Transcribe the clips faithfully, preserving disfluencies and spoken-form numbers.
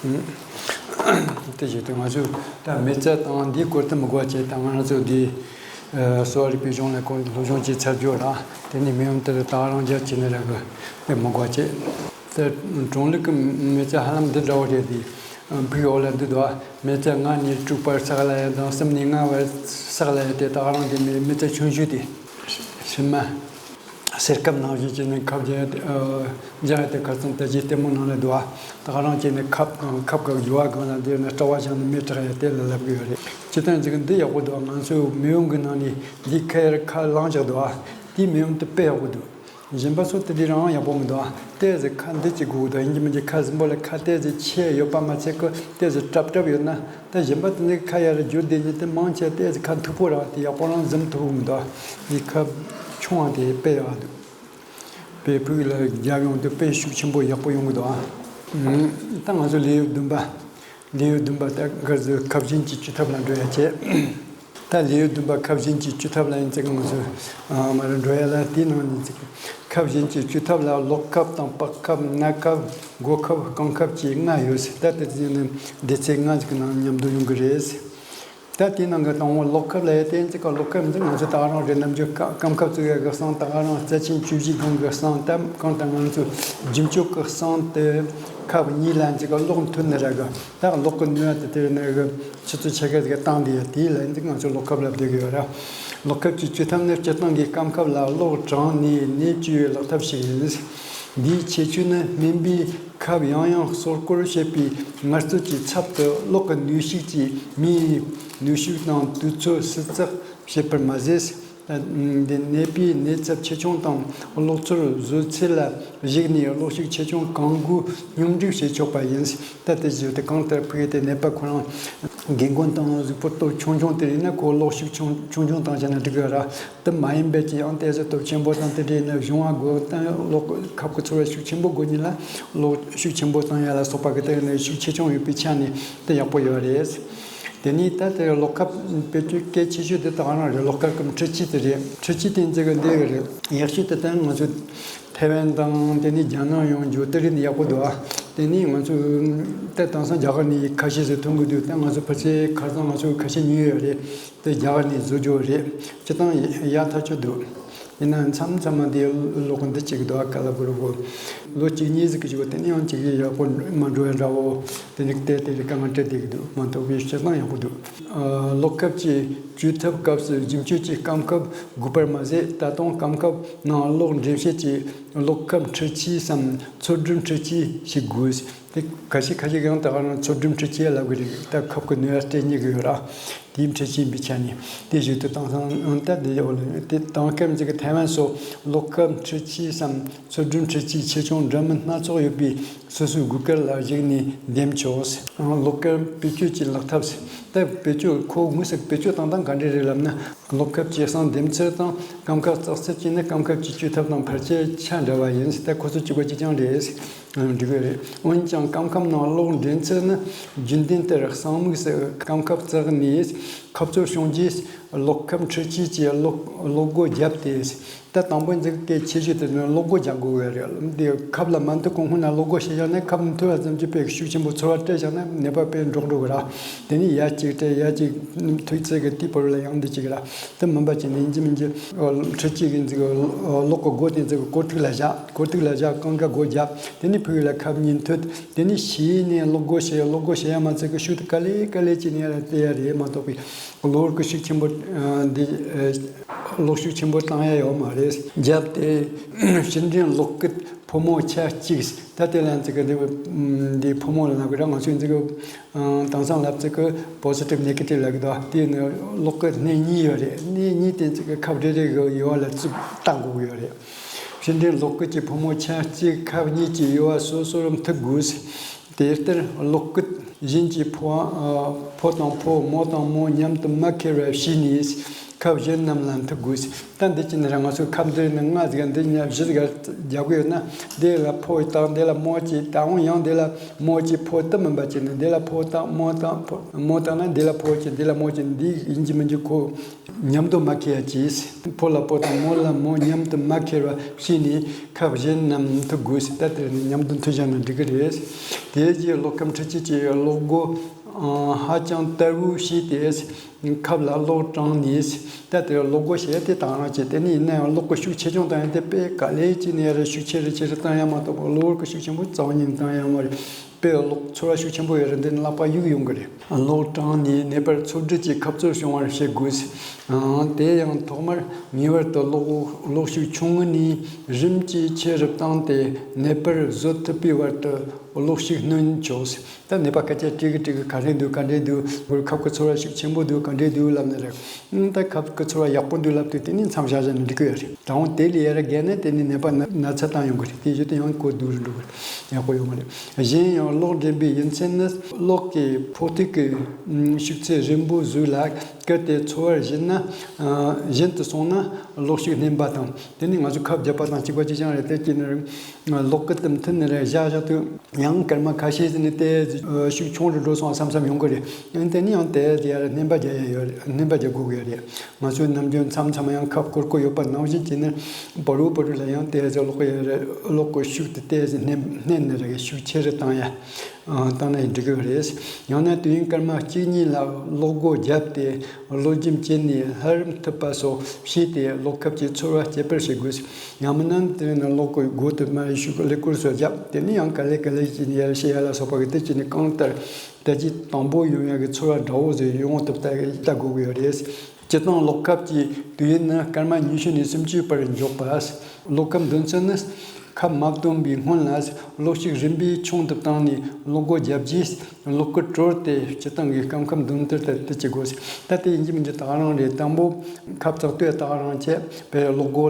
དེ་བཞིན་དུ་ང་ཚོས་ད་མི་ཚེ་དང་འདིའི་སྐོར་དུ་མི་དགོས་བྱས། ད་ང་ཚོ་འདི་གསོ་བ་རིག་པའི་གཞུང་ལ་སྐོར་སློབ་སྦྱོང་བྱས་ཚར་རྒྱུ་ར། དེ་ནས་མི་ཡོང་དེ་ད་རང་རྒྱ་བྱས་ནས་ར་གི་དེ་མི་དགོས་བྱས། དེ་གྲངས་ལུགས་ཀྱི་མི་ཚེ་ཧ་ལམ་འདི་འདྲ་བོ་རེད། དེ་ཕུག་འོག་ལ་འདི་འདུག་མི་ཚེ་ལྔ་ནས་དྲུག་བར་ས་ག་ལ་ཡ་དང་གསུམ་ནས་ལྔ་བར་ས་ག་ལ་ཡ་དེ་ད་རང་དེ་མི་མི་ཚེ་ཆུང་ཤོས་དེ་ཕྱི་མ། གསེར་ཁབ་ནང་བཞིན་བྱས་ནས་ཁབ་རྒྱག་ཡ་དེ་ཨ་རྒྱག་ཡ་དེ་ཁ་སང་ད་ཅི་ལྟད་མོ་ནང་ལ་འདུག་ཨ། ད་ག་རང་བྱས་ནས་ཁབ་ཁབ་ཀྱི་རྒྱུ་བ་སྒང་ལ་འདི་ནས་སྐྲ་བ་བཞག་ནས་མེ་བྲེག་ཡ་དེ་ལ་ལབ་གི་ཡོད་རེད། སྤྱིར་བཏང་ཅིག་འདི་ཡག་པོ་འདུག་ང་ཚོའི་མེ་ཡོང་གི་ནང་ནས་འདི་ཁ་ཡར་ཁ་ལངས་བཞག་འདུག་ཨ། དེའི་མེ་ཡོང་དེ་དཔེ་ཡག་པོ་འདུག་གཞན་པ་ཚོ་དེ་འདྲའི་རང་ཡག་པོ་མི་འདུག་ཨ། ཏོག་ཙམ་ཁ་འདི་ཅིག་དགོས་འདུག་ཡིན་གྱི་མིན་གྱི་ཁ་ཟིན་པོ་ལ་ཁ་ཏོག་ཙམ་ཆེ་ཡོད་པ་མ་ཚད་ཀི་ཏོག་ཙམ་གྲབ་གྲབ་ཡོད་ན། ད་གཞན་པ་དེ་ཚོའི་ཁ་ཡར་རྒྱུ་དེ་ནི་དེ་མང་ཆེ་ཏོག་ཙམ་ཁ་མཐུག་པོ་ར་དེ་ཡག་པོ་རང་ཟིན་ཐུབ་མི་འདུག་འདི་ཁ་ཆུང་བ་དེ་དཔེ་ཡག་འདུག་དཔེ་ཕུག་ལ་རྒྱབ་ཡོང་དུས་དཔེ་ཤུགས་ཆེན་པོ་ཡག་པོ་ཡོང་གི་འདུག་ཨ། ད་ང་ཚོ་ལེའུ་བདུན་པ། ལེའུ་བདུན་པ་ད་གར་ཟོ་ཁབ་གཞན་གྱི་བཅོས་ཐབས་ལ་འགྲོ་ཡ་བྱས། ད་ལེའུ་བདུན་པ་ཁབ་གཞན་གྱི་བཅོས་ཐབས་ལ་ཡིན་ཙང་ང་ཚོ་མར་འགྲོ་ཡ་ལ། དེའི་ནང་ནས་ཙང་ཁབ་གཞན་གྱི་བཅོས་ཐབས་ལ་ཀློག་ཁབ་དང་པགས་ཁབ་སྣ་ཁབ། སྒོ་ཁབ་རྐང་ཁབ་བཅས་ལྔ་ཡོད། ད་དེ་ཚོ་ནི་སྡེ་ཚན་ལྔ་ཞིག་གི་ནང་མཉམ་དུ་ཡོང་གི་རེད། ད་དེའི་ནང་གི་དང་པོ་ཀློག་ཁབ་ལ་ཡ་དེ་ཙི་ཀ་ཀློག་ཁབ་འདི་ང་ཚོ་ད་ག་རང་རེད། ནམ་རྒྱུན་སྐམ་ཁབ་བཙུགས་ཡ་གི་གསང་ད་ག་རང་རྩ་ཆེན་བཅུ་བཞི་སྒང་གི་གསང་ད་གང་ལྟར་ང་ཚོ་རྒྱུན་སྤྱོད་ཀྱི་གསང་དེ་ཁབ་གཉིས་ལ་ཙི་ཀ་ཀློག་མཐུད་ནི་ར་གི་ད་ཀློག་གི་ནུས་པ་དེ་དེ་ནས་གི་ཆུ་ཚོད་ཕྱེད་ཀ་ཙི་ཀ་བཏང་དེ་ཡ་དེ་ལ་ཡིན་ཙི་ང་ཚོ་ཀློག་ཁབ་ལ་བསྡད་གི་ཡོད་ར། ཀློག་ཁབ་ཀྱི་བཅོས་ཐབས་ནི་སྤྱིར་བཏང་གི་སྐམ་ཁབ་ལ་གློག་དྲངས་ནས་ནས་བཅོས་པའི་ཀློག་ཐབས་ཤིག་ཡིན། འདིའི་ཁྱད་ཆོས་ནི་སྨན་པས་ཁབ་ཡང་ཡང་གསོ་སྐོར་བྱེད་པའི་ངལ་རྩོལ་གྱི་ཚབ་ཏུ་གློག་གི་ནུས་ཤུགས་ཀྱིས་མིའི་ནུས་ཤུགས་དང་དུས་ཚོད་ཟུར་བརྩག་བྱེད་པར་མ་ཟད། འདི་ནད་པའི་ནད་ཚབས་ཆེ་ཆུང་དང་གློག་ཚོར་བཟོ་ཚད་ལ་གཞིགས་ནས་གློག་ཤུགས་ཆེ་ཆུང་གང་དགོས་སྙོམས་སྒྲིག་བྱེད་ཆོག་པ་ཡིན། ད་དེ་བཞིན་དུ་གང་ལྟར་ཕུགས་དེ་ནད་པ་ཁོ་རང་རྒན་རྒོན་དང་གཟུགས་པོ་སྟོབས་ཆུང་ཆུང་དེ་ཡིན་ན་ཁོ་གློག་ཤུགས་ཆུང་ཆུང་ཆུང་བཏང་བྱས་ན་འགྲིག་གི་ར། དེ་མ་ཡིན་པའི་ཅི་ཡང་ཏོག་ཙམ་སྟོབས་ཆེན་པོ་དང་དེ་འདྲའི་ནི་གཞུང་བ་དགོས་དང་གློག་ཁབ་ཀྱི་ཚོར་བ་ཤུགས་ཆེན་པོ་དགོས་ཉིན་ལ་གློག་ཤུགས་ཆེན་པོ་བཏང་ཡ་ལ་སོགས་པ་གི་དེ་ནི་ཤུགས་ཆེ་ཆུང་ཡོད་པའི་ཆ་ནས་དེ་ཡག་པོ་ཡོད་རེད། དེ་ནས་ད་དེ་གློག་ཁབ་བེད་སྤྱོད་གལ་ཆེ་ཤོས་དེ་ད་ག་རང་རེད། གློག་ཁབ་ཀྱི་འཕྲུལ་ཆས་དེ་རེད། འཕྲུལ་ཆས་དེ་འཛེག་གི་འདི་གི་རེད། ཡག་ཤོས་དེ་ད་ང་ཚོ་ཐའེ་ཝན་དང་དེ་ནས་རྒྱ་ནག་ཡོང་རྒྱུ་དེ་རིགས་ནི་ཡག་པོ་འདུག་ཨ། དེ་ནས་ང་ཚོ་ད་དེང་སང་རྒྱ་གར་ནས་ཁ་ཤས་ཤིག་ཐོན་གི་འདུག་ད་ང་ཚོ་ཕལ་ཆེར་ཁ་སང་ང་ཚོ་ཁ་ཤས་ཉོས་ཡོད་རེད། དེ་རྒྱ་གར་ནས་བཟོ་རྒྱུ་རེད། སྤྱིར་བཏང་ཡག་ཐག་ཆོད་འདུག་ཡིན་ན་མཚམས་མཚམས་མ་དེ་ལོག་འདི་གཅིག་འདུག་ཨ། ག་ལ་བུ་རུ་བོ་ལོ་གཅིག་གཉིས་ཟིག་གི་བཞུགས་དེ་ནས་ཡང་གཅིག་ཡག་པོ་མ་འགྲོ་ཡ་འདྲ་བོ། དེ་ནས་བལྟས་དེ་རིགས་དཀའ་ངལ་འཕྲད་བསྡད་ཀྱི་འདུག་མ་གཏོགས་པའི་སྤྱིར་བཏང་ཡག་པོ་འདུག་ཨ། གློག་ཁབ་ཀྱི་བཅོས་ཐབས་སྐབས་སུ་རྒྱུན་སྤྱོད་ཀྱི་སྐམ་ཁབ་དགོས་པར་མ་ཟད། ད་དུང་སྐམ་ཁབ་ནང་གློག་འདྲེན་བྱེད་ཀྱི་གློག་ཁབ་འཕྲུལ་ཆས་སམ་ཚོད་སྒྲུབ་འཕྲུལ་ཆས་ཤིག་དགོས། དེ་ཁ་ཤས་ཁ་ཤས་ཀྱང་ད་ག་རང་ཚོད་སྒྲུབ་འཕྲུལ་ཆས་ལབ་གི་རེད། ད་ཁབ་ཀྱི་ནུས་པ་སྤྲད་ཉེ་གི་ཡོད་ར། དེའི་འཕྲུལ་ཆས་ཡིན་པའི་ཆ་ནས་དེ་བཞིན་དུ་དེང་སང་ད་དེ་ཡོད་ལ་དེ་དེང་སྐབས་འཛིན་གྱི་ཐའེ་ཝན་སོགས་གློག་ཁབ་འཕྲུལ་ཆས་སམ་ཚོད་སྒྲུབ་འཕྲུལ་ཆས་ཆེ་ཆུང་འདྲ་མིན་སྣ་ཚོགས་ཡོད་པས་སོ་སོའི་དགོས་གལ་ལ་གཞིགས་ནས་འདེམས་ཆོག་གློག་ཁབ་བེད་སྤྱོད་ཀྱི་ལག་ཐབས། ད་བེད་སྤྱོད་ཁོ་དངོས་སུ་བེད་སྤྱོད་བཏང་སྟངས་ག་འདྲ་རེད་ལབ་ན། གློག་ཁབ་ཀྱི་གསང་འདེམས་ཚུལ་དང་སྐམ་ཁབ་བཙག་ཚུལ་བཅས་ནི་སྐམ་ཁབ་ཀྱི་བཅོས་ཐབས་དང་ཕལ་ཆེར་ཆ་འདྲ་བ་ཡིན། ད་ཁོ་ཚོ་གཅིག་པ་གཅིག་རྐྱང་རེད། འགྲིག་གི་རེད། འོན་ཀྱང་སྐམ་ཁབ་ནང་གློག་འདྲེན་ཚུལ་ནི་རྒྱུན་ལྡན་ལྟར་གསང་དམིགས་སུ་སྐམ་ཁབ་བཙགས་ནས་ཁབ་ཚུར་བྱུང་རྗེས་གློག་ཁབ་འཕྲུལ་ཆས་ཀྱིས་གློག་གློག་སྒོ་བརྒྱབ་སྟེ། ད་དང་པོ་འཛིན་གལ་ཆེ་ཤོས་དེ་ནི་གློག་སྒོ་རྒྱག་དགོས་ཀྱི་རེད། འདི་ཁབ་ལ་མ་འཐུག་གོང་སྔོན་ན་གློག་སྒོ་ཕྱེ་བཞག་ན་ཁབ་མཐུག་པ་ཙམ་གྱིས་དཔེ་ཤུགས་ཆེན་པོ་ཚོར་བ་སྤྲད་བཞག་ན་ནད་པ་དཔེ་འདྲོག་འགྲོ་གི་ར། དེ་ནས་ཡ་གཅིག་སྤྲད་ཡ་གཅིག་མཐུག་ཚད་ཀྱི་དེའི་བར་ལ་ཡང་འདི་གཅིག་ར། དེ་མིན་པ་ཅིག་ནི་ཡིན་གཅིག་མིན་གཅིག་འཕྲུལ་ཆས་ཀྱི་འཛིན་གློག་གི་སྒོ་དེ་འཛིན་སྐོར་ཐིག་ལ་བཞག་སྐོར་ཐིག་ལ་བཞག་སྐམ་ཁ་སྒོ་བརྒྱབ། དེ་ནས་ཕུག་ལ་ཁབ་གཉིས་མཐུད། དེ་ནས་ཕྱིས་ནས་གློག་སྒོ་ཕྱེ་གློག་སྒོ་ཕྱེ་ཡ་མ་ཚད་ཀྱི་ཤུགས་དེ་ག་ལེ་ག་ལེ་བྱས་ནས་ཡར་ལ་བལྟ་ཡ་རེད་མ་གཏོགས་པའི་གློག་གི་ཤུགས་ཆེན་པོ་འདི། གློག་ཤུགས་ཆེན་པོ་བཏང་ཡ་ཡོད་མ་རེད། རྒྱབ་དེ་ཕྱི་འབྲེལ་གློག་སྐུད་ཕོ་མོ་ཆ་གཅིག་ད་དེ་ལ་འཛིན་གི་འདི་འདི་ཕོ་མོ་ལ་ལབ་གི་ར། ང་ཚོས་འཛིན་གི་དེང་སང་ལབ་ཚིག་གི་positive negative ལབ་གི་འདུག་དེ་ནི་གློག་སྐུད་སྣེ་གཉིས་ཡོད་རེད། སྣེ་གཉིས་དེ་འཛིན་གི་ཁབ་རེ་རེ་གི་ཡོལ་བ་ལ་བཙུགས་བཏགས་དགོས་གི་ཡོད་རེད། ཕྱི་འབྲེལ་གློག་སྐུད་ཀྱི་ཕོ་མོ་ཆ་གཅིག་ཁབ་གཉིས་ཀྱི་ཡོལ་བ་སོ་སོར་མཐུད་དགོས། དེ་ལྟར་གློག་སྐུད་གཞན་གྱི་ཕོ་ཨ་ཕོ་དང་ཕོ་མོ་དང་མོ་མཉམ་དུ་མ་ཁེལ་བར་བྱས་ནས་ ཁབ་གཞན་རྣམས་ལ་མཐུད་དགོས། ད་འདི་ཅི་ནས་ར་ང་ཚོའི་ཁབ་འདི་ནི་ལྔ་ཟིག་འདི་ཉ་བཞི་ཟིག་རྒྱག་གི་ཡོད་ན། འདི་ལ་ཕོ་བཏང་། འདི་ལ་མོ་གཅིག་བཏང་། ཡང་འདི་ལ་མོ་གཅིག་ཕོ་དུ་མིན་པ་བྱས་ནས། འདི་ལ་ཕོ་བཏང་། མོ་བཏང་། ཕོ་མོ་བཏང་ན་འདི་ལ་ཕོ་གཅིག་འདི་ལ་མོ་གཅིག་འདི་ཡིན་གཅིག་མིན་གཅིག་ཁོ་མཉམ་དུ་མ་འཁེལ་ཡ་གྱིས། ཕོ་ལ་ཕོ་དང་མོ་ལ་མོ་མཉམ་དུ་མ་འཁེལ་བ་བྱས་ནས་ཁབ་གཞན་རྣམས་མཐུད་དགོས། ད་དེ་ནི་མཉམ་དུ་མཐུད་བཞག་ན་འགྲིག་གི་རེད། དེ་རྗེས་གློག་ཁབ་འཕྲུལ་ཆས་ཀྱི་གློག་སྒོ་ཧ་ཅང་དལ་བུ་ཕྱེས་ཏེ། ཁབ་ལ་གློག་དྲངས་ནས། ད་དེ་གློག་སྒོ་ཞེས་དེ་དང་རང་བྱས། དེ་ནས་ཡིན་ན་ཡང་གློག་གི་ཤུགས་ཆེ་ཆུང་དང་ཡང་དེ་དཔེ་ག་ལེ་བྱས་ནས་ཡར་ཤུགས་ཆེ་རུ་ཆེ་རུ་བཏང་ཡ་མ་གཏོགས་པ། གློག་གི་ཤུགས་ཆེན་པོ་རྩ་བ་ཉིད་ནས་བཏང་ཡ་མ་རེད། དཔེ་གློག་ཚོར་བ་ཤུགས་ཆེན་པོ་ཡོད་རེད། འདི་ནི་ལག་པ་གཡུག་ཡོང་གི་རེད། གློག་དྲངས་ནས་ནད་པར་འཚོ་སྡོད་ཀྱི་ཁབ་རྩོལ་བྱུང་བར་བྱེད་དགོས། ཨང་། དེ་ཡང་ཐོག་མར་ངེས་པར་དུ་གློག་གློག་ཤུགས་ཆུང་ངུ་ནས་རིམ་གྱིས་ཆེ་རུ་བཏང་སྟེ། ནད་པར་བཟོད་ཐུབ་པའི་བར་དུ་གློག་ཤུགས་སྣོན་ཆོག། ད་ནད་པ་སྐད་ཆ་དྲིས་གི་དྲིས་གི། ག་འདྲས་འདུག་ག་འདྲས་འདུག་ཁབ་ཀྱི་ཚོར་བ་ཤུགས་ཆེན་པོ་འདུག་ག་འདྲས་འདུག་ལབ་ནི་རེད། ཨང་། ད་ཁབ་ཀྱི་ཚོར་བ་ཡག་པོ་འདུག་ལབ་དུས་དེ་ནས་མཚམས་བཞག་བཞག་ན་འགྲིག་གི་ཡོད་རེད། དང་པོ་དེ་ལས་ཡར་བརྒལ་ན་དེ་ནས་ནད་པ་ན་ན་ཚ་བཏང་ཡོང་གི་རེད། དེ་བཞིན་དུ་ཡང་ཁོ་སྡུག་རུ་འགྲོ་གི་རེད། ཡག་པོ་ཡོང་གི་རེད། གཞན་ཡང་གློག་འདྲེན་པའི་རྒྱུ་མཚན་ནི། གློག་གི་ཕོག་ཐུག་གི་ཤུགས་ཚད་རན་པོ་ཟིག་ལ་བསྐུལ་ཏེ་ཚོར་བ་ཞན་ན། ཞན་དུ་སོང་ན་གློག་ཤུགས་སྣོན་པ་དང་། དེ་ནི་ང་ཚོ་ཁབ་བརྒྱབ་པ་དང་གཅིག་པ་གཅིག་རྐྱང་རེད། དེ་ཅི་ནི་གློག་སྐུད་དུ་མཐུད་ནི་རེད། བཞག་བཞག་དུས་ཡང་སྐར་མ་ཁ་ཤས་ཟིན་ནས་དེ་ཤུགས་ཆུང་རུ་འགྲོ་སོང་བསམ་བསམ་ཡོང་གི་རེད། ཡང་དེ་ནི་ཡང་དེ་དེ་ཡར་སྣོན་པ་རྒྱག་ཡ་ཡོད་རེད། སྣོན་པ་རྒྱག་དགོས་ཀྱི་ཡོད་རེད། ང་ཚོའི་ནམ་རྒྱུན་མཚམས་མཚམས་ཡང་ཁབ་སྐོར་སྐོར་ཡོད་པ་ནང་བཞིན་བྱས་ནས་བར་དུ་བར་དུ་ལ་ཡང་དེ་ཚོ་གློག་གི་གློག་གི་ཤུགས་དེ་དེ་སྣོན་སྣོན་ནི་རེད། ཤུགས་ཆེ་རུ་བཏང་ཡ་བཏང་ན་ཡང་འགྲིག་གི་རེད། ཡང་ན་དུས་ཡུན་སྐར་མ་གཅིག་གཉིས་ལ་གློག་སྒོ་བརྒྱབ་སྟེ་གློག་རྒྱུན་བཅད་ནས་ལྷ་རིམ་མཐུད་པ་སོགས་བྱས་ཏེ་གློག་ཁབ་ཀྱི་ཚོར་བ་སྐྱེད་པར་བྱེད་དགོས། ཡང་མིན་ན་དེ་ནི་གློག་གི་སྒོ་དེ་མར་ཤུགས་ཀླད་ཀོར་སོགས་བརྒྱབ། དེ་ནས་ཡང་ག་ལེ་ག་ལེ་བྱས་ནས་ཡར་བཤེད་ཡ་ལ་སོགས་པ་གི་དེ་བྱས་ནས་གང་ལྟར་ད་ཅི་དང་པོ་ཡོང་ཡ་གི་ཚོར་བ་འདྲ་བོ་ཟིག་ཡོང་ཐུབ་ལྟ་ལྟ་དགོས་ཀྱི་ཡོད་རེད། སྤྱིར་བཏང་གློག་ཁབ་ཀྱི་དུས་ཡུན་ནི་སྐར་མ་ཉི་ཤུ་ནས་སུམ་ཅུ་བར་འཇོག་པ། གློག་ཁབ་འདོན་ཚུལ་ནི། ཁབ་མ་བཏོན་པའི་སྔོན་ལ་གློག་ཤུགས་རིམ་པས་ཆུང་དུ་བཏང་ནས་གློག་སྒོ་བརྒྱབ་རྗེས་གློག་སྐུད་དཀྲོལ་ཏེ་སྤྱིར་བཏང་གི་སྐམ་ཁབ་འདོན་ཐུལ་དེ་དེ་བྱེད་དགོས། ད་དེ་ཡིན་གཅིག་མིན་གཅིག་ད་ག་རང་རེད། དང་པོ་ཁབ་བཙགས་དུས་ད་ག་རང་བྱས་པས་གློག་སྒོ་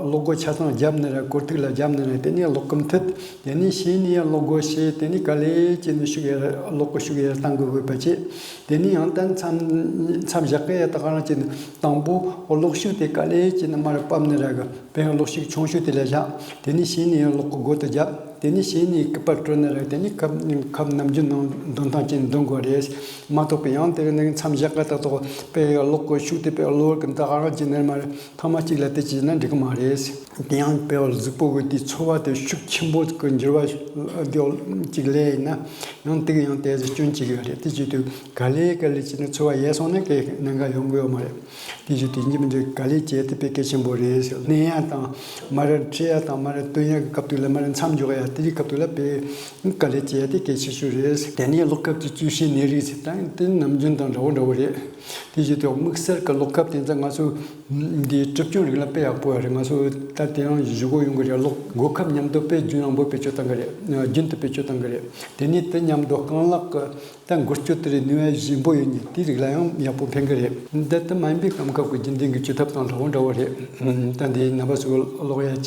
གློག་སྒོ་ཆ་ཚང་བརྒྱབ་ནི་རེད། སྐོར་ཐིག་ལ་བརྒྱབ་ནི་རེད། དེ་ནས་གློག་སྐུད་མཐུད། དེ་ནས་གཞི་ནས་ཡང་གློག་སྒོ་ཕྱེ། དེ་ནས་ག་ལེ་བྱས་ནས་ཤུགས་ཡར་གློག་གི་ཤུགས་ཡར་བཏང་དགོས་དགོས་པ་བྱས། དེ་ནས་ཡང་ད་མཚམས་མཚམས་བཞག་གི་ཡ་ད་ག་རང་བྱས་ནས་དང་པོ་གློག་ཤུགས་དེ་ག་ལེ་བྱས་ནས་མར་ཕབ་ནི་ར་གི་དཔེ་ཡང་གློག་ཤུགས་ཆུང་ཤོས་དེ་ལ་བཞག་དེ་ནས་གཞི་ནས་ཡང་གློག་གི་སྒོ་དེ་བརྒྱབ། དེ་ནས་གཞི་ནས་སྐུད་པ་དཀྲོལ་ནི་ར་གི་དེ་ནས་ཁབ་ཁབ་ནམ་རྒྱུན་ནང་འདོན་སྟངས་བྱས་ནས་འདོན་དགོས་རེད། མ་གཏོགས་པའི་ཡང་དེ་ནས་མཚམས་བཞག་གི་ད་གཏོགས་དཔེ་ཡང་གློག་གི་ཤུགས་དེ་དཔེ་གློག་གི་ད་ག་རང་བྱས་ནས་མར་ཐེངས་མ་གཅིག་ལ་དེ་བྱས་ན་འགྲིག་གི་མ་རེད། དེ་ཡང་དཔེ་བ་གཟུགས་པོ་གི་དེའི་ཚོར་བ་དེ་ཤུགས་ཆེན་པོ་གི་འགྱུར་བ་འདི་ཅིག་སླེབས་ཡིན་ན་ཡང་དེ་གི་ཡང་དེ་ཚོ་སྐྱོན་བྱེད་ཀྱི་ཡོད་རེད། དེ་བྱེད་དུས་ག་ལེ་ག་ལེ་བྱས་ནས་ཚོར་བ་ཡལ་སོང་ན་གའི་གནད་འགག་ཡོང་གི་ཡོད་མ་རེད། དེ་བྱེད་དུས་ཡིན་གཅིག་མིན་གཅིག་ག་ལེ་བྱེད་དེ་དཔེ་གལ་ཆེན་པོ་རེད། མནན་ཡ་དང་མར་འཁྲིད་ཡ་དང་མར་བཏོན་ཡ་གི་སྐབས་དུས་ལ་མར་མཚམས་འཇོག་ཡ་དེ་རིགས་སྐབས་དུས་ལ་དཔེ་ག་ལེ་བྱེད་ཡ་དེ་གལ་ཆེ་ཤོས་རེད། དེ་ནས་གློག་ཁབ་ཀྱི་བཅུད་ཤིང་ནད་རིགས་ཟེར་ད་དེ་ནམ་རྒྱུན་དང་འདྲ་བོ་འདྲ་བོ་རེད། དེ་བཞིན་དུ་དམིགས་བསལ་གྱི་གློག་ཁབ་དེ་ཚོ་ང་ཚོ་འདིའི་གྲུབ་ཆུང་རིགས་ལ་དཔེ་ཡག་པོ་ཡོད་རེད། ང་ཚོ་ད་དེ་རིང་བཞུགས་སྒོ་ཡོང་གི་རེད། གློག་སྒོ་ཁབ་མཉམ་དུ་དཔེ་རྒྱུན་རིང་པོ་བེད་སྤྱོད་བཏང་གི་རེད། རྒྱུན་དུ་བེད་སྤྱོད་བཏང་གི་རེད། དེ་ནས་དེ་མཉམ་དུ་རྐང་ལག་གི་ད་འགུལ་སྐྱོད་དེ་རིགས་ནུས་པ་ཞན་པོ་ཡོད་མཁན་དེ་རིགས་ལ་ཡང་ཡག་པོ་ཕན་གི་རེད། འདི་ལྟ་མ་ཡིན་པའི་སྐམ་ཁབ་ཀྱི་རྒྱུན་ལྡན་གྱི་བཅོས་ཐབས་དང་འདྲ་བོ་འདྲ་བོ་རེད། ད་འདི་རྣམ་པ་ཚོས་ཀློག་ཡ་བྱེད།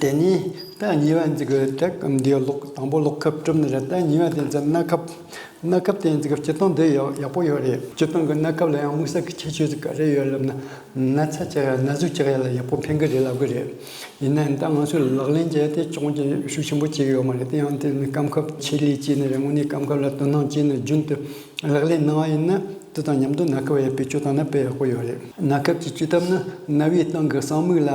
དེ་ནས་ད་གཉིས་པ་འདི་གི་ད་འདི་གློག་དང་པོ་གློག་ཁབ་གྲུབ་ནི་རེད། ད་གཉིས་པ་དེ་ཚོ་སྣ་ཁབ། སྣ་ཁབ་དེ་ཚོ་གི་སྤྱིར་བཏང་འདི་ཡག་ཡག་པོ་ཡོད་རེད། སྤྱིར་བཏང་གི་སྣ་ཁབ་ལ་ཡང་དམིགས་བསལ་གྱི་ཁྱད་ཆོས་ཟིག་ག་རེ་ཡོད་ལབ་ན། ན་ཚ་བཅག་ཡ་ན་ཟུག་བཅག་ཡ་ལ་ཡག་པོ་ཕན་གི་རེད་ལབ་གི་རེད། ཡིན་ན་ད་ང་ཚོས་ལག་ལེན་བྱས་ཏེ་ཅུང་ཅིག་ཤུགས་ཆེན་པོ་བྱེད་གི་ཡོད་མ་རེད། དེ་ཡང་དེ་ནི་སྐམ་ཁབ་ཆེད་ལས་བྱས་ནས་རེད། དངོས་གནས་སྐམ་ཁབ་ལ་དོ་སྣང་བྱས་ནས་རྒྱུན་དུ་ལག་ལེན་གནང་བ་ཡིན་ན་དེ་དང་མཉམ་དུ་སྣ་ཁབ་ཡང་བེད་སྤྱོད་བཏང་ན་དཔེ་ཡག་པོ་ཡོད་རེད། སྣ་ཁབ་ཀྱི་བཅོས་ཐབས་ནི་རྣ་བའི་སྟེང་གི་གསང་མིག་ལ་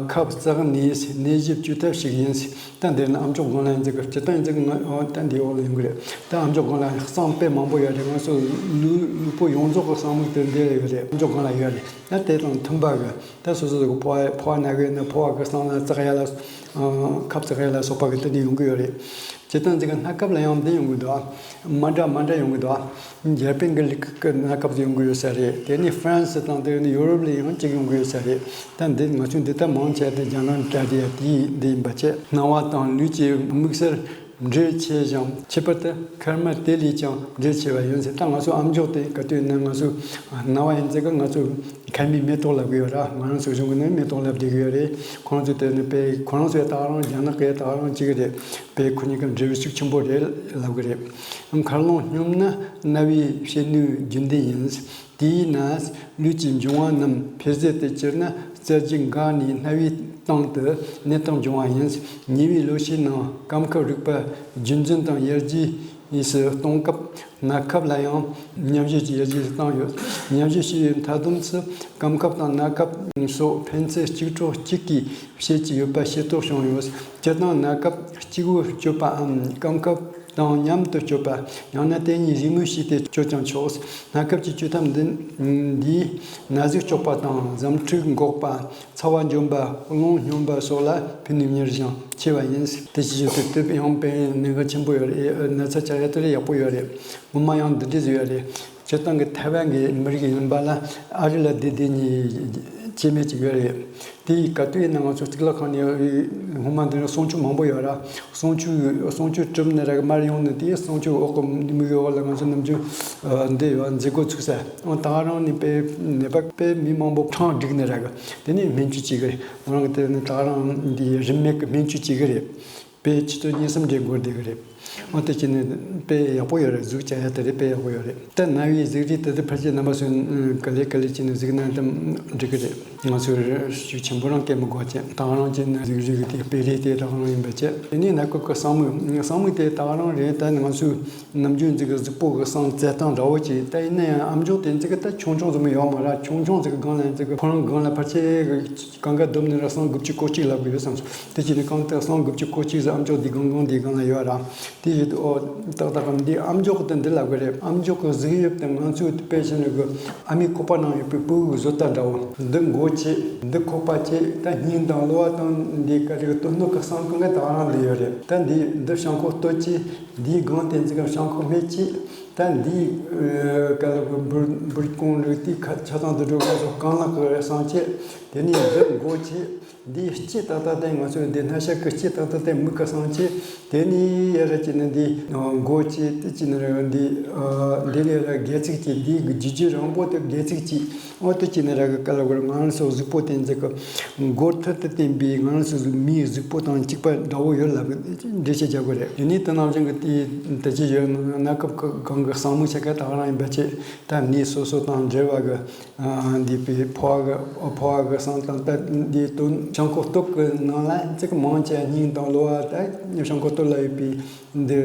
ཁབ་བཙགས་ནས་ནད་གཞི་བཅོས་ཐབས་ཤིག་ཡིན། ད་འདིར་ནི་ཨ་མཆོག་སྒང་ལ་འཛེགས་གི་སྤྱིར་བཏང་འཛེགས་གི་ང་ཨོ་ད་འདི་འོག་ལ་ཡོང་གི་རེད། ད་ཨ་མཆོག་སྒང་ལ་གསང་དཔེ་མང་པོ་ཡོད་རེད། ང་ཚོ་ལུས་ལུས་པོ་ཡོངས་རྫོགས་གི་གསང་མིག་དེ་འདིར་ཡོད་རེད། ཨ་མཆོག་སྒང་ལ་ཡོད་རེད། ད་དེ་དང་མཐུན་པ་གི་ད་སོ་སོ་གི་ཕོ་བ་ཕོ་བ་ན་གི་ཡོད་ན་ཕོ་བ་གི་གསང་ལ་བཙགས་ཡ་ལ་ཁབ་བཙགས་ཡ་ལ་སོགས་པ་གི་དེ་འདྲ་ཡོང་གི་ཡོད་རེད། སྤྱིར་བཏང་འཛེགས་གི་སྣ་ཁབ་ལ་ཡང་འདི་ཡོང་གི་འདུག་མ་འདྲ་མ་འདྲ་ཡོང་གི་འདུག་འཇར་པན་གི་ལིག་གི་སྣ་ཁབ་ཡོང་གི་ཡོད་ས་རེད། དེ་ནས་ཧྥ་རན་སི་དང་དེ་ནས་ཡོ་རོབ་ལ་ཡང་གཅིག་ཡོང་གི་ཡོད་ས་རེད། ད་འདི་ང་ཚོས་འདི་ལྟར་མང་ཆེ་བ་དེ་རྒྱ་ནག་དྲ་རྒྱ་དེ་འདི་ཡིན་པ་བྱས། སྣང་བ་དང་ལུས་ཀྱི་དམིགས་བསལ་ འབྲས་ཆེ་ཞིང་། ཁྱད་པར་དུ་མཁལ་མ་དེ་ལས་ཀྱང་འབྲས་ཆེ་བ་ཡིན་ཟེར། ད་ང་ཚོ་ཨམ་ཅོག་དེ་ག་དུས་ཡིན་ན་ང་ཚོ་ན་བ་ཡིན་ཙང་ང་ཚོ་མཁལ་མའི་མེ་ཏོག་ལབ་གི་ཡོད་ར། ང་རང་ཚོ་གཞུང་གི་ནི་མེ་ཏོག་ལབ་བསྡད་གི་ཡོད་རེད། ཁོ་རང་ཚོ་དེ་ནི་དཔེ་ཁོ་རང་ཚོའི་ད་རང་རྒྱ་ནག་གི་ད་རང་གཅིག་གི་རེད། དཔེ་ཁོ་གཉིས་ཀ་འབྲེལ་བ་ཤུགས་ཆེན་པོ་རེད་ལབ་གི་རེད། མཁལ་རླུང་སྙོམས་ན་རྣ་བའི་བྱེད་ནུས་རྒྱུན་ལྡན་ཡིན། དེས་ན་ལུས་ཀྱི་འབྱུང་བ་རྣམས་འཕེལ་ཟད་དུ་གྱུར་ན་རྩ་རྒྱུད་འགགས་ནས་རྣ་བའི་སྟེང་དུ་ནད་རྟགས་འབྱུང་བ་ཡིན། ཉེ་བའི་ལོ་ཤས་ནང་སྐམ་ཁབ་རིག་པ་རྒྱུན་འཛིན་དང་ཡར་རྒྱས་སུ་གཏོང་སྐབས་རྣ་ཁབ་ལ་ཡང་ཉམས་ཞིབ་ཀྱིས་ཡར་རྒྱས་སུ་བཏང་ཡོད། ཉམས་ཞིབ་བྱས་པའི་མཐའ་བསྡོམས་སུ་སྐམ་ཁབ་དང་རྣ་ཁབ་སོགས་ཕན་ཚུན་གཅིག་གྲོགས་གཅིག་གིས་བྱེད་ཀྱི་ཡོད་པ་ཤེས་རྟོགས་བྱུང་ཡོད། སྤྱིར་བཏང་རྣ་ཁབ་གཅིག་པུ་གཅོད་པའམ་སྐམ་ཁབ་དང་མཉམ་དུ་གཅོད་པ། ཡང་ན་དེ་གཉིས་གཞིགས་མོལ་བྱས་ཏེ་གཅོད་ཀྱང་ཆོག་རྣ་ཁབ་ཀྱི་གཅོད་ཐབས་འདི་འདིས་ན་ཟུག་གཅོག་པ་དང་ཟམ་འཁྲུག་འགོག་པ། ཚ་བ་འཇོམས་པ། རླུང་སྙོམས་པ་སོགས་ལ་ཕན་ནུས་མྱུར་ཞིང་ཆེ་བ་ཡིན། དེ་ཅི་བཞིན་དུ་དེབ་ཡང་དཔེ་གནད་འགག་ཆེན་པོ་ཡོད་རེད། ཨེ་ན་ཚ་བཅག་ཡ་དེ་ལས་ཡག་པོ་ཡོད་རེད། ངོ་མ་ཡང་འདི་འདྲས་ཟིག་ཡོད་རེད། སྤྱིར་བཏང་གི་ཐའེ་ཝན་གྱི་མི་རིགས་ཡིན་པ་ལ་ཨ་རི་ལ་བསྡད་བསྡད་ནས་སྐྱེ་དམན་ཅིག་ཡོད་རེད། དེ་ཡི་ག་དུས་ཡིན་ན་ང་ཚོ་གཙུག་ལག་ཁང་ནས་སྔོན་མ་འདི་ནས་གསང་ཆུ་མང་པོ་ཡོད་ར། གསང་ཆུ་གསང་ཆུ་གྲུབ་ནས་ར་མར་ཡོང་ནས་དེ་གསང་ཆུ་འོག་གི་མིག་གི་འོག་ལ་ང་ཚོ་ནམ་རྒྱུན་འདི་ཡོད་མཛེས་སྒོ་ཚུགས་ས། ད་ག་རང་ནས་དཔེ་ནད་པ་དཔེ་མི་མང་པོ་ཁྲང་བསྒྲིགས་ནས་ར་གི་དེ་ནས་སྨན་བཅོས་བྱེད་གི་རེད། ང་རང་གི་དེ་ནས་ད་ག་རང་འདི་རིན་མེད་གི་སྨན་བཅོས་བྱེད་གི་རེད། དཔེ་ཆུ་ཚོད་གཉིས་གསུམ་རེ་འགོར་བསྡད་གི་རེད། འོ་དེ་བྱས་ནས་དཔེ་ཡག་པོ་ཡོད་རེད། གཟུགས་བཅག་ཡ་དེ་རེད། དཔེ་ཡག་པོ་ཡོད་རེད། ད་རྣ་བའི་གཟུགས་རིས་དེ་དེ་ཕལ་ཆེར་རྣམ་པ་ཚོས་ག་ལེ་ག་ལེ་བྱས་ནས་གཟིགས་ན་དེ་འགྲིག་གི་རེད། ང་ཚོས་ཤུགས་ཆེན་པོ་རང་སྐད་མི་དགོས་བྱས། ད་ག་རང་བྱས་ན་གཟུགས་རིས་ཀྱི་དེ་དཔེ་རིས་དེ་ད་ག་རང་ཡིན་པ་བྱས། དེ་ནས་རྣ་ཁུག་གི་གསང་མིག་གསང་མིག་དེ་ད་ག་རང་རེད། ད་ང་ཚོས་ནམ་རྒྱུན་འཛིག་གི་གཟུགས་པོ་གི་གསང་རྩེ་སྟངས་འདྲ་བོ་ཅིག་ད་ཡིན་ན་ཡང་ཨམ་ཅོག་དེ་འཛིག་གི་ད་ཆུང་ཆུང་ཟིག་མི་ཡོང་མ་ར། ཆུང་ཆུང་ཟིག་གི་སྒང་ལ་འཛིག་གི་ཁོ་རང་སྒང་ལ་ཕལ་ཆེར་གི་གང་ག་བསྡོམས་ནས་ར་གསང་དགུ་བཅུ་གོ་གཅིག་ལབ་གི་ཡོད་བསམ་སོང་། དེ་བྱས་ནས་གང་ལྟར་གསང་དགུ་བཅུ་གོ་གཅིག་ཟིག་ཨམ་ཅོག་འདི་སྒང་སྒང་འདི་སྒང་ལ་ཡོད་ར། དེ་བཞིན་དུ་ཨོ་ཏག་ཏག་གམ་འདི་ཨམ་ཅོག་དེ་འདི་ལབ་གི་རེད། ཨམ་ཅོག་གི་གཟུགས་དབྱིབས་དེ་ང་ཚོའི་དཔེ་བྱས་ནས་གི་ཨ་མའི་ཁོག་པ་ནང་ཡོད་པའི་བུ་གི་བཟོ་ལྟ་འདྲ་བོ། འདི་མགོ་བྱས། འདི་ཁོག་པ་བྱས། ད་སྙིང་དང་གློ་བ་དང་འདི་ག་རེ་གི་སྟོད་སྣོད་ཀྱི་གསང་གང་ག་ད་ག་རང་འདི་ཡོད་རེད། ད་འདི་འདི་བྱང་ཁོག་སྟོད་བྱས། འདིའི་སྒང་དེ་འཛིག་གམ་བྱང་ཁོག་སྨད་བྱས། ད་འདིའི་ག་ལ་གི་འབུར་འབུར་གོང་རིགས་དེའི་ཁ་ཆ་ཚང་དུ་འགྲོ་ག་སོགས་རྐང་ལག་གི་གསང་བྱས། དེ་ནས་འདི་མགོ་བྱས། འདིའི་ལྕེ་ཏག་ཏག་དེ་ང་ཚོའི་འདི་སྣ་ཤལ་གྱི་ལྕེ་ཏག་ཏག་དེ་མིག་གི་གསང་བྱས། དེ་ནས་ཡར་བྱས་ནས་འདི་མགོ་བྱས། དེ་བྱས་ནས་ར་འདི་འདི་ལས་ར་སྒལ་ཚིགས་བྱས། འདིའི་གི་རྒྱུ་རྒྱུ་རིང་པོ་དེ་སྒལ་ཚིགས་བྱས། འོ་དེ་བྱས་ནས་ར་གི་ག་ལ་གོ་ར་ང་རང་ཚོ་གཟུགས་པོ་དེ་འཛིག་གི་སྒོར་ཐུར་དུ་བསྟན་པའི་ང་རང་ཚོ་མིའི་གཟུགས་པོ་དང་གཅིག་པ་འདྲ་བོ་ཡོད་ལབ་གི་འགྲེལ་བཤད་རྒྱག་གི་རེད། དེ་ནས་དེ་ནང་བཞིན་གི་དེ་དེ་ཅི་ཡོད་ན་རྣ་ཁབ་གི་སྒང་གི་གསང་མིག་ཆ་ག་ད་ག་རང་ཡིན་པ་བྱས། ད་ནད་སོ་སོ་དང་འབྲེལ་བ་གི་ཨ་འདི་པའི་ཕོ་བ་གི་ཕོ་བ་གི་གསང་སྟངས། ད་འདི་དོན་བྱང་ཁོག་སྟོད་གི་ནང་ལ་ཅིག་མང་ཆེ་སྙིང་དང་གློ་བ། ད་བྱང་ཁོག་སྟོད་ལ་ཡོད་པའི་འདི་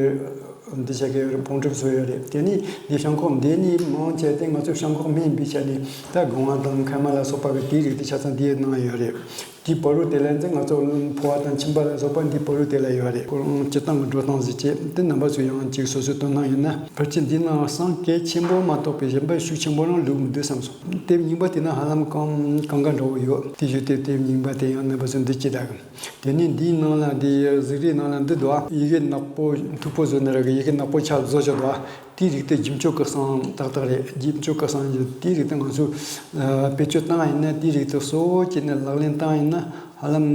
འདི་ཆ་ག་ཡོད་རེད། ཕོ་གྲུབ་སོགས་ཡོད་རེད། དེ་ནས་འདི་བྱང་ཁོག་འདི་ནས་མང་ཆེ་དེ་ང་ཚོ་བྱང་ཁོག་སྨད་པའི་ཆ་ནས་ད་སྒང་བ་དང་མཁལ་མ་ལ་སོགས་པ་གི་དེའི་རིགས་དེ་ཆ་ཚང་འདིའི་ནང་ཡོད་རེད། དེའི་བར་དུ་དེ་ལ་འཛིན་ང་ཚོ་ཕོ་བ་དང་མཆིན་པ་ལ་སོགས་པ་འདིའི་བར་དུ་དེ་ལ་ཡོད་རེད། ཁོ་རང་སྤྱིར་བཏང་གི་འགྲོ་སྟངས་ཟིག་བྱས། དེ་རྣམ་པ་ཚོས་ཡང་ཅིག་སོ་སོའི་དོ་སྣང་ཡིན་ན། ཕལ་ཆེར་འདི་ནང་གསང་གལ་ཆེན་པོ་མ་གཏོགས་པའི་གཞན་པ་ཤུགས་ཆེན་པོ་རང་ལུགས་མི་འདུག་བསམ་སོང་། དེབ་རྙིང་པ་དེ་ན་ཧ་ལམ་གང་གང་ག་འདྲ་བོ་ཡོད། དེ་བཞིན་དེ་དེབ་རྙིང་པ་དེ་ཡང་རྣམ་པ་ཚོས་འདི་ཅི་ལྟ་གི། དེ་ནས་འདིའི་ནང་ལ་འདི་གཟུགས་རིས་ནང་ལ་འདི་འདུག་ཨ། ཡི་གེ་ནག་པོ་མཐུག་པོ་བཟོས་ནས་ར་གི་ཡི་གེ་ནག་པོ་ཆ་བཟོ་བཞག་འདུག་ཨ། དེའི་རིགས་དེ་རྒྱུ་མཆོག་གི་གསང་ཏག་ཏག་རེད། རྒྱུ་མཆོག་གི་གསང་རྒྱུ་དེའི་རིགས་དེ་ང་ཚོས་ཨ་བེད་སྤྱོད་བཏང་ཡིན་ན། དེའི་རིགས་དེ་གཙོ་བོ་བྱས་ནས་ལག་ལེན་བཏང་ཡིན་ན་ཧ་ལམ་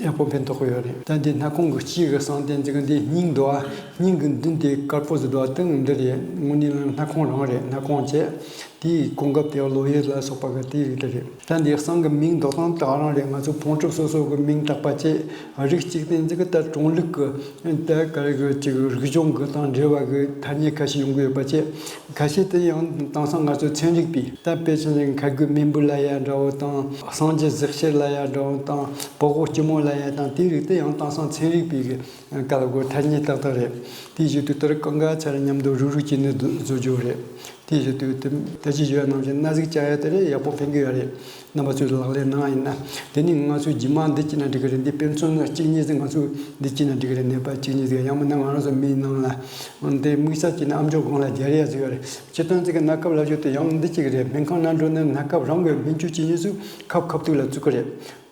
ཡག་པོ་ཕན་ཐོགས་ཀྱི་ཡོད་རེད། ད་འདི་སྣ་ཁུང་གི་ལྕེ་གི་གསང་དེ་འཛིག་གི་འདི་སྙིང་འདུག་ཨ། སྙིང་གི་མདུན་དེ་དཀར་པོ་ཟིག་འདུག་ཨ། དེ་འདི་རེད། དངོས་གནས་ལ་སྣ་ཁུང་རང་རེད། སྣ་ཁུང་བྱས། དེའི་གོང་འགབ་དེ་གློ་དབྱེ་ལ་སོགས་པ་གི་དེའི་རིགས་དེ་རེད། ད་འདི་གསང་གི་མིང་འདོགས་སྟངས་ད་ག་རང་རེད། ང་ཚོ་ཕོ་གྲུབ་སོ་སོ་གི་མིང་བཏགས་པ་བྱས། རིགས་གཅིག་དེ་འཛིག་གི་ད་གྲོང་ལུགས་གི་ད་ག་རེ་གི་ཅིག་རིག་གཞུང་གི་དང་འབྲེལ་བ་གི་ཐ་སྙད་ཁ་ཤས་ཡོང་གི་ཡོད་པ་བྱས། ཁ་ཤས་དེ་ཡང་དེང་སང་ང་ཚོ་ཚན་རིག་པས་ད་དཔེ་ཆ་ནས་མཁལ་རྒོད་སྨན་སྦུག་ལབ་ཡ་འདྲ་བོ་དང་། གསང་རྒྱུད་གཟེགས་བཤེར་ལབ་ཡ་འདྲ་བོ་དང་། པགས་པོ་སྐྱི་མོ་ལབ་ཡ་དང་། དེའི་རིགས་དེ་ཡང་དེང་སང་ཚན་རིག་པའི་གི་ག་ལ་གོ་ཐ་སྙད་ཏག་ཏག་རེད། དེའི་གཞུག་ཏུ་དེར་གང་ག་ཚར་མཉམ་དུ་རུག་རུག་བྱས་ནས་བཟོ་རྒྱུ་རེད། དེའི་གཞུག་ཏུ་དེ་ད་ཅི་ཞུ་ཡ་ནང་བཞིན་སྣ་ཟུག་བཅག་ཡ་དེ་རེད། ཡག་པོ་ཕན་གི་ཡོད་རེད། རྣམ་པ་ཚོས་ལག་ལེན་གནང་ཡིན་ན། དེ་ནི་ང་ཚོས་རྗེས་མ་འདི་བྱས་ན་འགྲིག་གི་རེད། འདི་དཔེ་མཚོན་གཅིག་གཉིས་ཟིག་ང་ཚོས་འདི་བྱས་ན་འགྲིག་གི་རེད། ནད་པ་གཅིག་གཉིས་ཟིག་ཡང་མིན་ན་ང་རང་ཚོ་མིའི་ནང་ལ་འདི་དམིགས་བསལ་བྱས་ན་ཨམ་ཅོག་སྒང་ལ་རྒྱག་ཡ་ཟིག་ཡོད་རེད། སྤྱིར་བཏང་ཅིག་གི་སྣ་ཁབ་ལབ་རྒྱུ་དེ་ཡང་འདི་གཅིག་རེད། སྨན་ཁང་ནང་འགྲོ་ནས་སྣ་ཁབ་རང་གི་སྨན་བཅོས་བྱེད་མཁན་ཚོས་ཁབ་ཁབ་ཐུག་ལ་བཙུགས་གི་རེད།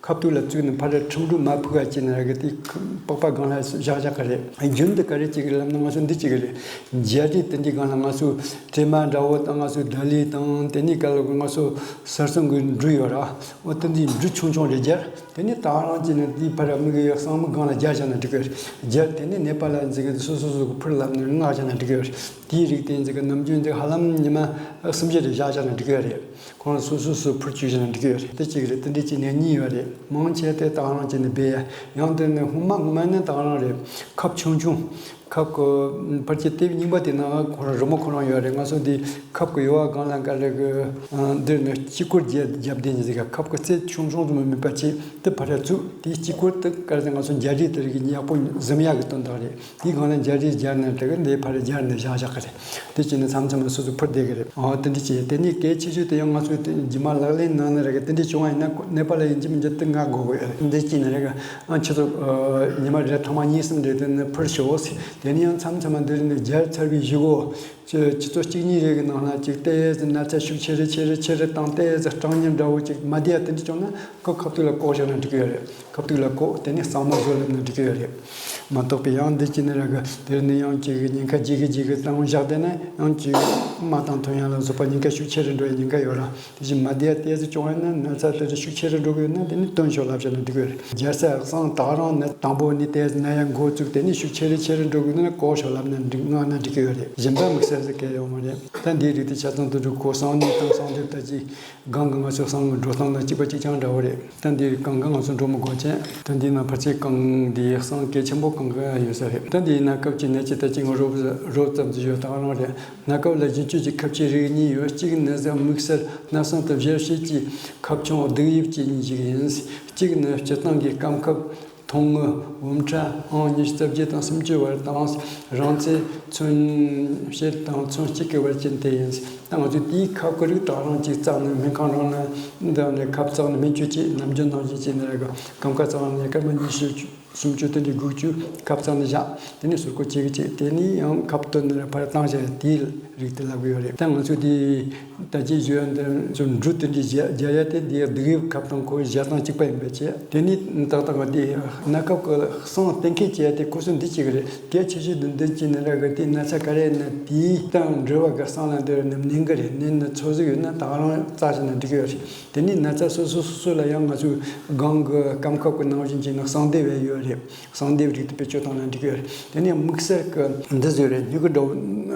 ཁབ་ཏུ་ལ་བཙུགས་ནས་ཕར་ཁྲིམས་འགྲོ་མ་ཕུག་ག་ཅིག་ན་ར་གི་དེ་པགས་པ་སྒང་ལ་བཞག་བཞག་གི་རེད། རྒྱུན་དུ་ག་རེ་ཅིག་ལབ་ན་ང་ཚོ་འདི་ཅིག་གི་རེད། རྒྱ་རིགས་དེ་འདྲའི་སྒང་ལ་ང་ཚོ་སྲན་མ་འདྲ་བོ་དང་ང་ཚོ་ད་ལི་དང་དེ་ནས་ག་ལ་ང་ཚོ་གསར་སྲུང་གི་འབྲུ་ཡོད་ར། འོ་དེ་འདྲའི་འབྲུ་ཆུང་ཆུང་རེ་སྦྱར། དེ་ནས་ད་རང་ཅིག་ནས་དེའི་ཕར་མི་གི་གསང་མི་སྒང་ལ་སྦྱར་བཞག་ན་འགྲིག་གི་རེད། སྦྱར་དེ་ནས་ནད་པ་ལ་འཛི་གི་སོ་སོ་སོ་གི་ཕུར་ལབ་ནས་མངགས་བཞག་ན་འགྲིག་གི་རེད། དེའི་རིགས་དེ་འཛི་གི་ནམ་རྒྱུན་འཛི་ཧ་ལམ་ཉི་མ་གསུམ་བཞི་རེ་བཞག་བཞག་ན་འགྲིག་གི་རེད། ཁོང་སོ་སོ་སོ་ཕུར་བཅུག་བཞག་ན་འགྲིག་གི་རེད། དེ་གཅིག་རེད། དེ་འདྲའི་ཅིག་ནས་གཉིས་ཡོད་རེད། མང་ཆེ་དེ་ད་རང་ཅིག་ནས་སྦས་ཡ། ཡང་དེ་ནས་སྔོན་མ་སྔོན་མ་ནས་ད་རང་རེད། ཁབ་ཆུང་ཆུང་། ཁབ་ཀྱི་ཕར་ཆེར་དེབ་རྙིང་པ་དེ་ནང་ཁོ་རང་རི་མོ་ཁོ་རང་ཡོད་རེད། ང་ཚོ་འདི་ཁབ་ཀྱི་ཡོལ་བ་སྒང་ལ་ག་རེ་གི་འདིར་ནི་དཀྱིལ་འཁོར་རྒྱབ་རྒྱབ་བསྡད་ནས་ཟིག་ག་ཁབ་ཀྱི་རྩེ་ཆུང་ཆུང་དུ་མི་མེད་པ་ཅིག་དེ་ཕར་ར་བཙུགས། དེའི་དཀྱིལ་འཁོར་དུ་ག་རེ་ཟེར་ང་ཚོ་འཇའ་རིས་དེ་རིགས་ཡག་པོ་འཛུམ་ཡག་གི་དོན་དག་རེད། དེའི་སྒང་ལ་འཇའ་རིས་སྦྱར་ནས་དེ་གི་འདི་ཕར་ར་སྦྱར་ནས་བཞག་བཞག་གི་རེད། དེ་བྱས་ནས་མཚམས་མཚམས་ལ་སོ་སོ་ཕུར་བསྡད་གི་རེད། ཨོ་དེ་འདྲ་བྱས། དེ་ནས་གལ་ཆེ་ཤོས་དེ་ཡང་ང་ཚོས་དེ་རྗེས་མ་ལག་ལེན་གནང་ན་ར་གི་དེ་འདྲ་བྱུང་བ་ཡིན་ན་ནད་པ་ལ་ཡིན་གཅིག་མིན་གཅིག་དེ་མངགས་དགོས་གི་ཡོད་རེད། འདི་བྱས་ནས་ར་གི་ཨང་ཁྱེད་ཚོ་ཉི་མ་རེ་ཐེངས་མ་གཉིས་གསུམ་རེ་དེ་ནས་ཕུར་ཤོག་ཟེར། དེ་ནས་ཡང་མཚམས་མཚམས་མ་འདི་རིགས་ནས་སྦྱར་ཚར་བའི་གཞུག་གུ། ཆུ་ཆུ་ཚོད་གཅིག་གཉིས་རེ་གི་ནང་ལ་ཅིག་ཏོག་ཙམ་ན་ཚ་ཤུགས་ཆེ་རུ་ཆེ་རུ་ཆེ་རུ་བཏང་། ཏོག་ཙམ་སྐྲག་སྣང་འདྲ་བོ་ཅིག་མ་བསྡད་ཡ་དེ་འདྲ་བྱུང་ན་ཁོ་ཁབ་ཏུ་ལ་བཀོག་བཞག་ན་འགྲིག་གི་ཡོད་རེད། ཁབ་ཏུ་ལ་བཀོག་དེ་ནས་གཙང་མ་བཟོ་ལབ་ན་འགྲིག་གི་ཡོད་རེད། མ་གཏོགས་པའི་ཡང་འདི་ཅི་ནས་ར་གི་དེ་ནས་ཡང་ཅིག་ཉེན་ཁ་ཅིག་གི་ཅིག་གི་བཏང་བཞག་བསྡད་ན་ཡང་ཅིག་མ་བཏང་ཐོན་ཡ་ལ་སོགས་པ་ཉེན་ཁ་ཤུགས་ཆེ་རུ་འགྲོ་ཡ་ཉེན་ཁ་ཡོད་ར། དེ་བཞིན་མ་བསྡད་ཡ་ཏོག་ཙམ་བྱུང་ཡོད་ན་ན་ཚ་དེ་ཚོ་ཤུགས་ཆེ་རུ་འགྲོ་གི་ཡོད་ན་དེ་ནི་བཏོན་ཤོག་ལབ་བྱས་ན་འགྲིག་གི་རེད། རྒྱལ་ས་གསང་དག་རང་ནི་དང་པོ་ནི་ཏོག་ཙམ་ན་ཡ་འགོ་བཙུགས། དེ་ནི་ཤུགས་ཆེ་རུ་ཆེ་རུ་འགྲོ་གི་ཡོད་ན་བཀོག་ཤོག་ལབ་ན་འགྲིག་མངགས་ན་འགྲིག་གི་ཡོད་རེད། གཞན་པ་དམིགས་བསལ་ཟེར་གལ་ཡོད་མ་རེད། ད་འདིའི་རིགས་དེ་ཆ་ཚང་དུ་འགྲོ་གོ། གསང་གནས་དང་གསང་སྡེབ་ད་ཅི་སྒང་གི་ང་ཚོ་གསང་གི་འགྲོ་སྟངས་དང་གཅིག་པ་གཅིག་རྐྱང་འདྲ་བོ་རེད། ད་འདི་གང་ག་ང་ཚོ་འགྲོ་མི་དགོས་ཅན། ད་འདི་ན་ཕལ་ཆེར་གང་འདི་གསང་གལ་ཆེན་པོ་གང་ག་ཡོད་ས་རེད། ད་འདི་ན་སྐབས་ཀྱི་ནད་ཀྱི་ད་ཅི་ང་རོབ་རོབ་ཙམ་ཅིག་ཡོད་ད་རང་རེད། ན་སྐབས་ལ་རྒྱུན་སྤྱོད་ཀྱི་ཁབ་ཆེ་རིགས་གཉིས་ཡོད། གཅིག་ནི་ཟ་དམིགས་བསལ་ན་གསང་དུ་བཞུར་བྱེད་ཀྱི་ཁབ་ཆུང་གདུག་དབྱིབས་ཀྱི་གཉིས་ཤིག་ཡིན། གཅིག་ནི་སྤྱིར་བཏང་གི་སྐམ་ཁབ། ཐུང་ངུ་བུམ་ཕྲ་ཨང་ཉི་ཤུ་རྩ་བརྒྱད་དང་སུམ་ཅུ་བར་དང་། རིང་ཚད་ཚོན་བྱེད་དང་ཚོན་གཅིག་གི་བར་གྱི་དེ་ཡིན། ད་ང་ཚོས་དེའི་ཁབ་ཀྱི་རིགས་དག་རང་གཅིག་བཙགས་ནས་སྨན་ཁང་རང་ལ་འདི་ནས་ཁབ་བཙགས་ནས་སྨན་བཅོས་བྱེད། ནམ་རྒྱུན་ནང་བཞིན་བྱས་ནས་ར་གི་སྐམ་ཁ་བཙགས་ནས་སྐར་མ་ཉི་ཤུ་སུམ་ཅུ་དེ་འདྲའི་སྒུག་བཅུག་ཁབ་བཙགས་ནས་བཞག་དེ་ནས་ཟུར་བཀོལ་བྱེད་ཀྱི་བྱེད། དེ་ནས་ཡང་ཁབ་བཏོན་ནས་ར་ཕར་བཏང་བྱས་དེའི་རིགས་དེ་ལབ་གི་ཡོད་རེད། ད་ང་ཚོས་དེ། ད་ཅི་ཞུ་ཡ་འདི་ཚོ་འབྲུ་དེ་འདྲའི་སྦྱར་སྦྱར་ཡ་དེ་འདི་གདུག་དབྱིབས་ཁབ་དང་ཁོའི་སྦྱར་སྟངས་གཅིག་པ་ཡིན་པའི་ཕྱིར། དེ་ནི་ཏག་ཏག་གི་དེ་ན་སྐབས་ཀྱི་གསང་གཏན་འཁེལ་བྱེད་ཡ་དེ་ཁོ་ཚོ་འདི་གཅིག་རེད། གལ་ཆེ་ཤོས་འདི་འདི་གཅིག་ནི་ར་གི་དེ་ན་ཚ་ག་རེ་ནི་དེའི་སྟེང་འབྲུ་བ་གི་གསང་ལ་འདི་རུ་ནི་ནན་གི་རེད། ནན་ནི་ཚོད་ཟིག་ཡོད་ན་ད་རང་བཙགས་བྱས་ན་འགྲིག་གི་ཡོད་རེད། དེ་ནི་ན་ཚ་སོ་སོ་སོ་སོ་ལ་ཡང་ང་ཚོའི་སྒང་གི་སྐམ་ཁབ་ཀྱི་ནང་བཞིན་གྱི་ནི་གསང་སྡེབ་ཡ་ཡོད་རེད། གསང་སྡེབ་རིགས་དེ་བེད་སྤྱོད་བཏང་ན་འགྲིག་གི་ཡོད་རེད། དེ་ནི་དམིགས་བསལ་གྱི་འདི་ཟིག་རེད། སྨྱུ་གུ་འདྲ་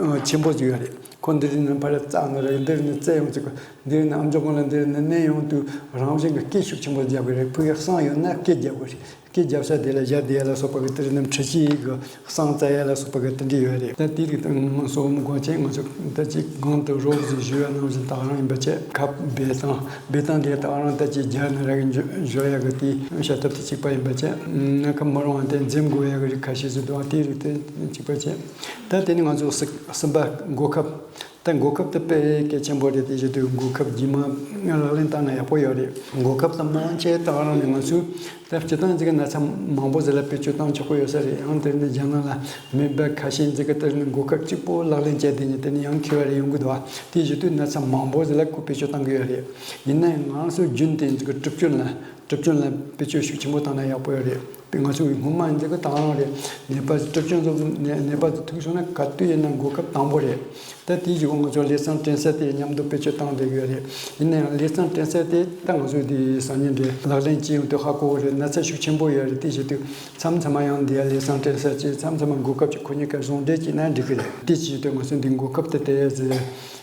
བོ་ཆེན་པོ་ཟིག་ཡོད་རེད། ཁོ་འདི་རིགས་ནི་ཕར་བཙགས་ནི་རེད། འདི་རིགས་ནི་བཙལ་ཡོང་ཚིག་གི་འདི་རིགས་ནི་ཨམ་ཅོག་གང་ལ་འདི་རིགས་ནི་མནན་ཡོང་དུས་རང་བཞིན་གྱི་སྐད་ཤུགས་ཆེན་པོ་རྒྱབ་གི་རེད། ཕུགས་ཡ་གསང་ཡོད་ན་སྐད་རྒྱབ་གི་རེད། སྐད་རྒྱབ་ས་དེ་ལ་སྦྱར་བསྡད་ཡ་ལ་སོགས་པ་གི་དེ་རིགས་ནི་འཕྲུལ་ཆས་གི་གསང་བཙལ་ཡ་ལ་སོགས་པ་གི་དེ་འདྲ་ཡོད་རེད། ད་དེ་རིགས་དང་སོགས་མི་དགོས་ཆེད་ང་ཚོ་ད་ཅིག་གོང་དུ་རོབ་ཙམ་ཞུས་པ་ནང་བཞིན་དག་རང་ཡིན་པ་བྱས། ཁབ་སྦས་སྟངས་སྦས་སྟངས་དེ་དག་རང་ད་ཅིག་སྦྱར་ནི་ར་གི་འཇོ་འཇོ་ཡ་གི་དེ་བྱ་ཐབས་དེ་གཅིག་པ་ཡིན་པ་བྱས། ན་ཁ་མི་རུང་བ་དེ་འཛེམ་དགོས་ཡ་གི་རིགས་ཁ་ཤས་ཟིག་འདུག་དེ་རིགས་དེ་གཅིག་པ་བྱས། ད་དེ་ནི་ང་ཚོ་གསུམ་པ་འགོག་ཁབ། ད་འགོག་ཁབ་དེ་དཔེ་གལ་ཆེན་པོ་རེད། དེ་བཞིན་དུ་འགོག་ཁབ་རྗེས་མ་ལག་ལེན་བསྟར་ན་ཡག་པོ་ཡོད་རེད། འགོག་ཁབ་དང་མང་ཆེ་དག་རང་ནས་ང་ཚོས་ད་སྤྱིར་བཏང་ཅིག་གི་ན་ཚ་མང་པོ་ཟེར་ལ་བེད་སྤྱོད་བཏང་ཆོག་གི་ཡོད་ས་རེད། ཡང་དེ་ནི་རྒྱ་ནག་ལ་སྨན་པ་ཁ་ཤས་ཅིག་གི་དེ་ནི་འགོག་ཁབ་གཅིག་པོ་ལག་ལེན་བྱས་དེ་ནི་དེ་ནི་ཡང་ཁེ་བ་རེ་ཡོང་གི་འདུག་དེ་བཞིན་དུ་ན་ཚ་མང་པོ་ཟེར་ལ་ཁོ་བེད་སྤྱོད་བཏང་གི་ཡོད་རེད། ཡིན་ན་ཡང་ང་ཚོ་རྒྱུན་དེ་ཅིག་གི་གྲུབ་སྐྱོན་ལ་གྲུབ་སྐྱོན་ལ་བེད་སྤྱོད་ཤུགས་ཆེན་པོ་བཏང་ན་ཡག་པོ་ཡོད་རེད། ང་ཚོ་གི་སྔོན་མ་འདི་གི་དང་རང་རེད། ནད་པ་གྲུབ་སྐྱོན་ཚོ་ནད་ནད་པ་ཚོ་ཐུག་སོང་ན་ག་དུས་ཡིན་ན་འགོག་ཁབ་དང་པོ་རེད། ད་དེའི་གཞུག་ང་ཚོ་ལས་ཚན་སྐྲུན་ས་དེ་མཉམ་དུ་བེད་སྤྱོད་བཏང་བསྡད་ཀྱི་ཡོད་རེད། ཡིན་ན་ཡང་ལས་ཚན་སྐྲུན་ས་དེ་ད་ང་ཚོ་དེ་སང་ཉིན་རེད་ལག་ལེན་བྱེད་ཡོང་དུས་ཧ་གོ་གི་རེད། ན་ཚ་ཤུགས་ཆེན་པོ་ཡོད་རེད། དེ་བྱེད་དུས་མཚམས་མཚམས་མ་ཡང་འདི་ཡ་ལས་ཚན་སྐྲུན་ས་བྱས། མཚམས་མཚམས་མ་འགོག་ཁབ་ཀྱི་ཁོ་གཉིས་ཀ་ཟུང་འབྲེལ་བྱས་ན་འགྲིག་གི་རེད། དེ་བྱེད་དུས་ང་ཚོ་འདི་འགོག་ཁབ་དེ་དེ་ཡ་ཟེར།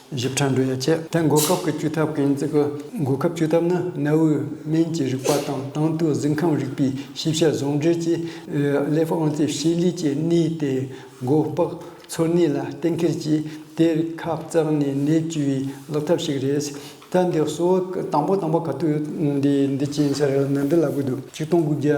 ཞིབ་ཕྲ་འགྲོ་ཡ་བྱེད། ད་འགོག་ཁབ་ཀྱི་བཅོས་ཐབས་ཀྱི་ཡིན་ཚིག་གི་འགོག་ཁབ་བཅོས་ཐབས་ནི་གནའ་བོའི་སྨན་གྱི་རིག་པ་དང་དེང་དུས་གཟུགས་ཁམས་རིག་པའི་ཤེས་བྱ་ཟུང་འབྲེལ་གྱིས་ཀླད་པ་ཨང་རྩིས་བྱེད་ལས་ཀྱི་གནས་དེ་མགོ་པགས་ཚོར་གནས་ལ་གཏན་འཁེལ་གྱིས་དེར་ཁབ་བཙགས་ནས་ནད་བཅོས་པའི་ལག་ཐབས་ཤིག་རེད། ད་འདི་གཙོ་བོ་དང་པོ་དང་པོ་ག་དུས་འདི་འདི་ཅི་ཡིན་ས་རེད་ན་འདི་ལབ་གི་འདུག་ཆིག་སྟོང་དགུ་བརྒྱ་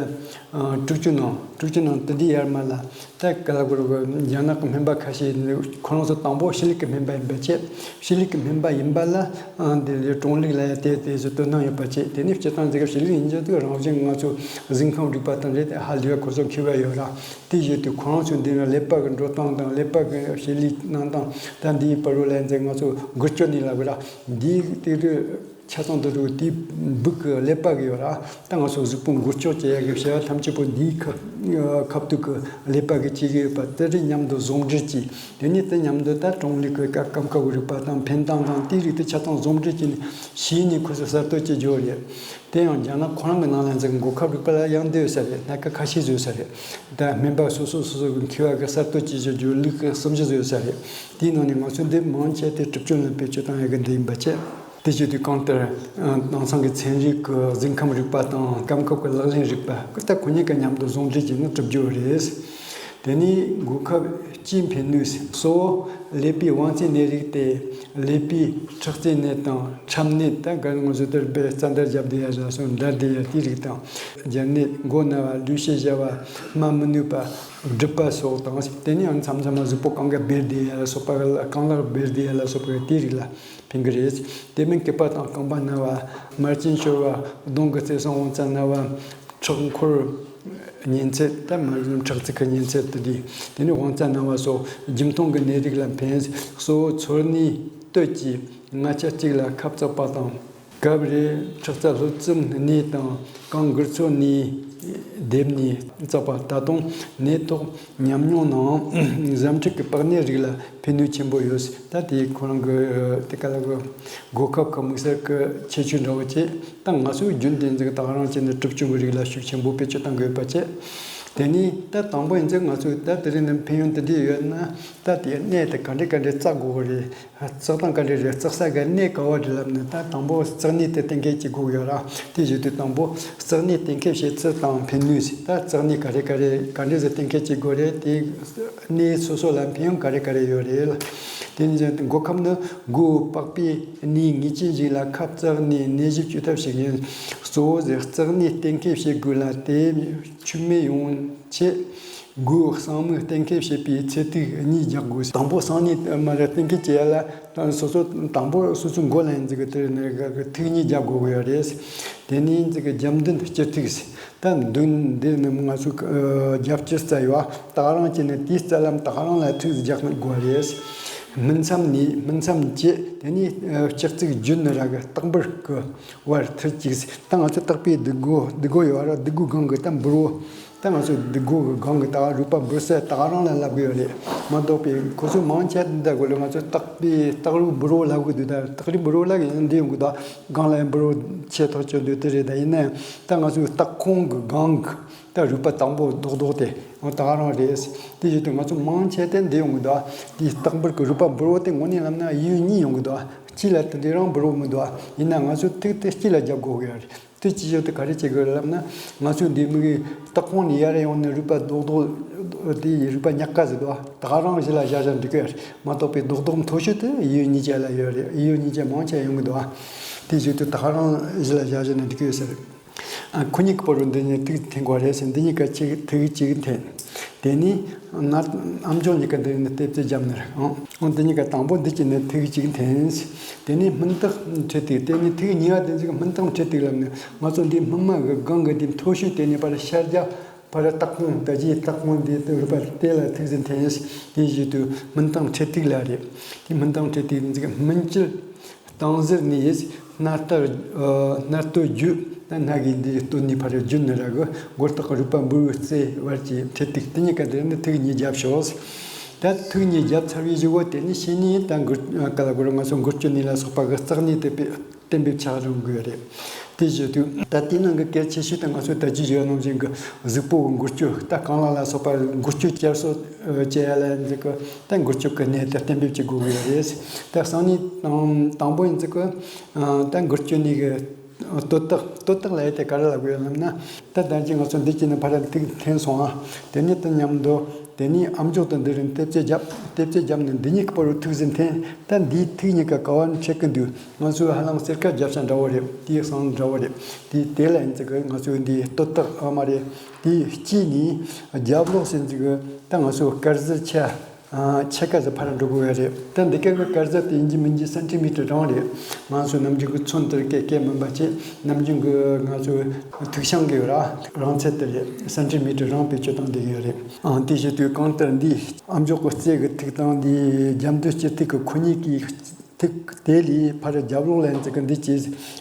དྲུག་ཅུ་ནང་དྲུག་ཅུ་ནང་དེ་འདྲའི་ཡར་མར་ལ། ད་ག་ལ་གོ་ར་གོ་རྒྱ་ནག་གི་སྨན་པ་ཁ་ཤས་ནི་ཁོ་རང་ཚོ་དང་པོ་ཤི་ལིག་གི་སྨན་པ་ཡིན་པ་བྱས། ཤི་ལིག་གི་སྨན་པ་ཡིན་པ་ལ་ཨང་དེ་ལས་གྲོང་ལུགས་ལ་ཡ་དེ་དེ་ཚོ་དོ་སྣང་ཡོད་པ་བྱས། དེ་ནས་སྤྱིར་བཏང་འཛི་ག་ཤི་ལིག་ཡིན་ཆོག་དུས་རང་བཞིན་ང་ཚོ་གཟུགས་ཁམས་རིག་པ་དང་འབྲེལ་ཏེ་ཧ་ལས་པ་ཁོ་ཚོ་མཁས་པ་ཡོད་ར། དེ་བཞིན་དུ་ཁོ་རང་ཚོ་འདི་ན་ཀླད་པ་གི་འགྲོ་སྟངས་དང་ཀླད་པ་གི་ཤི་ལིག་གནང་སྟངས་ད་འདིའི་བར་རོ་ལ་འཛི་ང་ཚོ་འགུལ་སྐྱོད་ནི་ལ་གོ་ར་འདིའི་དེ་དུས། ཆ་ཚང་དུ་རུ་དེའི་སྦུག་གི་ཀླད་པ་གི་ཡོད་ར། ད་ང་ཚོ་གཟུགས་པོ་འགུལ་སྐྱོད་བྱེད་ཡ་གི་བྱ་བ་ཐམས་ཅད་པོ་འདིའི་ཁ་ཁ་ཐུག་གི་ཀླད་པ་གི་བྱེད་ཀྱི་ཡོད་པ་དེ་རིགས་མཉམ་དུ་ཟུང་འབྲེལ་གྱིས། དེ་ནས་དེ་མཉམ་དུ་ད་ཀྲོང་ལི་གི་སྐབས་སྐབས་ཁ་བའི་རིག་པ་དང་འཕེན་སྟངས་དང་དེའི་རིགས་དེ་ཆ་ཚང་ཟུང་འབྲེལ་གྱིས་ནས་ཤེས་ནས་ཁོ་ཚོ་གསར་གཏོད་བྱེད་རྒྱུ་རེད། དེ་ཡང་རྒྱ་ནག་ཁོ་རང་གི་ནང་ལ་འཛིན་འགོག་ཁབ་རིག་པ་ལ་ཡང་འདོད་ས་རེད། སྣ་ཁ་ཁ་ཤས་བཟོས་ས་རེད། ད་སྨན་པ་སོ་སོ་སོ་སོ་གི་མཁས་པ་གི་གསར་གཏོད་བྱེད་བཞིན་རྒྱུ་ལུགས་གསུམ་བཞི་བཟོས་ས་རེད། དེའི་ནང་ནས་ང་ཚོ་འདི་མང་ཆེ་དེ་གྲུབ་ཆ་ལ་བེད་སྤྱོད་བཏང་ཡག་གི་འདི་ཡིན་པ་བྱས། དེ་བཞིན་དུ་གང་ལྟར་དེང་སང་གི་ཚན་རིག་གི་གཟིགས་ཁམས་རིག་པ་དང་སྐབས་ཁབ་ཀྱི་ལག་ལེན་རིག་པ་ད་ཁོ་གཉིས་ཀ་མཉམ་དུ་ཟུང་འབྲེལ་བྱས་ནས་གྲུབ་རྒྱུ་རེད། དེ་ནས་འགོག་ཁབ་སྤྱིའི་ཕན་ནུས། གཙོ་བོ་ཀླད་པའི་དབང་རྩའི་ནད་རིགས་ཏེ། ཀླད་པའི་ཁྲག་རྩའི་ནད་དང་ཁྲག་ནད། ད་ག་ང་ཚོ་དེར་དཔེ་རྩ་འདར་རྒྱབ་བསྡད་ཡ་ལ་སོགས་འདར་བསྡད་ཡ་དེའི་རིགས་དང་། སྦྱར་ནད། མགོ་ན་བ། ལུས་ཤེད་ཞ་བ། སྨྲ་མི་ནུས་པ། སྒྲིབ་པ་སོགས་དང་། དེ་ནས་ཡང་མཚམས་མཚམས་ལ་གཟུགས་པོ་རྐང་ག་སྦེར་བསྡད་ཡ་ལ་སོགས་པ། རྐང་ལག་སྦེར་བསྡད་ཡ་ལ་སོགས་པ་དེའི་རིགས་ལ་ཕན་གི་རེད། དེ་མིན་སྐེད་པ་དང་རྐང་པ་ན་བ། དམར་རྐྱེན་ཤོར་བ། གདོང་གི་རྩེ་སོང་དབང་རྩ་ན་བ། ཁྲག་འཁོར་གཉན་ཚད། ད་མ་ཁྲག་རྩ་ཁུ་གཉན་ཚད་དེ་དེ་དེ་ནས་དབང་རྩ་ན་བ་སོགས་རྒྱུ་མཐོང་གི་ནད་རིགས་ལ་ཕན། གཙོ་བོ་ཚོར་ནུས་སྟོད་ཀྱི་ང་ཆ་གཅིག་ལ་ཁབ་བཙགས་པ་དང་། སྐབས་རེ་ཁྲག་རྩ་ལྷུ་ཙམ་གནས་དང་རྐང་མགུར་ཚོ་ནས་བསྡེབས་ནས་བཙགས་པ། ད་དུང་ནད་ཐོག་ཉམས་མྱོང་ནང་གཟའ་མཁྲེགས་ཀྱི་པགས་ནད་རིགས་ལ་ཕན་ནུས་ཆེན་པོ་ཡོད། ད་དེ་ཁོ་རང་གི་དེ་ག་ལ་གི་འགོག་ཁབ་ཀྱི་དམིགས་བསལ་གྱི་ཁྱད་ཆོས་འདྲ་བོ་བྱས། ད་ང་ཚོས་རྒྱུན་དུ་འཛིན་ད་ག་རང་བྱས་ནས་གྲུབ་ཆ་གི་རིགས་ལ་ཤུགས་ཆེན་པོ་བེད་སྤྱོད་གཏང་དགོས་པ་བྱས། དེ་ནས་ད་དང་པོ་ཡིན་ཚེ་ང་ཚོས་ད་དེ་རིང་ནས་ཕན་ཡོན་དེ་འདྲས་ཡོད་ན། ད་དེ་གནས་དེ་ག་འདྲས་ག་འདྲས་བཙག་དགོས་རེད། བཙག་སྟངས་ག་འདྲས་རེད། བཙག་ས་གི་གནས་ག་བ་རེད་ལབ་ན། ད་དང་པོ་བཙག་གནས་དེ་གཏན་འཁེལ་བྱེད་དགོས་ཡོད་ར། དེ་བཞིན་དུ་དང་པོ་བཙག་གནས་གཏན་འཁེལ་བྱེད་ཚུལ་དང་ཕན་ནུས། ད་བཙག་གནས་ག་རེ་ག་རེ་ག་འདྲས་སེ་གཏན་འཁེལ་བྱེད་དགོས་རེད། དེ་གནས་སོ་སོ་ལ་ཕན་ཡོན་ག་རེ་ག་རེ་ཡོད་རེད། དེ་ནས་འགོག་ཁབ་ནི་མགོ་པགས་པའི་ནད་ངེས་ཅན་ཞིག་ལ་ཁབ་བཙགས་ནས་ནད་གཞི་བཅོས་ཐབས་ཤིག་ཡིན། གཙོ་བོ་ཟེར་བཙག་གནས་གཏན་འཁེལ་བྱེད་དགོས་ལ། དེ་འཆུག་མེད་ཡོང་ཆེད་མགོའི་གསང་མིག་གཏན་འཁེལ་བྱེད་པའི་ཚེ་ཐིག་གཉིས་རྒྱག་དགོས། དང་པོ་གསང་གནས་མ་རེད། གཏན་འཁེལ་བྱེད་ཡ་ལ་སོ་སོ་དང་པོ་སོ་སོའི་མགོ་ལ་ཡིན་ཟིག་གི་དེ་ནས་ཐིག་གཉིས་རྒྱག་དགོས་ཀྱི་ཡོད་རེད། དེ་ནས་ཟིག་གི་རྒྱབ་མདུན་སྤྱི་ཐིག་ད་མདུན་འདི་ནི་ང་ཚོའི་རྒྱབ་སྤྱི་རྩ་ཡོད། ད་ག་རང་བྱས་ནས་དེའི་རྩ་ལམ་ད་ག་རང་ལ་ཐིག་རྒྱག་དགོས་རེད། སྨིན་མཚམས་ནས་སྨིན་མཚམས་བཅད། དེ་ནས་ལྕགས་ཚིགས་རྒྱུན་ར་གི་ལྟག་འབུར་གི་བར་ཐིག་གཅིག་ད་ང་ཚོ་ལྟག་པའི་ལྡུག་སྒོ་ལྡུག་སྒོ་ཡོད་ར། ལྡུག་སྒོའི་སྒང་གི་ད་འབུར་བོ། ད་ང་ཚོ་ལྡུག་སྒོ་གི་སྒང་གི་ད་རུས་པ་འབུར་ས་ད་ག་རང་ལ་ལབ་གི་ཡོད་རེད། མ་གཏོགས་པའི་ཁོ་ཚོ་མང་ཆེ་འདི་གོ་ལ་ང་ཚོ་ལྟག་པའི་ལྟག་རུས་འབུར་བོ་ལབ་གི་འདུག་ད་ལྟག་རུས་འབུར་བོ་ལབ་གི་ཡང་འདི་ཡོང་གི་འདུག་སྒང་ལ་ཡང་འབུར་བོ་ཆེ་ཐག་ཆོད་འདུག་དེ་རེད། ད་ཡིན་ན་ཡང་ད་ང་ཚོའི་ལྟག་ཁོང་གི་སྒང་གི་ད་རུས་པ་དང་པོ་རྡོག་རྡོག་དེ་ད་ག་རང་རེད། དེ་བཞིན་དུ་ང་ཚོ་མང་ཆེ་དེ་འདི་ཡོང་གི་འདུག་དེའི་ལྟག་འབུར་གི་རུས་པ་འབུར་བོ་དེ་དངོས་གནས་ལབ་ན་གཡས་གཡོན་གཉིས་ཡོང་གི་འདུག་དཀྱིལ་ལ་དེ་འདྲའི་རང་འབུར་བོ་མི་འདུག་ཡིན་ན་ང་ཚོས་ཐིག་དེ་དཀྱིལ་ལ་རྒྱབ་དགོས་ཀྱི་ཡོད་རེད། དེ་ཅི་ཞིག་དེ་ག་རེ་བྱེད་དགོས་ལབ་ན། ང་ཚོས་འདི་མི་གི་ལྟག་ཁོང་ནས་ཡར་ཡོང་ནས་རུས་པ་རྡོག་རྡོག་དེ་ཡི་རུས་པ་ཉག་ག་ཟེར་འདུག་ད་ག་རང་གཞི་ལ་བཞག་བཞག་འགྲིག་གི་ཡོད་རེད། མ་གཏོགས་པའི་རྡོག་རྡོག་མཐོ་ཤོས་དེ་གཡས་གཡོན་གཉིས་ཆ་ལ་ཡོད་རེད། གཡས་གཡོན་གཉིས་ཆ་མང་ཆེ་ཡོང་གི་འདུག་དེ་ཞིག་དེ་ད་ག་རང་གཞི་ལ་བཞག་བཞག་ན་འགྲིག་གི་ཡོད་ཟེར། ཨ། ཁོ་གཉིས་ཀྱི་བར་དུ་འདི་ནས་ཐིག་འཐེན་དགོས་རེད་ཟེར། འདི་གཉིས་ཀ་གཅིག་ཐིག་གཅིག་འཐེན། དེ་ནས་ན་ཨམ་ཅོག་གཉིས་ཀ་འདི་ནས་ལྟེབ་རྩེག་རྒྱབ་ནས་རེད། ཨང་། འོ་འདི་གཉིས་ཀ་དང་པོ་འདི་གཅིག་ནས་ཐིག་གཅིག་འཐེན། དེ་ནས་སྨིན་རྟགས་འཕྲེད་ཐིག་དེ་ནས་ཐིག་གཉིས་པ་དེ་ཚོ་སྨིན་རྟགས་འཕྲེད་ཐིག་ལབ་ནས་ང་ཚོ་འདི་སྨིན་མ་གི་སྒང་གི་འདི་མཐོ་ཤོས་དེ་ནས་ཕར་ཤར་རྒྱག་ཕར་ལྟག་ཁོང་ད་ཅི་ལྟག་ཁོང་འདི་རུས་པ་དེ་ལ་ཐིག་ཟིན་འཐེན། དེ་བཞིན་དུ་སྨིན་རྟགས་འཕྲེད་ཐིག་ལ་རེད། དེ་སྨིན་རྟགས་འཕྲེད་ཐིག་དེ་ཚོ་སྨིན་དཀྱིལ། སྟང་ཟུར་ནས་སྣ་ལྟར། སྣ་ལྟོ་བརྒྱུད། སྣ་གི་འདི་སྟོད་ནས་ཕར་བརྒྱུད་ནས་ར་གི་སྒོ་ལྟག་གི་རུས་པ་འབུར་བོའི་རྩེ་བར་གྱི་འཕྲེད་ཐིག་དེ་གཉིས་ཀ་དེ་ནི་ཐིག་གཉིས་བརྒྱབ་ཤོག་ད་ཐིག་གཉིས་བརྒྱབ་ཚར་བའི་གཞུག་གུ་དེ་ནི་ཕྱི་ནས་ད་འགུལ་ག་ལ་གོ་ར་ང་ཚོ་འགུལ་སྐྱོད་ནུས་ལ་སོགས་པ་གི་བརྩེགས་ནུས་དེ་གཏན་འབེབས་ཆགས་འགྲོ་གི་རེད། དེ་བཞིན་དུ་ད་དེའི་ནང་གི་གལ་ཆེ་ཤོས་དེ་ང་ཚོས་ད་ཅི་བརྗོད་ནང་བཞིན་གི་གཟུགས་པོ་གི་འགུལ་སྐྱོད། ད་རྐང་ལག་ལ་སོགས་པ་འགུལ་སྐྱོད་བསྐྱར་གསོ་བྱེད་ཡ་ལ་འདི་གི་ད་འགུལ་སྐྱོད་ཀྱི་གནས་དེ་གཏན་འབེབས་བྱེད་དགོས་ཀྱི་ཡོད་རེད། ད་གསང་གནས་དང་དང་པོ་ཡིན་ཚེ་གི་ད་འགུལ་སྐྱོད་ནུས་ཀྱི་སྟོད་ཐག་སྟོད་ཐག་ལབ་ཡ་དེ་ག་རེ་ལབ་དགོས་ཡོད་ལབ་ན། ད་ད་ཅི་ང་ཚོ་འདི་གཅིག་ནས་ཕར་ཐིག་འཐེན་སོང་ཨ། དེ་ནས་དེ་མཉམ་དུ་དེ་ནས་ཨམ་ཅོག་དང་འདི་རིང་ལྟེབ་རྩེག་རྒྱབ། ལྟེབ་རྩེག་རྒྱབ་ནས་འདི་གཉིས་ཀྱི་བར་དུ་ཐིག་ཟིན་འཐེན། ད་འདིའི་ཐིག་གཉིས་ཀ་ག་བར་འཕྲད་ཀྱི་འདུག་ང་ཚོས་ཧ་ལམ་སེར་ཁ་རྒྱབ་ཤ་འདྲ་བོ་རེད། དེའི་གསང་འདྲ་བོ་རེད། དེ་དེ་ལ་ཡིན་ཚེ་གི་ང་ཚོས་འདི་སྟོད་ཐག་ཨ་མ་རེད། དེའི་དཀྱིལ་ནས་རྒྱབ་ལོགས་ཟིན་ཚེ་གི་ད་ང་ཚོ་དཀར་ཟུར་ཆ། ཨ། ཕྱེད་ཀ་ཟིག་ཕར་འགྲོ་དགོས་ཡ་རེད། ད་འདི་ག་གི་དཀར་ཟུར་དེ་ཡིན་གཅིག་མིན་གཅིག་སེན་ཊི་མི་ཊར་རང་རེད། ང་ཚོ་ནམ་རྒྱུན་གི་ཚོན་དེར་སྐད་སྐད་མིན་པ་བྱས། ནམ་རྒྱུན་གི་ང་ཚོ་ཐིག་ཤིང་གི་ཡོད་ར། རིང་ཚད་དེ་རེད། སེན་ཊི་མི་ཊར་རང་བེད་སྤྱོད་བཏང་བསྡད་ཀྱི་ཡོད་རེད། ཨང་། དེ་བྱེད་དུས་གང་ལྟར་འདི་ཨམ་ཅོག་གི་རྩེ་གི་ཐིག་དང་འདི་རྒྱབ་མདུན་སྤྱི་ཐིག་གི་ཁོ་གཉིས་ཀྱི་ ཐིག་དེ་ལས་ཕར་རྒྱབ་ལོགས་ལ་ཡིན་ཙི་གི་འདི་ཅི་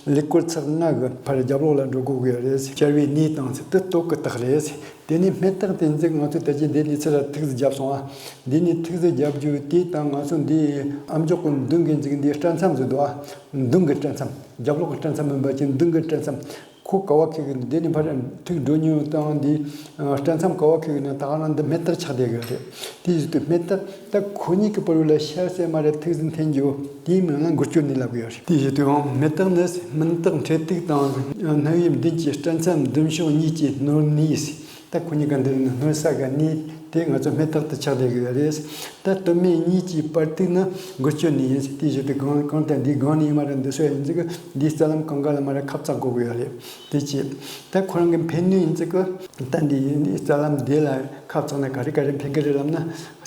ཀླད་ཀོར་ཚེག་ལྔ་གི་ཕར་རྒྱབ་ལོགས་ལ་འགྲོ་དགོས་ཀྱི་རེད། བཅར་བའི་གནས་དང་ཚེ་དེ་སྟོད་གི་རྟགས་རེད། དེ་ནས་སྨད་རྟགས་དེ་ཚིག་ང་ཚོ་ད་ཅི་འདི་ནས་ཚུར་ཐིག་ཟིག་བརྒྱབ་སོང་ཨ། འདི་ནས་ཐིག་ཟིག་བརྒྱབ་རྒྱུ་དེ་དང་ང་ཚོ་འདི་ཨ་མཆོག་གི་མདུན་གི་འཛིག་འདི་སྤྲད་མཚམས་ཟིག་འདུག་ཨ། མདུན་གི་སྤྲད་མཚམས། རྒྱབ་ལོགས་གི་སྤྲད་མཚམས་མིན་པ་ཅིག་མདུན་གི་སྤྲད་མཚམས། ཁོ་ག་བ་ཁེ་གི་འདི་ནས་ཕར་ཐིག་འགྲོ་ཉུང་དང་འདི་སྤྲད་མཚམས་ག་བ་ཁེ་གི་ན་ད་ག་རང་འདི་སྨད་རྟགས་ཆགས་བསྡད་གི་རེད། དེ་བཞིན་དུ་སྨད་རྟགས་ད་ཁོ་གཉིས་ཀྱི་བར་ལ་ཤར་སེ་མ་རེད་ཐིག་ཟིག་འཐེན་རྒྱུ་དེའི་མིང་ལ་འགུལ་སྐྱོད་གནས་ལབ་གི་ཡོད་རེད། དེ་བཞིན་དུ་ཡང་སྨད་རྟགས་ནི་སྨིན་རྟགས་འཕྲེད་ཐིག་དང་སྣང་བའི་མདུན་གྱི་སྤྲད་མཚམས་མདུན་ཕྱོགས་གཉིས་ཀྱི་སྣོར་གནས། ད་ཁོ་གཉིས་ཀ་འདི་ནི་སྣོར་ས་ག་ནི་དེ་ང་ཚོ་སྨད་རྟགས་དུ་ཆགས་བསྡད་ཀྱི་ཡོད་རེད། ད་སྟོད་སྨད་གཉིས་ཀྱི་བར་ཐིག་ནི་འགུལ་སྐྱོད་ནི་ཡིན། དེ་བཞིན་དུ་གང་གང་ལྟར་འདི་སྒང་ནས་ཡིན་མ་རེད་འདི་སོ་ཡིན་ཙི་གི་འདིའི་རྩ་ལམ་གང་ག་ལ་མ་རེད་ཁབ་ཚག་དགོས་ཀྱི་ཡོད་རེད། དེ་ཅི། ད་ཁོ་རང་གི་ཕན་ནུས་ཡིན་ཙི་གི་ད་འདི་ཡིན་འདིའི་རྩ་ལམ་འདི་ལ་ཁབ་ཚག་ན་ག་རེ་ག་རེ་ཕན་གི་རེད་ལབ་ན།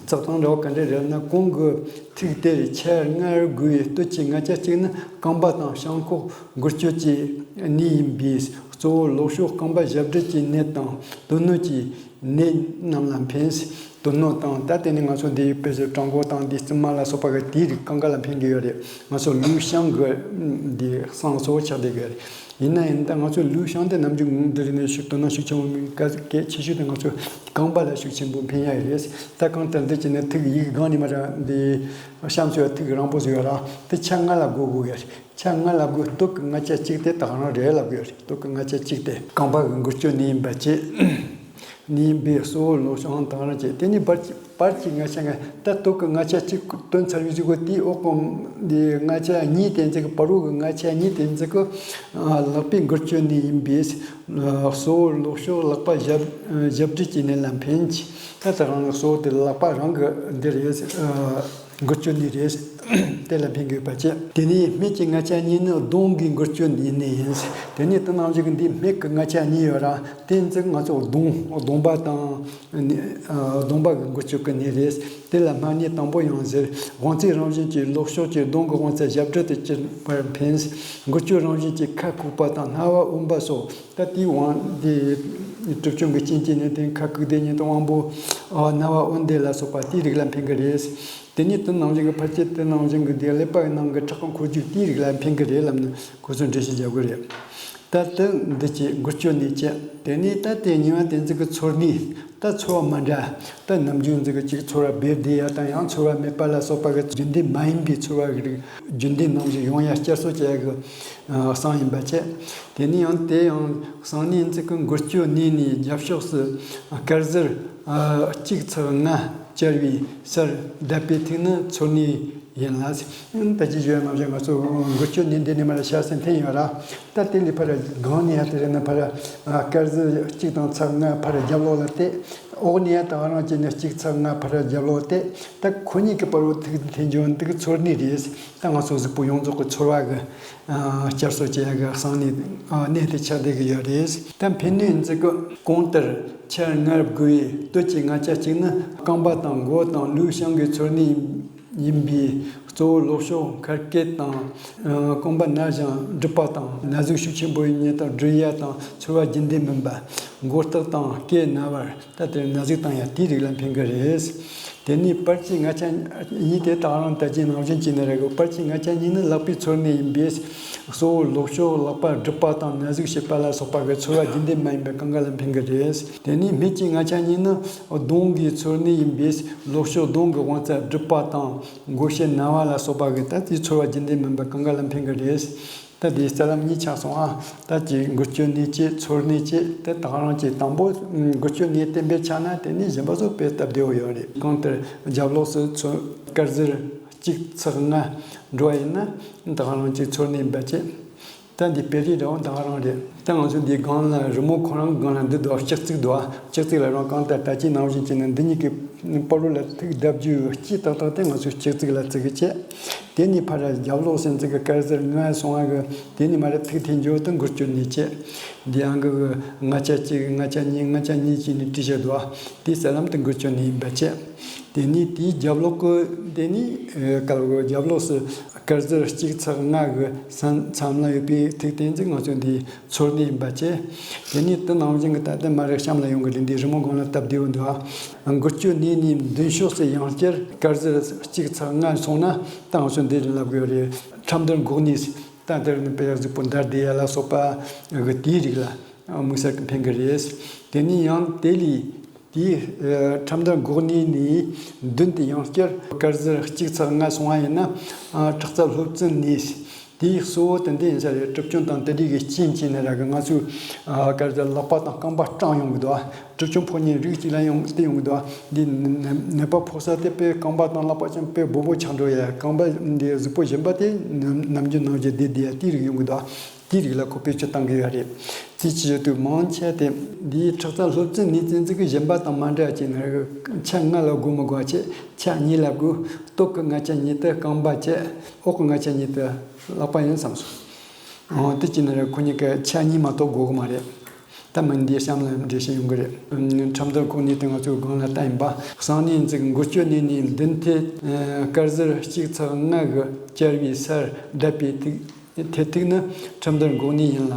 རྩག་དང་འདྲ་བ་ག་འདྲ་རེད་ལབ་ན་གོང་གི་ཐིག་དེར་ཆ་ལྔར་བགོས་པའི་སྟོད་ཀྱི་ལྔ་ཆ་གཅིག་ནི་རྐང་པ་དང་བྱང་ཁོག་འགུལ་སྐྱོད་ཀྱི་གནས་ཡིན་པས་གཙོ་བོ་ལོགས་ཕྱོགས་རྐང་པ་ཞབས་འབྲིང་གི་གནས་དང་དོན་སྣོད་ཀྱི་གནས་རྣམས་ལ་ཕན། དོན་སྣོད་དང་ད་དེ་ནི་ང་ཚོ་འདི་དཔེ་བཞག་བྲང་ཁོག་དང་འདི་རྩིབ་མ་ལ་སོགས་པ་གི་དེའི་རིགས་གང་ག་ལ་ཕན་གི་ཡོད་རེད། ང་ཚོ་ལུས་བྱང་གི་འདི་གསང་གཙོ་བོ་ཆགས་བསྡད་གི་ཡོད་རེད། ཡིན་ན་ཡིན་ད་ང་ཚོ་ལུས་བྱང་དེ་ནམ་རྒྱུན་འདི་རིགས་ནས་ཤུགས་དོན་ན་ཤུགས་ཆེན་པོ་མིན་གལ་གལ་ཆེ་ཤོས་དེ་ང་ཚོ་རྐང་པ་ལ་ཤུགས་ཆེན་པོ་ཕན་ཡ་ཡོད་རེད། ད་གང་ལྟར་འདི་ཅི་ནས་ཐིག་ཡིག་སྒང་ནས་མ་ར་འདི་གཤམ་སུ་ཡ་ཐིག་རིང་པོ་ཟིག་ཡོད་ར་དེ་ཆ་ལྔ་ལ་བགོ་དགོས་ཡ་རེད། ཆ་ལྔ་ལ་བགོས་སྟོད་ཀྱི་ལྔ་ཆ་གཅིག་དེ་ད་ག་རང་རེད་ལབ་དགོས་རེད། སྟོད་ཀྱི་ལྔ་ཆ་གཅིག་དེ་རྐང་པ་གི་འགུལ་སྐྱོད་ནི་ཡིན་པ་བཅས་ནི་ཡིན་པའི་གཙོ་བོ་ལོགས་ཕྱོགས་ད་ག་རང་བཅས་དེ་ནི་བར་གྱི་བར་གྱི་ལྔ་ཆ་ལྔ་ད་སྟོད་ཀྱི་ལྔ་ཆ་གཅིག་སྟོན་ཚར་བའི་གཟུགས་པོ་དེའི་འོག་གི་འདི་ལྔ་ཆ་གཉིས་དེ་ཚིག་བར་རོ་གི་ལྔ་ཆ་གཉིས་དེ་ཚིག་གི་ལག་པའི་འགུལ་སྐྱོད་ནི་ཡིན་པས་གཙོ་བོ་ལོགས་ཕྱོགས་ལག་པ་ཞབས་ཞབས་འབྲིང་གི་གནས་ལ་ཕན་གྱི་ད་ད་ག་རང་གཙོ་བོ་དེ་ལག་པ་རང་གི་འདི་རེད། འགུལ་སྐྱོད་ནི་རེད། དེ་ལ་ཕན་དགོས་པ་བཅས། དེ་ནས་སྨད་ཀྱི་ལྔ་ཆ་གཉིས་ནི་གདོང་གི་འགུལ་སྐྱོད་ཡིན་ནི་ཡིན། དེ་ནས་དེ་ནང་བཞིན་གྱི་འདིའི་སྨད་ཀྱི་ལྔ་ཆ་གཉིས་ཡོད་ར། དེ་ཚིག་ང་ཚོ་གདོང་གདོང་པ་དང་གདོང་པ་གི་འགུལ་སྐྱོད་ཀྱི་གནས་རེད། དེ་ལ་སྨད་གནས་དང་པོ་ཡང་ཟེར། དབང་ཚད་རང་བཞིན་གྱིས་ལོགས་ཕྱོགས་ཀྱི་གདོང་གི་དབང་ཚད་ཞབས་འབྲིང་དུ་གྱུར་པར་ཕན། འགུལ་སྐྱོད་རང་བཞིན་གྱིས་ཁ་ཁུག་པ་དང་རྣ་བ་འོན་པ་སོགས། ད་དེའི་དབང་དེ་གྲུབ་ཆུང་གི་རྐྱེན་གྱིས་ནི་དེ་ཁ་ཁུག་དེ་ཉིད་དུ་དབང་པོ་རྣ་བ་འོན་དེ་ལ་སོགས་པ་དེའི་རིགས་ལ་ཕན་གི་རེད། དེ་ནས་དེ་ནང་བཞིན་གྱི་ཕལ་ཆེར་དེ་ནང་བཞིན་གྱི་དེ་ཀླད་པའི་ནང་གི་ཁྲག་གི་འཁོར་རྒྱུག་དེའི་རིགས་ལ་ཕན་གི་རེད་ལབ་ནས་ཁོ་ཚོས་འགྲེལ་བཤད་རྒྱག་གི་རེད། ད་དེ་འདི་ཀྱི་འགུལ་སྐྱོད་ནས་བཅད། དེ་ནས་ད་དེ་གཉིས་པ་དེ་ཚོ་གི་ཚོར་ནུས། ད་ཚོར་བ་མ་འདྲ། ད་ནམ་རྒྱུན་ཚོ་གི་ཅིག་ཚོར་བ་སྦེ་བདེ་ཡ་དང་ཡང་ཚོར་བ་མེད་པ་ལ་སོགས་པ་གི་རྒྱུན་ལྡན་མ་ཡིན་པའི་ཚོར་བ་གི་རིགས་རྒྱུན་ལྡན་ནང་བཞིན་ཡོང་ཡ་བསྐྱར་གསོ་བྱེད་ཡ་གི་གསང་ཡིན་པ་བཅས། དེ་ནས་ཡང་དེ་ཡང་གསང་གནས་ཚིག་གི་འགུལ་སྐྱོད་གནས་ནས་རྒྱབ་ཕྱོགས་སུ་དཀར་ཟུར་གཅིག་ཚེག་ལྔ་བཅར་བའི་སར་བརྡབ་པའི་ཐིག་ནི་ཚོར་གནས་ཡིན་ལ། ད་ཅི་ཞུ་ཡ་ནང་བཞིན་ང་ཚོ་འགུལ་སྐྱོད་གནས་འདི་ནས་མར་ཤར་སེ་འཐེན་ཡོད་ར། ད་དེ་ལས་ཕར་སྒང་ནས་ཡ་དེ་རེད་ན་ཕར་དཀར་ཟུར་གཅིག་དང་ཚེག་ལྔ་ཕར་རྒྱབ་ལོགས་ལ་བལྟས། འོག་ནས་ཡ་ད་ག་རང་བྱས་ནས་གཅིག་ཚེག་ལྔ་ཕར་རྒྱབ་ལོགས་བལྟས། ད་ཁོ་གཉིས་ཀྱི་བར་དུ་ཐིག་འཐེན་རྒྱུ་འདི་གི་ཚོར་གནས་རེད། ད་ང་ཚོ་གཟུགས་པོ་ཡོངས་རྫོགས་ཀྱི་ཚོར་བ་གི་བསྐྱར་གསོ་བྱེད་ཡ་གི་གསང་གནས་གནས་དེ་ཆགས་བསྡད་ཀྱི་ཡོད་རེད། ད་ཕན་གནས་འཛི་གི་གོང་ལྟར་ཆ་ལྔར་བགོས་པའི་སྟོད་ཀྱི་ལྔ་ཆ་གཅིག་ནི་རྐང་པ་དང་མགོ་དང་ལུས་བྱང་གི་ཚོར་གནས་ཡིན་པས་གཙོ་བོ་ལོགས་ཕྱོགས་མཁལ་སྐེད་དང་རྐང་པ་ན་བཞིན་སྒྲིབ་པ་དང་ན་ཟུག་ཤུགས་ཆེན་པོ་ཡིན་ཉེན་དང་སྦྲུལ་ཡ་དང་ཚོར་བ་རྒྱུན་ལྡན་མིན་པ། མགོ་ལྟག་དང་སྐེ་ན་བར། ད་དེར་ན་ཟུག་དང་ཡང་དེའི་རིགས་ལ་ཕན་གི་རེད། དེ་ནས་བར་གྱི་ལྔ་ཆ་གཉིས་དེ་དག་རང་ད་ཅི་ནང་བཞིན་གྱི་ནི་རེད་གོ། བར་གྱི་ལྔ་ཆ་གཉིས་ནི་ལག་པའི་ཚོར་གནས་ཡིན་པས་གཙོ་བོ་ལོགས་ཕྱོགས་ལག་པ་སྒྲིབ་པ་དང་ན་ཟུག་བྱེད་པ་ལ་སོགས་པ་གི་ཚོར་བ་རྒྱུན་ལྡན་མ་ཡིན་པའི་གང་ག་ལ་ཕན་གི་རེད། དེ་ནས་སྨད་ཀྱི་ལྔ་ཆ་གཉིས་ནི་གདོང་གི་ཚོར་གནས་ཡིན་པས་ལོགས་ཕྱོགས་གདོང་གི་དབང་རྩ་སྒྲིབ་པ་དང་མགོ་ཤེད་ན་བ་ལ་སོགས་པ་གི་ད་དེའི་ཚོར་བ་རྒྱུན་ལྡན་མིན་པའི་གང་ག་ལ་ཕན་གི་རེད། ད་དེའི་རྩ་ལམ་གཉིས་ཆགས་སོང་ཨ། ད་ཀྱི་འགུལ་སྐྱོད་གནས་བཅས་ཚོར་གནས་བཅས་དེ་དག་རང་གི་དང་པོ་འགུལ་སྐྱོད་གནས་བརྟན་པོ་ཆགས་ན་དེ་ནས་གཞན་པ་ཚོ་དཔེ་སྟབས་བདེ་བོ་ཡོད་རེད། གང་ལྟར་རྒྱབ་ལོགས་སུ་ཚོར་དཀར་ཟུར་གཅིག་ཚེག་ལྔ་འགྲོ་བ་ཡིན་ན་དག་རང་གི་ཚོར་གནས་འབད་བཅས། ད་འདི་དཔེ་རིས་འདྲ་བོ་དག་རང་རེད། ད་ང་ཚོ་འདིའི་སྒང་ལ་རི་མོ་ཁོ་རང་གི་སྒང་ལ་འདི་འདུག་ཨ། ལྕགས་རྩིག་འདུག་ཨ། ལྕགས་རྩིག་ལ་རང་གང་ལྟར་ད་ཅི་ནང་བཞིན་བྱས་ན་འདི་གཉིས་ཀྱི་བར་རོ་ལ་ཐིག་བརྡབ་རྒྱུའི་དཀྱིལ་ཏག་ཏག་དེ་ང་ཚོས་ལྕགས་རྩིག་ལ་བརྩི་གི་བྱས། དེ་ནས་ཕར་རྒྱབ་ལོགས་སེམས་ཅན་གྱི་དཀར་ཟུར་ལྔ་སོང་བ་གི་དེ་ནས་མར་ཐིག་འཐེན་རྒྱུ་དེ་འགུལ་སྐྱོད་གནས་བཅས། འདི་ཨང་གི་ལྔ་ཆ་གཅིག་ལྔ་ཆ་གཉིས་ལྔ་ཆ་གཉིས་བྱས་ནས་བྲིས་བཞག་འདུག་ཨ། དེའི་རྩ་ལམ་དེ་འགུལ་སྐྱོད་གནས་ཡིན་པ་བཅས། དེ་ནས་དེའི་རྒྱབ་ལོགས་ཀྱི་དེ་ནས་ཨེ་སྐབས་གི་རྒྱབ་ལོགས་སུ་དཀར་ཟུར་གཅིག་ཚེག་ལྔ་གི་ས་མཚམས་ལ་ཡོད་པའི་ཐིག་དེ་ཚོ་ང་ཚོས་འདི་ཚོར་ ནས་ཡིན་པ་བཅས། དེ་ནས་དེ་ནང་བཞིན་གྱི་ད་ལྟ་མ་རེད་གཤམ་ལ་ཡོང་གི་རེད། འདི་རི་མོ་སྒང་ལ་སྟབས་བདེ་བོ་འདུག་ཨ། འགུལ་སྐྱོད་གནས་ནས་མདུན་ཕྱོགས་སུ་ཡང་བསྐྱར་དཀར་ཟུར་གཅིག་ཚེག་ལྔ་སོང་ན་ད་ང་ཚོས་འདི་ལབ་དགོས་རེད། ཁྲབ་མདར་འགོག་ནུས། ད་འདིར་ནི་དཔེ་གཟུགས་པོ་འདར་བསྡད་ཡ་ལ་སོགས་པ་གི་དེའི་རིགས་ལ་དམིགས་བསལ་གྱི་ཕན་གི་རེད། དེ་ནས་ཡང་དེ་ལས་དེའི་ཁྲབ་མདར་འགོག་ནུས་ནས་མདུན་དུ་ཡང་བསྐྱར་དཀར་ཟུར་གཅིག་ཚེག་ལྔ་སོང་བ་ཡིན་ན། ཁྲག་རྩ་སློབ་ཚན་ནུས། དེའི་གཙོ་བོ་དེ་འདི་ཡིན་ས་རེད། གྲིབ་སྐྱོན་དང་དེ་འདྲའི་གི་རྐྱེན་བྱས་ནས་ར་གི་ང་ཚོའི་ཨ་དཀར་ཟུར་ལག་པ་དང་རྐང་པ་སྐྲངས་ཡོང་གི་འདུག་ཨ། གྲིབ་སྐྱོན་ཕོག་མཁན་རིགས་གཅིག་ལ་ཡང་དེ་ཡོང་གི་འདུག་ཨ། འདི་ནད་ནད་པ་ཕོག་ས་དེ་དཔེ་རྐང་པ་དང་ལག་པ་ཅན་དཔེ་སྦོ་སྦོ་ཆགས་འགྲོ་ཡ། རྐང་པ་འདི་གཟུགས་པོ་གཞན་པ་དེ་ནམ་ནམ་རྒྱུན་ནང་བཞིན་བསྡད་བསྡད་ཡ་དེའི་རིགས་ཡོང་གི་འདུག་ཨ། དེའི་རིགས་ལ་ཁོ་བེད་སྤྱོད་གཏང་གི་ཡོད་རེད། རྩིས་ཀྱི་ཡོད་དུས་མང་ཆེ་དེ་འདིའི་ཁྲག་རྩ་སློབ་ཚན་ནུས་ཚན་ཚིག་གི་གཞན་པ་དང་མ་འདྲ་བ་ཅིག་ནི་ཆ་ལྔ་ལ་བགོ་མི་དགོས་བ་བྱས། ཆ་གཉིས་ལ་བགོས། སྟོད་ཀྱི་ལྔ་ཆ་གཉིས་དེ་རྐང་པ་བྱས། འོག་གི་ལྔ་ཆ་གཉིས་དེ་ལག་པ་ཡིན་བསམ་སོང་། འོ་དེ་ཅི་ནི་རེད། ཁོ་གཉིས་ཀ་ཆ་གཉིས་མ་གཏོགས་དགོས་གི་མ་རེད། ད་མི་འདིའི་གཤམ་ལ་འགྲེལ་བཤད་ཡོང་གི་རེད། ཁྲབ་མདར་འགོག་ནུས་དེ་ང་ཚོའི་སྒང་ལ་ལྟ་ཡིན་པ། གསང་གནས་འཛུགས་འགུལ་སྐྱོད་གནས་ནས་མདུན་མཐའི་དཀར་ཟུར་གཅིག་ཚེག་ལྔ་གི་བཅར་བའི་སར་བརྡབས་པའི་ཐིག་ཐེ་ཐིག་ནི་ཁྲབ་མདར་འགོག་ནུས་ཡིན་ལ།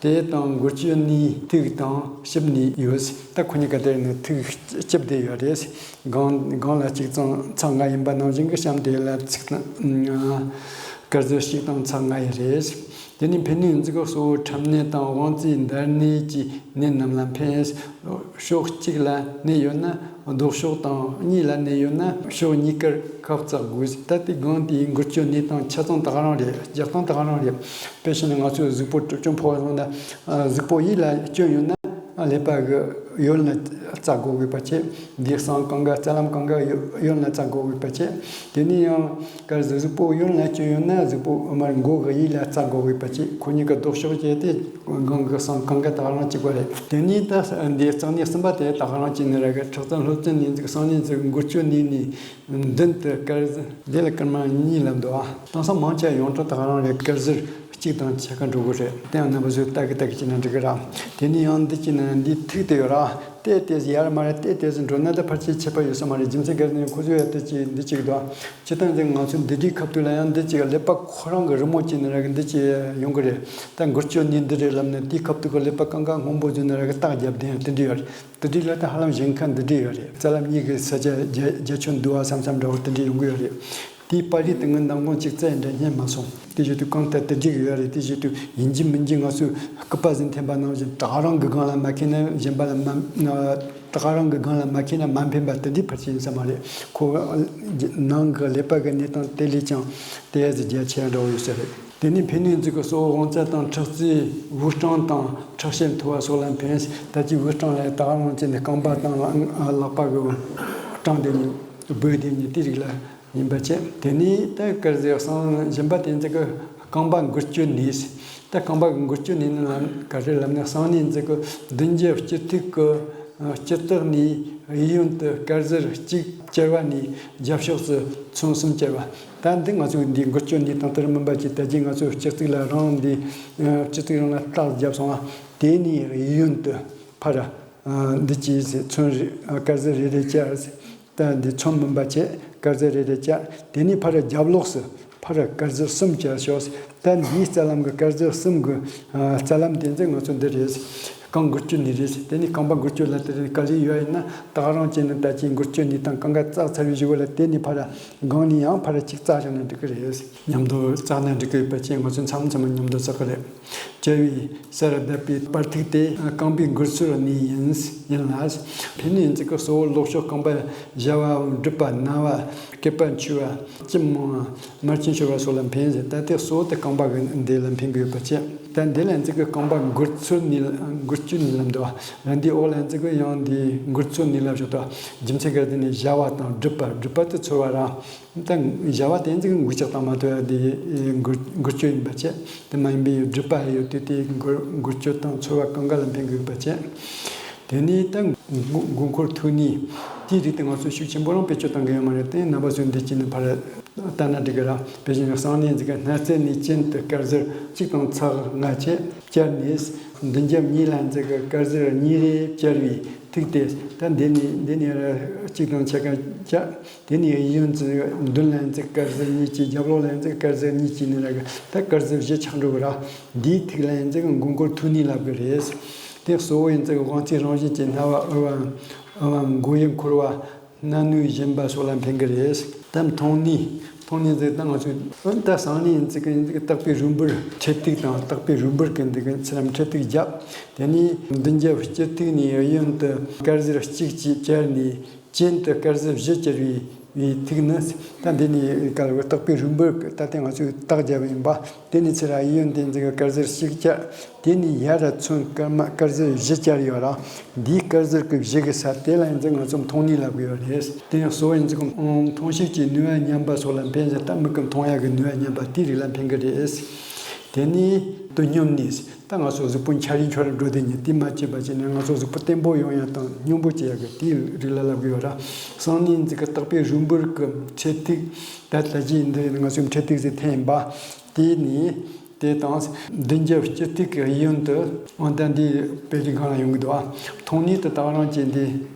དེ་དང་འགུལ་སྐྱོད་ནུས་ཐིག་དང་གཤིབ་ནུས་ཡོད། ད་ཁོ་གཉིས་ཀ་དེར་ནི་ཐིག་གཤིབ་བསྡད་ཡོད་རེད། སྒང་སྒང་ལ་གཅིག་ཚང་ཚང་ལྔ་ཡིན་པ་ནང་བཞིན་གྱི་གཤམ་དེ་ལ་ཚིག་དང་དཀར་ཟུར་གཅིག་དང་ཚང་ལྔ་ཡི་རེད། དེ་ནས་ཕན་ནུས་འཛུགས་གཙོ་བོ་ཁྲབ་ནད་དང་དབང་རྩའི་འདར་ནད་ཀྱི་ནད་རྣམས་ལ་ཕན། ཕྱོགས་གཅིག་ལ་ནད་ཡོད་ན་ལྡོག་ཕྱོགས་དང་གཉིས་ལ་ནད་ཡོད་ན་ཕྱོགས་གཉིས་ཀར་ཁབ་བཙག་དགོས། ད་ལྟའི་སྒང་དེའི་འགུལ་སྐྱོད་ནུས་སྟངས་ཆ་ཚང་ད་ག་རང་རེད། རྒྱག་སྟངས་ད་ག་རང་རེད། དཔེ་བྱས་ན་ང་ཚོའི་གཟུགས་པོ་གྲིབ་སྐྱོན་ཕོག་སོང་ན། གཟུགས་པོ་ཡིད་ལ་སྐྱོན་ཡོད་ན་ཀླད་པ་གི་ཡོན་ལ་བཙག་དགོས་དགོས་པ་བྱས། འདི་གསང་གང་ག་རྩ་ལམ་གང་ག་ཡོན་ལ་བཙག་དགོས་དགོས་པ་བྱས། དེ་ནས་ཡང་གལ་སྲིད་གཟུགས་པོ་ཡོན་ལ་སྐྱོན་ཡོད་ན་གཟུགས་པོ་མར་མགོ་གི་ཡིད་ལ་བཙག་དགོས་དགོས་པ་བྱས། ཁོ་གཉིས་ཀ་ལྡོག་ཕྱོགས་བྱས་ཏེ་སྒང་གི་གསང་གང་ག་ད་ག་རང་གཅིག་པ་རེད། དེ་ནས་ད་འདི་གཙང་གནས་གསུམ་པ་དེ་ད་ག་རང་གཅིག་ནི་ར་གི་ཁྲག་རྩ་སློབ་ཚན་ནས་འཛུགས་གསང་གནས་འཛུགས་འགུལ་སྐྱོད་ནུས་ནས། མདུན་དུ་དཀར་ཟུར་འདི་ལ་སྐར་མ་གཉིས་ལ་འདུག་ཨ། དེང་སང་མང་ཆེ་ཡོངས་གྲགས་ད་ག་རང་རེད། དཀར་ཟུར་གཅིག་དང་ཕྱེད་ཀ་འགྲོ་གི་རེད། དེ་ཡང་རྣམ་པ་ཚོས་ལྟ་གི་ལྟ་གི་བྱས་ན་འགྲིག་གི་ར། དེ་ནས་ཡང་འདི་གཅིག་ནི་འདི་ཐིག་དེ་ཡོད་ར། དེ་དེ་ཟིག་ཡར་མར་དེ་དེ་ཟིག་འགྲོ་ན་ད་ཕལ་ཆེར་ཁྱད་པར་ཡོད་ས་མ་རེད། རྒྱུ་མཚན་གལ་ཏེ་ཁོ་ཚོས་ཡ་དེ་གཅིག་འདི་གཅིག་འདུག་ཨ། སྤྱིར་བཏང་འདི་ང་ཚོ་འདི་འདྲའི་ཁ་ཐུག་ལ་ཡང་འདི་གཅིག་ཀླད་པ་ཁོ་རང་གི་རི་མོ་གཅིག་ནི་ར་གི་འདི་གཅིག་ཡོང་གི་རེད། ད་འགུལ་སྐྱོད་ནུས་འདི་རེད་ལབ་ནས་དེའི་ཁ་ཐུག་གི་ཀླད་པ་གང་ག་སྔོན་པོ་ཟིག་ནི་ར་གི་རྟགས་རྒྱབ་བསྡད་ཡ་དེ་འདྲ་ཡོད་རེད། དེ་འདྲའི་ལ་ད་ཧ་ལམ་གཞན་ཁ་འདི་འདྲ་ཡོད་རེད། རྩ་ལམ་གཉིས་ཀྱི་ས་ཆ་རྒྱ་རྒྱ་ཁྱོན་འདུ་བ་ས་མཚམས་འདྲ་བོ་དེ་འདྲ་ཡོང་གི་ཡོད་རེད། དེའི་པར་རིས་དེ་ངས་མདང་དགོང་གཅིག་བཙལ་འདྲ་རྙེད་མ་སོང་། དེ་བཞིན་དུ་གང་ལྟར་དེ་འདྲ་གི་ཡོད་རེད། དེ་བཞིན་དུ་ཡིན་གཅིག་མིན་གཅིག་ང་ཚོས་སྐུད་པ་ཟིན་འཐེན་པ་ནང་བཞིན་བྲག་རང་གི་སྒང་ལ་མ་ཁེལ་ན་གཞན་པ་ལ་མ་བྲག་རང་གི་སྒང་ལ་མ་ཁེལ་ན་མ་ཕན་པ་དེ་འདྲའི་ཕལ་ཆེར་ཡིན་ས་མ་རེད། ཁོ་ནང་གི་ཀླད་པ་གི་གནས་སྟངས་དེ་ལས་ཀྱང་དེ་ཡ་ཟིག་རྒྱ་ཆེ་འདྲ་བོ་ཡོད་ས་རེད། དེ་ནས་ཕན་ནུས་འཛུགས་ཀྱི་གཙོ་བོ་དབང་རྩ་དང་ཁྲག་རྩའི་དབུགས་གྲང་དང་ཁྲག་ཤེད་མཐོ་བ་སོགས་ལ་ཕན། ད་ཅི་དབུགས་གྲང་ལ་ད་ག་རང་བྱས་ནས་རྐང་པ་དང་ལག་པ་གི་གྲང་དེ་ནི་སྦོས་དེ་ནི་དེ་རིགས་ལ་ཡིན་པ་བྱས། དེ་ནས་ད་དཀར་ཟས་གསང་གཞན་པ་དེ་ཚོ་གི་རྐང་པ་འགུལ་སྐྱོད་ནུས། ད་རྐང་པ་གི་འགུལ་སྐྱོད་ནུས་ནི་ལ་ག་རེ་ལབ་ན། གསང་གནས་འཛུགས་ཀྱི་མདུན་རྒྱབ་སྤྱི་ཐིག་གི་སྤྱི་ཐག་ནས་གཡས་གཡོན་དུ་དཀར་ཟས་གཅིག་བཅར་བ་ནས་རྒྱབ་ཕྱོགས་སུ་ཚོན་གསུམ་བཅར་བ། ད་འདི་ང་ཚོས་འདིའི་འགུལ་སྐྱོད་ནུས་སྟངས་ལྟར་མིན་པ་ཅིག་ད་གིན་ང་ཚོས་སྤྱི་གཙུག་ལ་རང་འདི་སྤྱི་གཙུག་རང་ལ་རྟགས་བརྒྱབ་སོང་ང་། དེ་ནས་གཡས་གཡོན་དུ་ཕར་འདི་ཅིག་ཚོན་རེ་དཀར་ཟས་རེ་རེ་བཅར། ད་འདི་ཚོན་མིན་པ་བྱས་དཀར་ཟས་རེ་རེ་བཅར། དེ་ནས་ཕར་རྒྱབ་ལོགས་སུ་ཕར་དཀར་ཟས་གསུམ་བཅར་ཤོག། ད་འདིའི་རྩ་ལམ་གྱི་དཀར་ཟས་གསུམ་གྱི་རྩ་ལམ་དེ་ཚོ་ང་ཚོ་འདི་རེད། རྐང་འགུལ་སྐྱོད་ནུས་རེད། དེ་ནས་རྐང་པ་འགུལ་སྐྱོད་ལ་དེ་རིང་དཀའ་ལས་ཡོད་ཡིན་ན་ད་ག་རང་བྱས་ནས་ད་ཅིག་འགུལ་སྐྱོད་ནུས་སྟངས་གང་ག་བཙགས་ཚར་བའི་གཞུག་གུ་ལ་དེ་ནས་ཕར་སྒང་ནས་ཡང་ཕར་གཅིག་བཙགས་བཞག་ན་འགྲིག་གི་རེད། མཉམ་དུ་བཙགས་ན་འགྲིག་གི་ཡོད་པ་བྱས་ང་ཚོ་མཚམས་མཚམས་མཉམ་དུ་བཙགས་གི་རེད། བཅར་བའི་སར་བརྡབས་པའི་པར་ཐིག་དེ་རྐང་པའི་འགུལ་ཚུལ་ནུས་ཡིན་ཡིན་ལ། ཕན་ནུས་འཛུགས་ཀྱི་གཙོ་བོ་ལྡོག་ཕྱོགས་རྐང་པ་བཞར་བའམ་སྒྲུབ་པ་ན་བ་སྐེད་པ་འཆུ་བ་གཅིན་མང་མར་ཆུ་ཤོར་བ་སོགས་ལ་ཕན་ཟེར། ད་ལྟའི་གཙོ་བོ་དེ་རྐང་པ་གི་འདི་ལ་ཕན་གི་ཡོད་པ་བྱས། ད་འདི་ལ་འཛུགས་ཀྱི་རྐང་པ་འགུལ་ཚུལ་ནུས་འགུལ་སྐྱོད་ནུས་ལ་འདུག་བ། འདི་འོག་ལ་འཛུགས་ཀྱི་ཡང་འདི་འགུལ་ཚུལ་ནུས་ལ་བཞག་འདུག་རྒྱུ་མཚན་ག་རེ་དེ་ནི་བཞར་བ་དང་སྒྲུབ་པ། སྒྲུབ་པ་དེ་ཚོར་བ་རང་། ད་བཞར་བ་དེ་འཛུགས་འགུལ་ལྕགས་དང་མ་ཐུག་ཡ་དེ་འགུལ་འགུལ་སྐྱོད་ཡིན་པ་བྱས། དེ་མ་ཡིན་པའི་སྒྲུབ་པ་ཡོད་དུས་དེ་འགུལ་འགུལ་སྐྱོད་དང་ཚོར་བ་གང་ག་ལ་ཕན་གི་ཡོད་པ་བྱས། དེ་ནས་ད་མགོ་མགོ་འཁོར་ཐུག་ནས་དེའི་རིགས་དེ་ང་ཚོ་ཤུགས་ཆེན་པོ་རང་བེད་སྤྱོད་གཏང་གི་ཡོད་མ་རེད། དེ་རྣམ་པ་ཚོས་འདི་བྱས་ནས་ཕར་ལྟ་ན་འགྲིག་གི་ར། དཔེ་བཞིན་གསང་གནས་འཛུགས་ཀྱི་སྣ་རྩེ་ནས་གྱེན་དུ་དཀར་ཟས་གཅིག་དང་ཚེག་ལྔ་བཅས་བཅར་ནས། མདུན་རྒྱབ་གཉིས་ལ་འཛེགས་ཀྱི་དཀར་ཟལ་གཉིས་རེ་བཅར་བའི་ཐིག་སྟེ། ད་འདི་ནས་འདི་ནས་ར་གཅིག་དང་ཕྱེད་ཀ་བཅར། དེ་ནས་གཡས་གཡོན་དུ་མདུན་ལ་འཛེགས་དཀར་ཟལ་གཉིས་ཀྱིས། རྒྱབ་ལོགས་ལ་འཛེགས་དཀར་ཟལ་གཉིས་ཀྱིས་ནི་ར་གི་ད་དཀར་ཟལ་བཞི་ཆགས་འགྲོ་གི་ར། འདིའི་ཐིག་ལ་འཛེགས་མགོ་འཁོར་ཐུག་ནས་ལབ་གི་རེད། དེ་གཙོ་བོ་འཛེགས་དབང་ཚད་རང་བཞིན་གྱི་སྣ་བ་དབུ་བ་དབུ་བ་མགོ་གཡས་འཁོར་བ། སྣ་ནུས་བཞིན་པ་སོགས་ལ་འཕེན་གྱི་རེད། ད་མཐོང་ནུས། མཐོང་ནུས་འཛེགས་ད་ང་ཚོས་ཨོ་ད་གསང་གནས་འཛེགས་ཀྱི་འཛེགས་ཀྱི་བརྟག་པའི་རིམ་པར་འཕྲལ་ཐིག་དང་། བརྟག་པའི་རིམ་པར་གྱི་འཛེགས་ཀྱི་ཚུལ་ལམ་འཕྲལ་ཐིག་བརྒྱབ། དེ་ནས་མདུན་རྒྱབ་སྤྱིར་ཐིག་ནས་གཡོན་དུ་དཀར་ཟལ་གཅིག་ཅེས་བཅར་ནས། གྱེན་དུ་དཀར་ཟལ་བཞི་བཅར་བའི་བའི་ཐིག་ནི། ད་འདི་ནས་ག་ལ་བརྟག་པའི་རིམ་པར་ད་ལྟ་ང་ཚོས་བརྟག་བརྒྱབ་ཡིན་པ། དེ་ནས་ཚུར་གཡས་གཡོན་དུ་འཛེགས་ཀྱི་དཀར་ཟལ་གཅིག་བཅར། དེ་ནས་ཡར་ཚུར་སྐར་མ་དཀར་ཟལ་བཞི་བཅར་ཡོད་ར། འདིའི་དཀར་ཟལ་གྱི་བཞི་གི་ས་དེ་ལ་འཛེགས་ང་ཚོ་མཐོང་ནུས་ལབ་ཀྱི་ཡོད་རེད། དེ་ཡང་གཙོ་བོ་འཛེགས་མཐོང་ཤེས་ཀྱི་ནུས་པ་ཉམས་པ་སོགས་ལ་འཕེན་ཟེར། ད་མིག་གིས་མཐོང་ཡག་གི་ནུས་པ་ཉམས་པ་དེའི་རིགས་ལ་འཕེན་གྱི་རེད། དེ་ནས་དོན་སྙོམས་ནུས། ད་ང་ཚོ་གཟུགས་པོ་འཆར་རིན་འཆར་འགྲོ་དེ་ཉིད་དེ་མ་བྱེད་པ་བྱས་ནས་ང་ཚོ་གཟུགས་པོ་བརྟན་པོ་ཡོང་ཡག་དང་སྙོམས་པོ་བྱེད་ཡག་གི་དེའི་རིགས་ལ་ལབ་ཀྱི་ཡོད་ར། གསང་གནས་འཛེགས་ཀྱི་བརྟག་པའི་རིམ་པར་གྱི་འཕྲལ་ཐིག་ད་ལྟ་ཅི་འདི་ང་ཚོའི་འཕྲལ་ཐིག་ཟེར་འཐེན་ཡིན་པ། དེ་ནས་དེ་དང་མདུན་རྒྱབ་སྤྱིར་ཐིག་གི་གཡས་གཡོན་དུ། འོ་ད་འདི་དཔེ་རིས་སྒང་ལ་ཡོང་གི་འདུག་ཨ། མཐོང་ནུས་དེ་དག་རང་བྱས་འདི།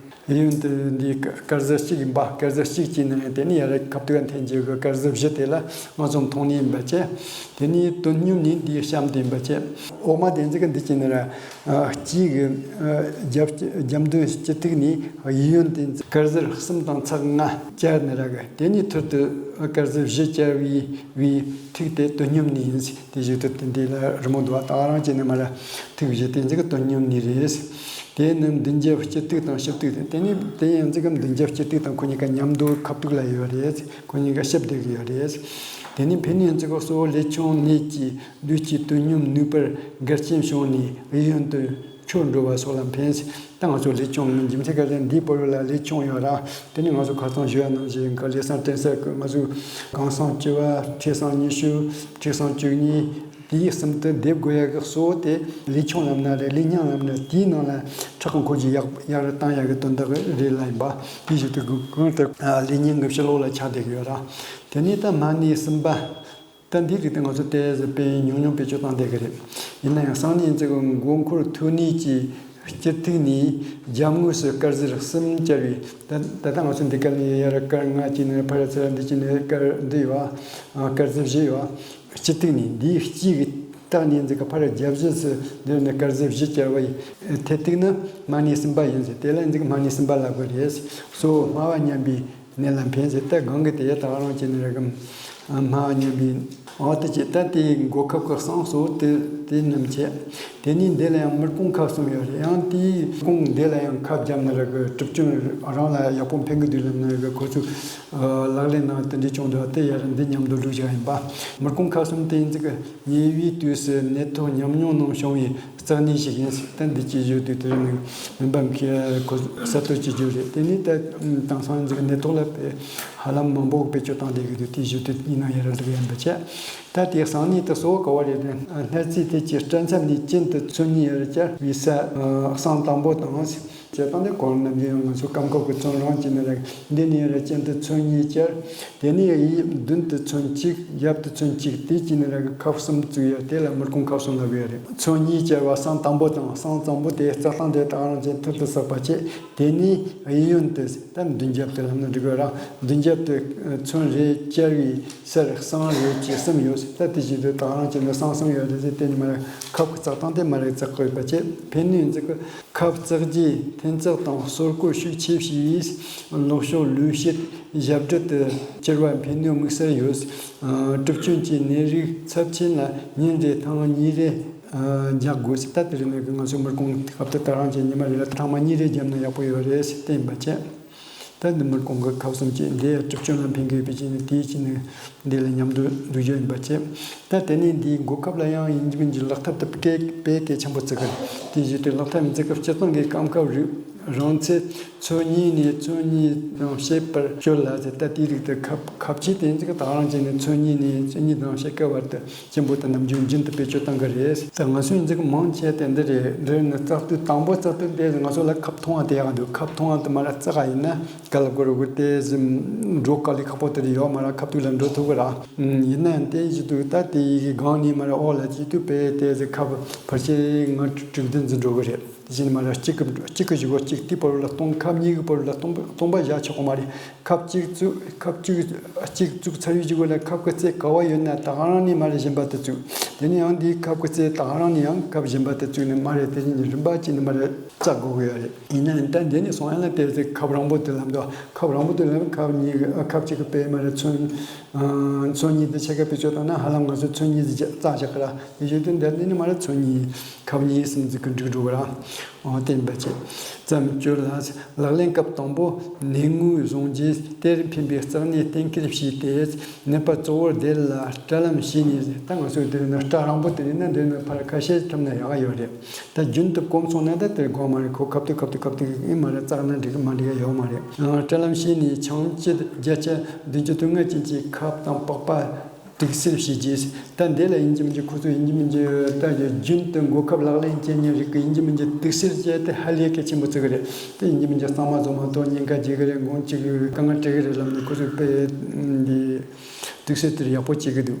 གཡས་གཡོན་དུ་འདི་དཀར་ཟལ་གཅིག་ཡིན་པ། དཀར་ཟལ་གཅིག་བྱས་ནས་དེ་ནས་ཡར་ཁ་ཐུག་འཐེན་རྒྱུ་གི་དཀར་ཟལ་བཞི་དེ་ལ་ང་ཚོ་མཐོང་ནུས་ཡིན་པ་བྱས། དེ་ནས་དོན་སྙོམས་ནུས་འདིའི་གཤམ་དུ་ཡིན་པ་བྱས། འོག་མ་དེ་འཛེགས་ཀྱི་འདི་བྱས་ནས་ར། ཨ་གཅིག་གི་ཨ་རྒྱབ་རྒྱབ་མདུན་སྤྱི་ཐིག་ནས་གཡས་གཡོན་དུ་དཀར་ཟལ་གསུམ་དང་ཚེག་ལྔ་བཅར་ནས་ར་གི། དེ་ནས་ཐུར་དུ་དཀར་ཟལ་བཞི་བཅར་བའི་བའི་ཐིག་དེ་དོན་སྙོམས་ནུས་ཡིན། དེ་བཞིན་དུ་དེ་འདི་ལ་རི་མོ་འདུག་པ། ད་རང་བྱས་ནས་མར་ཐིག་བཞི་དེ་འཛེགས་ཀྱི་དོན་སྙོམས་ནུས་རེད། དེ་ནི་མདུན་རྒྱབ་སྤྱི་ཐིག་དང་ཕྱི་ཐིག་དེ། དེ་ནི་དེ་ཡང་འཛེགས་ཀྱི་མདུན་རྒྱབ་སྤྱི་ཐིག་དང་ཁོ་གཉིས་ཀ་མཉམ་དུ་ཁ་ཐུག་ལ་ཡོད་རེད། ཁོ་གཉིས་ཀ་ཕྱེ་བསྡད་ཀྱི་ཡོད་རེད། དེ་ནི་འཕེན་ནུས་འཛེགས་ཀྱི་གཙོ་བོ་ལས་ཆུང་ནུས་ཀྱིས་ལུས་ཀྱི་དོན་སྙོམས་ནུས་པར་འགལ་རྐྱེན་བྱུང་ནས་གཡས་གཡོན་དུ་འཁྱོར་འགྲོ་བ་སོགས་ལ་འཕེན། ད་ང་ཚོ་ལས་ཆུང་ནི་རྒྱུ་མཚན་ག་རེ། འདིའི་བར་ལ་ལས་ཆུང་ཡོད་ར། དེ་ནི་ང་ཚོ་ཁ་སང་ཞུ་ཡ་ནང་བཞིན་ག་ལས་སང་བསྟན་ས་གི་ང་ཚོའི་གང་སང་བཅུ་པ། ཁྲི་སང་ཉི་ཤུ། ཁྲི་སང་བཅུ་གཉིས། དེའི་གསུམ་དུ་སྡེབ་དགོས་ཡ་གི་གཙོ་བོ་དེ་ལས་ཆུང་ལབ་ན་རེད། ལས་སྙན་ལབ་ན། དེའི་ནང་ལ་ཁྲག་གི་འཁོར་རྒྱུ་ཡག་ཡག་རུ་བཏང་ཡ་གི་དོན་དག་རེད་ལ་ཡིན་པ། དེའི་གཞི་དུ་གང་དུ་ལས་སྙན་གྱི་ཕྱི་ལོགས་ལ་ཆགས་བསྡད་ཀྱི་ཡོད་ར། དེ་ནས་ད་མ་ཎི་གསུམ་པ། ད་འདིའི་རིགས་དེ་ང་ཚོ་ཏོག་ཙམ་དཔེ་ཉུང་ཉུང་བེད་སྤྱོད་བཏང་བསྡད་ཀྱི་རེད། ཡིན་ན་ཡང་གསང་གནས་འཛེགས་མགོ་འཁོར་ཐུག་ནུས་ཀྱི་སྤྱི་ཐིག་ནས་རྒྱབ་ངོས་སུ་དཀར་ཟལ་གསུམ་བཅར་བའི། ད་ད་ལྟ་ང་ཚོ་འདི་ག་ནས་ཡར་དཀར་ལྔ་བྱས་ནས། ཕར་ཚུར་འདི་བྱས་ནས་དཀར་འདི་ཡོད་པ། དཀར་ཟལ་བཞི་ཡོད་པ། སྤྱི་ཐིག་ནས་འདིའི་དཀྱིལ་གྱི་ཐིག་ནས་འཛེགས་ཀྱི་ཕར་རྒྱབ་ཕྱོགས་སུ་འདི་ནས་དཀར་ཟལ་བཞི་བཅར་བའི་མཐའི་ཐིག་ནི་མ་ཎི་གསུམ་པ་ཡིན་ཟེར། དེ་ལ་འཛེགས་མ་ཎི་གསུམ་པ་ལབ་ཀྱི་རེད། གཙོ་བོ་སྨྲ་བ་མཉམ་པའི་གནས་ལ་འཕེན་ཟེར། ད་གང་གི་དེ་ཡ་ད་ག་རང་བྱས་ནས་ར་གི། སྨྲ་བ་མཉམ་པའི། འོ་དེ་བྱས། ད་དེའི་འགོག་ཁབ་ཀྱི་གསང་གཙོ་བོ་དེ་དེ་རྣམས་བྱས། དེ་ནས་འདི་ལ་ཡང་མི་རྐོང་ཁ་གསུམ་ཡོད་རེད། ཡང་དེའི་རྐོང་འདི་ལ་ཡང་ཁ་བརྒྱབ་ནས་ར་གི་གྲུབ་ཆེན་རང་ལ་ཡག་པོ་འཕེན་གི་འདུག་ལབ་ནས་ར་གི་ཁོ་ཚོས་ལག་ལེན་ནང་དེ་འདྲ་བྱུང་འདུག། དེ་ཡར་འདི་མཉམ་དུ་བླུགས་བཞག་ཡིན་པ། མི་རྐོང་ཁ་གསུམ་དེ་འཛེགས་ཉེ་བའི་དུས་སུ་ནད་ཐོག་ཉམས་མྱོང་ནང་བྱུང་བའི་རྩ་གནད་ཞིག་ཡིན། ད་འདི་ཅི་བརྗོད་དུས་དེར་ནི་མུན་པ་མཁས་ཁོ་གསར་གཏོད་ཀྱི་རྒྱུ་རེད། དེ་ནི་ད་དེང་སང་འཛེགས་ནད་ཐོག་ལ་དཔེ་ཧ་ལམ་མང་པོ་བེད་སྤྱོད་བཏང་བསྡད་ཀྱི་འདུག། དེ་བརྗོད་དུས་ཡིན་ན་ཡར་འདུག་ཡིན་པ་བྱས། ད་དེ་གསང་གནས་དེ་གཙོ་བོ་ག་བ་རེད་དེ། སྣར་རྩེ་དེ་ཀྱི་སྐྲ་མཚམས་ནས་གྱེན་དུ་ཚོན་གཉིས་ཡར་བཅར་བའི་ས་གསང་དང་པོ་དང་། བྱས་ཙང་དེ་གོང་ནམ་རྒྱུན་ང་ཚོ་སྐམ་ཁོག་གི་ཚོན་རང་བྱས་ནས་རེད། འདི་ནས་རེད། གྱེན་དུ་ཚོན་གཉིས་བཅར། དེ་ནས་ཡིན་མདུན་དུ་ཚོན་གཅིག། རྒྱབ་ཏུ་ཚོན་གཅིག། དེ་བྱས་ནས་རེད། ཁབ་གསུམ་བཙུགས་ཡོད། དེ་ལ་མི་རྐོང་ཁབ་གསུམ་ལབ་ཡོད་རེད། ཚོན་གཉིས་བཅར་བ་གསང་དང་པོ་དང་། གསང་དང་པོ་དེ་བརྩེགས་སྟངས་དེ་དག་རང་བྱས་ཐུར་དུ་བསགས་པ་བྱས། དེ་ནས་གཡས་གཡོན་དུ་ད་མདུན་རྒྱབ་དུ་ལབ་ན་འགྲིག་གི་ར། མདུན་རྒྱབ་དུ་ཚོན་རེ་བཅར་བའི་སར་གསང་རེ་བཅས་གསུམ་ཡོད། ད་དེ་བཞིན་དུ་དག་རང་བྱས་ནས་གསང་གསུམ་ཡོད་རེད་ཟེར། དེ་ནི་མ་རེད། ཁབ་ཀྱི་བརྩེགས་སྟངས་དེ་མ་རེད། བརྩེགས་དགོས་པ་བྱས། འཕེན་ནུས་འཛེགས་ཀྱི། ཁབ་བརྩེགས་རྗེས་འཐེན་འཛེགས་དང་སོར་བཀོལ་ཤུགས་ཆེ་བྱས་པས་ལོག་ཕྱོགས་ལུས་ཤེད་ཞབས་རྡུལ་དུ་གྱུར་པ་འཕེན་ནུས་དམིགས་བསལ་ཡོད། ཨ་གྲུབ་ཆེན་གྱི་ནད་རིགས་ཚབས་ཆེན་ལ་ཉིན་རེར་ཐེངས་གཉིས་རེ་ཨ་རྒྱག་དགོས། ད་དེ་རིང་ནས་ང་ཚོའི་མི་རྐོང་སྐབས་དུ་དག་རང་བྱས་ཉི་མ་རེ་ལ་ཐེངས་མ་གཉིས་རེ་བརྒྱབ་ན་ཡག་པོ་ཡོད་རེད་ཟེར་བསྟན་པ་བྱས། ད་འདི་མི་རྐོང་གི་ཁབ་གསུམ་བཅས་འདི་གྲུབ་ཆེན་ལ་འཕེན་དགོས་པའི་ཆེད་ནས་དེའི་ཆེད་ནས། འདི་ལ་མཉམ་དུ་འདུ་རྒྱུ་ཡིན་པ་བྱས། ད་དེ་ནས་འདིའི་འགོག་ཁབ་ལ་ཡང་ཡིན་གྱི་མིན་གྱི་ལག་ཐབས་དེ་དཔེ་དཔེ་གལ་ཆེན་པོ་བརྩི་གི་རེད། དེ་བཞིན་དུ་ལག་ཐབས་འཛེགས་སྐབས་སྤྱིར་བཏང་གི་སྐམ་ཁབ་རིགས་ རིང་ཚད་ཚོན་གཉིས་ནས་ཚོན་གཉིས་དང་ཕྱེད་བར་སྤྱོད་ལ་ཟེར། ད་དེའི་རིགས་དེ་ཁབ་ཁབ་ཅིག་དེ་ཚོ་ད་ག་རང་བྱས་ནས་ཚོན་གཉིས་ནས་ཚོན་གཉིས་དང་ཕྱེད་ཀ་བར་དུ་ཆེན་པོ་དང་ནམ་རྒྱུན་རྒྱུན་དུ་བེད་སྤྱོད་གཏང་གི་རེད། ད་ང་ཚོའི་འཛུགས་མང་ཆེ་དེ་འདི་རེད། འདི་ནི་བཙག་འཐུ་དང་པོ་བཙག་འཐུ་དེ་ང་ཚོ་ལ་ཁབ་ཐུང་བ་དེ་ཡག་འདུག་ཁབ་ཐུང་བ་དེ་མ་ར་བཙག་ག་ཡིན་ན་ག་ལ་དགོས་རུ་དགོས་དེ་འགྲོ་དཀའ་ལས་ཁག་པོ་དེ་རེད། ཡོད་མ་ར་ཁབ་ཐུག་ལ་འགྲོ་ཐུབ་གི་ར། ཡིན་ན་ཡང་དེ་བཞིན་དུ་ད་དེ་ཡི་གི་སྒང་ནས་མ་ར་འོག་ལ་ཅི་ཐུབ་པས་དེ་ཟེར་ཁབ་ཕལ་ཆེར་ལྔ་དྲུག་བདུན་ཙམ་འགྲོ་གི་རེད། དེ་བཞིན་མ་ར་གཅིག་གི་གཅིག་གི་བཞི་གོ་གཅིག་དེའི་བར་ལ་སྟོང་། ཁབ་གཉིས་ཀྱི་བར་ལ་སྟོང་པ་སྟོང་པ་བཞག་ཆོག་གི་མ་རེད། ཁབ་གཅིག་བཙུགས། ཁབ་གཅིག་གཅིག་བཙུགས་ཚར་བའི་གཞུག་ལ་ཁབ་ཀྱི་རྩེ་ག་བ་ཡོད་ན་ད་ག་རང་ནས་མ་ར་གཞན་པ་དེ་བཙུགས། དེ་ནས་ཡང་འདིའི་ཁབ་ཀྱི་རྩེ་ད་ག་རང་ནས་ཡང་ཁབ་གཞན་པ་དེ་བཙུགས་ནས་མ་ར་དེ་བཞིན་རིམ་པ་བྱས་ནས་མ་ར་བཙག་དགོས་ཀྱི་ཡོད་རེད། ཡིན་ན་ཡང་ད་འདི་ནས་སོང་ཡང་ལ་དེ་ཚེ་ཁབ་རིང་པོ་དེ་ལབ་འདུག་ཁབ་རིང་པོ་དེ་ལབ་ཁབ་གཉིས་ཁབ་གཅིག་གི་དཔེ་མ་ར་ཚོན་ཚོན་གཉིས་དེ་ཕྱེད་ཀ་བེད་སྤྱོད་བཏང་ན་ཧ་ལམ་ང་ཚོ་ཚོན་གཉིས་ཙམ་བཙག་བཞག་གི་ར། དེ་བཞིན་དུ་འདི་འདི་ནི་མ་ར་ཚོན་གཉིས་ཁབ་གཉིས་གསུམ་ཙམ་གི་འགྲིག་འགྲོ་གི་ར། འོ་དེ་འབད་ཅེས་ཙམ་སྤྱོད་ལ། ལག་ལེན་སྐབས་དང་པོ་ནད་ངོས་བཟུང་རྗེས་དེར་ཕན་པའི་རྩ་གནད་གཏན་འཁེལ་བྱས་ཏེ། ནད་པ་གཙོ་བོར་དེ་ལ་སྐྲ་ལམ་བྱས་ནས། ད་ང་ཚོས་དེ་ནི་སྐྲ་རིང་པོ་དེ་ཡིན་ན་འདི་ནི་ཕར་ཁ་ཤས་ཐུབ་ན་ཡག་ཡོད་རེད། ད་རྒྱུན་དུ་གོམས་སོང་ན་ད་དེར་དགོས་མ་རེད། ཁོ་ཁབ་ཏུ་ཁབ་ཏུ་ཁབ་ཏུ་ཡིན་མ་རེད། བཙག་ན་འགྲིག་གི་མ་འགྲིག་གི་ཡོད་མ་རེད། སྐྲ་ལམ་བྱས་ནས་ཆང་བཅུད་བརྒྱ་ཆ་བདུན་ཅུ་དོན་ལྔ་ཅན་གྱི་ཁབ་དང་པགས་པ་དུག་སེལ་བྱས་རྗེས། ད་འདི་ལ་ཡིན་གཅིག་མིན་གཅིག་ཁོ་ཚོ་ཡིན་གཅིག་མིན་གཅིག་ད་རྒྱུན་དུ་འགོག་ཁབ་ལག་ལེན་བྱེད་མཁན་རིགས་ཀྱི་ཡིན་གཅིག་མིན་གཅིག་དུག་སེལ་བྱས་ཏེ་ཧ་ལས་གལ་ཆེན་པོ་བརྩི་གི་རེད། དེ་ཡིན་གཅིག་མིན་གཅིག་གཙང་མ་བཟོ་མ་གཏོགས་ཉེན་ཁ་འཇིགས་གི་རེད། འགོང་གཅིག་དཀའ་ངལ་འཕྲད་གི་རེད་ལབ་ནས་ཁོ་ཚོས་དཔེ་འདི་དུག་སེལ་དེར་ཡག་པོ་བྱེད་གི་འདུག་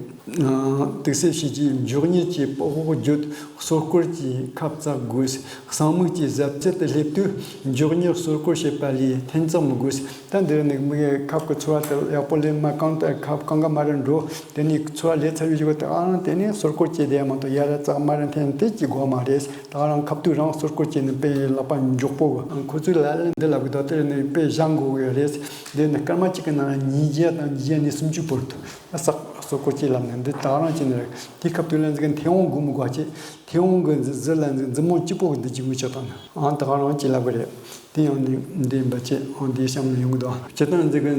དུག་སེལ་བྱས་རྗེས་མགྱོགས་མྱུར་གྱིས་པགས་འོག་བརྗོད། སོ་སྐོར་གྱིས་ཁབ་བཙག་དགོས། གསང་མིག་གི་གཟབ་རྩལ་དུ་སླེབས་དུས་མགྱོགས་མྱུར་སོ་སྐོར་བྱེད་པ་ལས་འཐེན་ཚང་མི་དགོས། ད་འདིར་ནི་མི་ཁབ་ཀྱི་ཚོར་བ་དེ་ཡག་པོ་ལེན་མ་གང་ལྟར་ཁབ་གང་ག་མ་ར་འགྲོ། དེ་ནས་ཚོར་བ་ལས་ཚར་བའི་གཞུག་དེ་ཨང་དེ་ནས་སོ་སྐོར་བྱེད་བསྡད་ཡ་མ་གཏོགས་ཡ་ར་བཙག་མ་ར་འཐེན་དེ་གྱི་དགོས་མ་རེད། ད་རང་ཁབ་ཏུ་རང་སོ་སྐོར་བྱེད་ནི་དཔེ་ལག་པ་མགྱོགས་པོ་གི། ཁོ་ཚོས་ལ་ལ་འདི་ལབ་གི་འདུག་དེར་ནི་དཔེ་བཞག་དགོས་གི་རེད། འདི་ནི་སྐར་མ་གཅིག་གི་ནང་ལ་ཉིས་བརྒྱ་དང་ཉིས་བརྒྱ་ནས་སུམ་ཅུ་བར་དུ་བསགས་སོ་སྐོར་བྱེད་ལབ་ནས་འདི་ད་རང་བྱེད་ནི་རེད། དེ་ཁབ་ཏུ་ལ་འཛི་གི་མཐེ་བོང་དགོས་མི་དགོས་བྱེད། མཐེ་བོང་གི་འཛི་འཛི་ལ་འཛི་འཛི་མོ་གཅིག་པོ་གི་འདི་གཅིག་མི་ཆགས་དང་ནི་ཨང་ད་ག་རང་གཅིག་ལབ་གི་རེད། དེ་ཡང་ནི་འདི་འབད་ཆེད་ཨང་འདི་གཤམ་ནས་ཡོང་གི་འདུག་སྤྱིར་བཏང་འཛི་གི་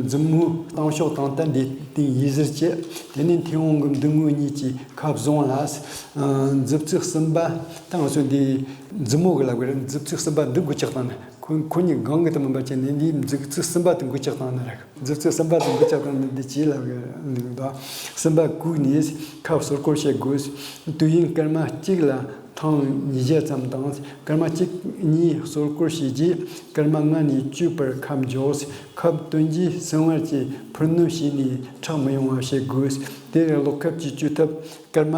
འཛི་མོ་བཏང་ཕྱོགས་དང་ད་འདི་སྟེང་ཡིད་གཟིར་བྱེད། དེ་ནས་མཐེ་བོང་གི་མདུན་ངོས་གཉིས་ཀྱི་ཁ་བཟུང་ལ། མཛུབ་ཚིགས་གསུམ་པ་ད་ང་ཚོ་འདི་མཛུབ་མོ་གི་ལབ་གི་རེད། མཛུབ་ཚིགས་གསུམ་པ་འདི་དགུ་ལྕགས་དང་ནི་ཁོ་ཁོ་གཉིས་གང་གི་དུ་མིན་པ་བྱས་ནས་འདིའི་མཛུབ་ཚིགས་གསུམ་པ་དེ་དགུ་ལྕགས་དང་ནི་རེད། མཛུབ་ཚིགས་གསུམ་པ་དེ་འགུལ་ལྕགས་དང་ནི་འདི་ཅི་ལབ་ཡོད་འདུག་གསུམ་པ་བཀུག་ནས་ཁབ་སོ་སྐོར་བྱེད་དགོས། དུས་ཡུན་སྐར་མ་གཅིག་ལ་ཐེངས་ཉིས་བརྒྱ་ཙམ་དང་། སྐར་མ་གཅིག་གཉིས་སོ་སྐོར་བྱས་རྗེས་སྐར་མ་ལྔ་ནས་བཅུ་བར་ཁབ་འཇོག་ཁབ་དོན་གྱིས་སྲུང་བར་གྱིས་ཕུར་སྣོན་བྱས་ནས་ཁྲག་མི་ཡོང་བ་བྱེད་དགོས། དེར་གློག་ཁབ་ཀྱིས་བཅོས་ཐབས་སྐར་མ་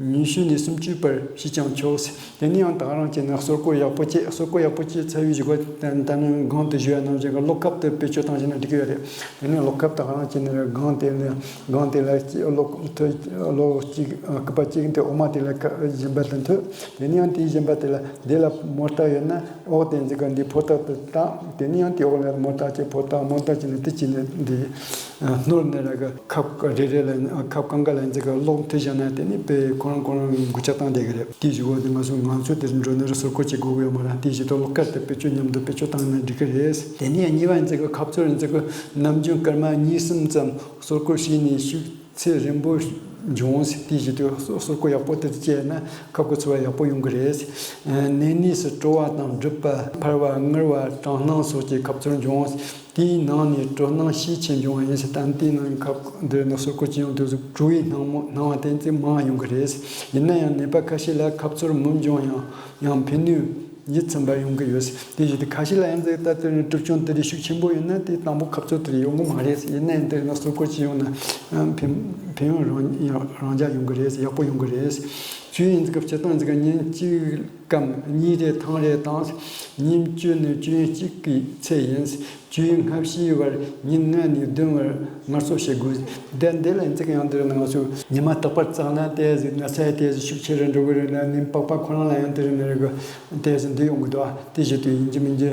ཉི་ཤུ་ནས་སུམ་ཅུ་བར་བྱས་ཀྱང་ཆོག་དེ་ནས་ཡང་ད་ག་རང་བྱས་ན་སོ་སྐོར་ཡག་པོ་བྱེད། སོ་སྐོར་ཡག་པོ་བྱས་ཚར་བའི་གཞུག་གུ་ད་ད་ནི་གོང་དུ་ཞུས་པ་ནང་བཞིན་གྱི་གློག་ཁབ་དེ་བེད་སྤྱོད་བཏང་བྱས་ན་འགྲིག་གི་ཡོད་རེད། དེ་ནས་གློག་ཁབ་ད་ག་རང་བྱས་ན་གོང་དེ་ནས་གོང་དེ་ལ་གློག་ཐོད་གློག་གཅིག་སྐུད་པ་གཅིག་དེ་འོ་མ་དེ་ལ་གཞན་པ་དེ་འཐུ། དེ་ནས་ཡང་དེའི་གཞན་པ་དེ་ལ་དེ་ལ་མོ་ཊ་ཡོད་ན་འོག་དེ་འཛི་ག་འདི་ཕོ་ཊ་དེ་བཏང་། དེ་ནས་ཡང་དེ་འོག་ལ་མོ་ཊ་བྱས་ཕོ་ཊ་མོ་ཊ་བྱས་ནས་དེ་བྱས་ནས་འདི་སྣོར་ནས་ར་གི་ཁབ་རེ་རེ་ལ་ཁབ་གང་ག་ལ་འཛི་ག་གློག་མཐུད་བཞག་ན་དེ་ནི་དཔེ་ཁོ་རང་ཁོ་རང་འགུལ་ལྕགས་བཏང་བསྡད་གི་རེད། དེའི་གཞུག་གུ་དེ་ང་ཚོ་ང་ཚོ་དེར་འགྲོ་ནི་རུ་སོ་སྐོར་བྱེད་དགོས་གི་ཡོད་མ་རེད། དེའི་གཞུག་ཏུ་གློག་དཀར་དེ་བེད་སྤྱོད་མཉམ་དུ་བེད་སྤྱོད་བཏང་ན་འགྲིག་གི་རེད། དེ་ནས་གཉིས་པ་འཛི་ག་ཁབ་ཚུར་འཛི་ག་ནམ་རྒྱུན་སྐར་མ་གཉིས་གསུམ་ཙམ་སོ་སྐོར་བྱས་ནས་ཤུགས་ཚད་རན་པོ་འབྱུང་། དེའི་གཞུག་ཏུ་སོ་སོ་སྐོར་ཡག་པོ་དེ་བྱས་ན་ཁབ་ཀྱི་ཚོར་བ་ཡག་པོ་ཡོང་གི་རེད། ཨ་ནད་ནུས་སུ་བྲོ་བ་དང་སྒྲིབ་པ་འཕར་བ་ངར་བ་གྲང་སྣང་སོགས་ཀྱི་ཁབ་ཚུར་འབྱུང་། དེའི་ནང་ནས་དྲོ་སྣང་ཤས་ཆེ་འབྱུང་བ་ཡིན་ཟེར། ད་དེའི་ནང་ཁབ་འདི་ནི་སོ་སྐོར་ཅི་ཡོང་དུས་སུ་བྲོ་བའི་སྣང་མོ་སྣང་བ་དེ་ཚོ་མང་ཡོང་གི་རེད། ཡིན་ན་ཡང་ནད་པ་ཁ་ཤས་ལ་ཁབ་ཚུར་མི་འབྱུང་ཡང་ཡང་ཕན་ནུས་ཡིད་ཚིམ་པ་ཡོང་གི་ཡོད། དེ་བཞིན་དུ་ཁ་ཤས་ལ་ཡང་ཟེར་ད་དེ་ནི་གྲུབ་ཆུང་དེ་རིགས་ཤུགས་ཆེན་པོ་ཡོད་ན་དེ་དང་པོ་ཁབ་ཚུར་དེ་རིགས་ཡོང་གི་མ་རེད། ཡིན་ན་ཡང་དེ་ནི་སོ་སྐོར་ཅི་ཡོང་ན་ཕན་ཕན་ཡོན་རང་རང་རྒྱ་ཡོང་གི་རེད། ཡག་པོ་ཡོང་གི་རེད། བཅོས་ཡིན་ཟེར་སྐབས་སྤྱིར་བཏང་ཟེར་ག་ཉིན་གཅིག་གམ་གཉིས་རེ་ཐེངས་རེ་དང་། ཉིན་བཅུ་ནི་བཅུ་ཡན་གཅིག་གི་ཚད་ཡིན། བཅུ་ཡན་སྔ་ཕྱིའི་བར་ཉིན་ལྔ་ནས་བདུན་བར་ངལ་གསོ་བྱེད་དགོས། དེ་འདི་ལ་ཡིན་ཚིག་ཡང་དེར་ནང་སུ་ཉི་མ་རྟག་པར་བཙག་ན་དེ་ཟིག་ན་ཚ་དེ་ཟིག་ཤུགས་ཆེ་རུ་འགྲོ་གི་རེད། ན་ནིམ་པགས་པ་ཁོ་རང་ལ་ཡང་དེ་རིང་ནས་རེ་གི་དེ་ཟིག་འདི་ཡོང་གི་འདུག་དེ་བཞིན་དུ་ཡིན་གྱི་མིན་གྱི་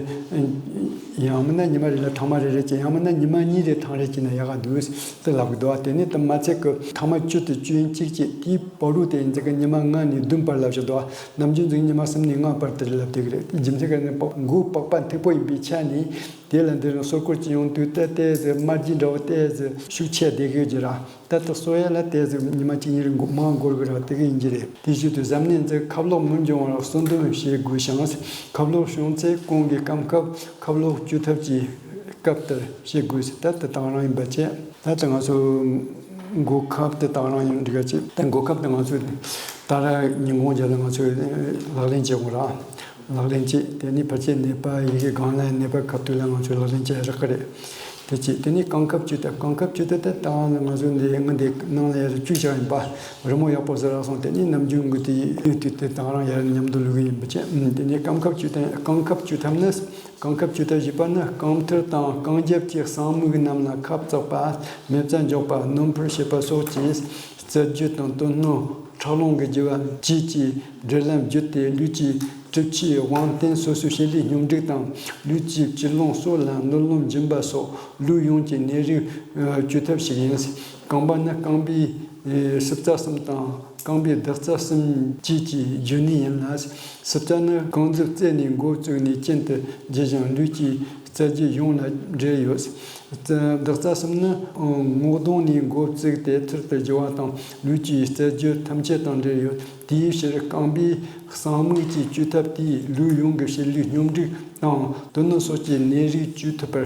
ཡང་མིན་ན་ཉི་མ་རེ་ལ་ཐེངས་མ་རེ་རེ་གྱི་ཡང་མིན་ན་ཉི་མ་གཉིས་རེ་ཐེངས་རེ་གྱི་ན་ཡག་ག་འདུག་དེ་ལབ་གི་འདུག་དེ་ནས་དེ་མ་ཚད་གི་ཐེངས་མ་བཅུ་དེ་བཅུ་ཡན་གཅིག་བྱས་དེའི་བར་དུ་དེ་ཡིན་ཚིག་གི་ཉི་མ་ ལྔ་ནས་བདུན་བར་ལབ་བཞག་འདུག་ནམ་རྒྱུན་ཚོ་ཉི་མ་གསུམ་ནས་ལྔ་བར་དེར་ལབ་བསྡད་ཀྱི་རེད། རྒྱུ་མཚན་ག་ནི་མགོ་པགས་པ་མཐུག་པོ་ཡིན་པའི་ཆ་ནས། དེ་ལ་འདིར་སོ་སྐོར་གྱི་ཡོང་དུས་ཏེ་ཏེ་ཟེར་དམར་རྗེན་འདྲ་བོ་ཏེ་ཟེར་ཤུགས་ཆེ་བསྡད་ཀྱི་ཡོད་ཀྱི་ར། ད་ལྟ་གསོ་ཡ་ལ་ཏེ་ཟེར་ཉི་མ་གཅིག་གཉིས་རིང་མང་འགོར་གི་ར། དེ་གི་ཡིན་གྱི་རེད། དེ་བཞིན་དུ་གཟབ་ནན་མཛད། ཁབ་ལོག་མི་འབྱུང་བར་གསོ་འདོམས་བྱེད་དགོས་ཤིང་། ཁབ་ལོག་བྱུང་ཚེ་གོང་གི་སྐམ་ཁབ་ཁབ་ལོག་བཅུག་ཐབས་ཀྱི་སྐབས་ལྟར་བྱེད་དགོས། ད་ལྟ་དང་རང་ཡིན་པ་བྱས། ད་ལྟ་ང་ཚོ་མགོ་ཁབ་དེ་དང་རང་ཡིན་འགྲིག་ག་ཅིག་ད་མགོ་ཁབ་དེ་ང་ཚོས་ད་ར་ཉིན་གུང་རྒྱབ་ལ་ང་ཚོས་ལག་ལེན་བྱེད་དགོས་ར། ལག་ལེན་བྱེད། དེ་ནས་ཕལ་ཆེར་ནད་པ་ཡི་གེ་སྒང་ལ་ནད་པ་ཁ་ཐུག་ལ་ང་ཚོས་ལག་ལེན་བྱེད་རག་གི་རེད། དེ་བྱེད། དེ་ནས་རྐང་ཁབ་བཅུག་ཐབས། རྐང་ཁབ་བཅུག་ཐབས་དེ་ད་ང་ཚོ་འདི་ང་འདི་ནང་ལ་ཡར་བཅུག་བཞག་ཡིན་པ། རི་མོ་ཡག་པོ་ཟེར་རག་སོང་། དེ་ནས་ནམ་རྒྱུན་གི་དེ་ཡོད་དུས་དེ་དང་རང་ཡར་མཉམ་དུ་བླུག་གི་ཡིན་པ་བྱས། དེ་ནས་རྐང་ཁབ་བཅུག་ཐབས། རྐང་ཁབ་བཅུག་ཐབས་ནི། རྐང་ཁབ་བཅུག་ཐབས་བཞི་པ་ནི། རྐང་མཐིལ་དང་རྐང་རྒྱབ་ཀྱི་གསང་མིག་རྣམས་ལ་ཁབ་བཙགས་པ། མེ་བཙའ་འཇོག་པ། སྣུམ་ཕུར་བྱེད་པ་སོགས་ཀྱིས་རྩད་རྒྱུ་དང་དོན་སྣོད་ཁྲག་རླུང་གི་རྒྱུ་བ་བཅས་ཀྱི་འབྲེལ་ལམ་བརྒྱུད་དེ། ལུས་ཀྱི་གྲུབ་ཆའི་དབང་བརྟེན་སོ་སོའི་བྱེད་ལས་སྙོམས་སྒྲིག་དང་། ལུས་ཀྱི་བཅུད་རླུང་སོགས་ལ་གནོད་རློམ་སྦྱིན་པ་སོགས་ལུས་ཡོངས་ཀྱི་ནད་རིགས་བཅོས་ཐབས་ཤིག་ཡིན། རྐང་པ་ནི་རྐང་པའི་ཨེ་སྲིབ་རྩ་གསུམ་དང་། རྐང་པའི་ལྡག་རྩ་གསུམ་བཅས་ཀྱི་རྒྱུ་ནི་ཡིན་ལ། སྲིབ་རྩ་ནི་རྐང་མཛུབ་རྩེ་ནས་མགོ་བཙུགས་ནས་གྱེན་དུ་རྒྱུ་ཞིང་། ལུས་ཀྱི་རྩ་རྒྱུད་ཡོངས་ལ་འབྲེལ་ཡོད། ལྡག་རྩ་གསུམ་ནི་ངོ་གདོང་ནས་མགོ་བཙུགས་ཏེ་ཐུར་དུ་རྒྱུ་བ་དང་། ལུས་ཀྱི་རྩ་རྒྱུད་ཐམས་ཅད་དང་འབྲེལ་ཡོད། དེའི་ཕྱིར་རྐང་པའི་གསང་མིག་གི་བཅོས་ཐབས་དེས་ལུས་ཡོངས་ཀྱི་བྱེད་ལས་སྙོམས་སྒྲིག་དང་། དོན་སྣོད་སོགས་ཀྱི་ནད་རིགས་བཅོས་ཐུབ་པར་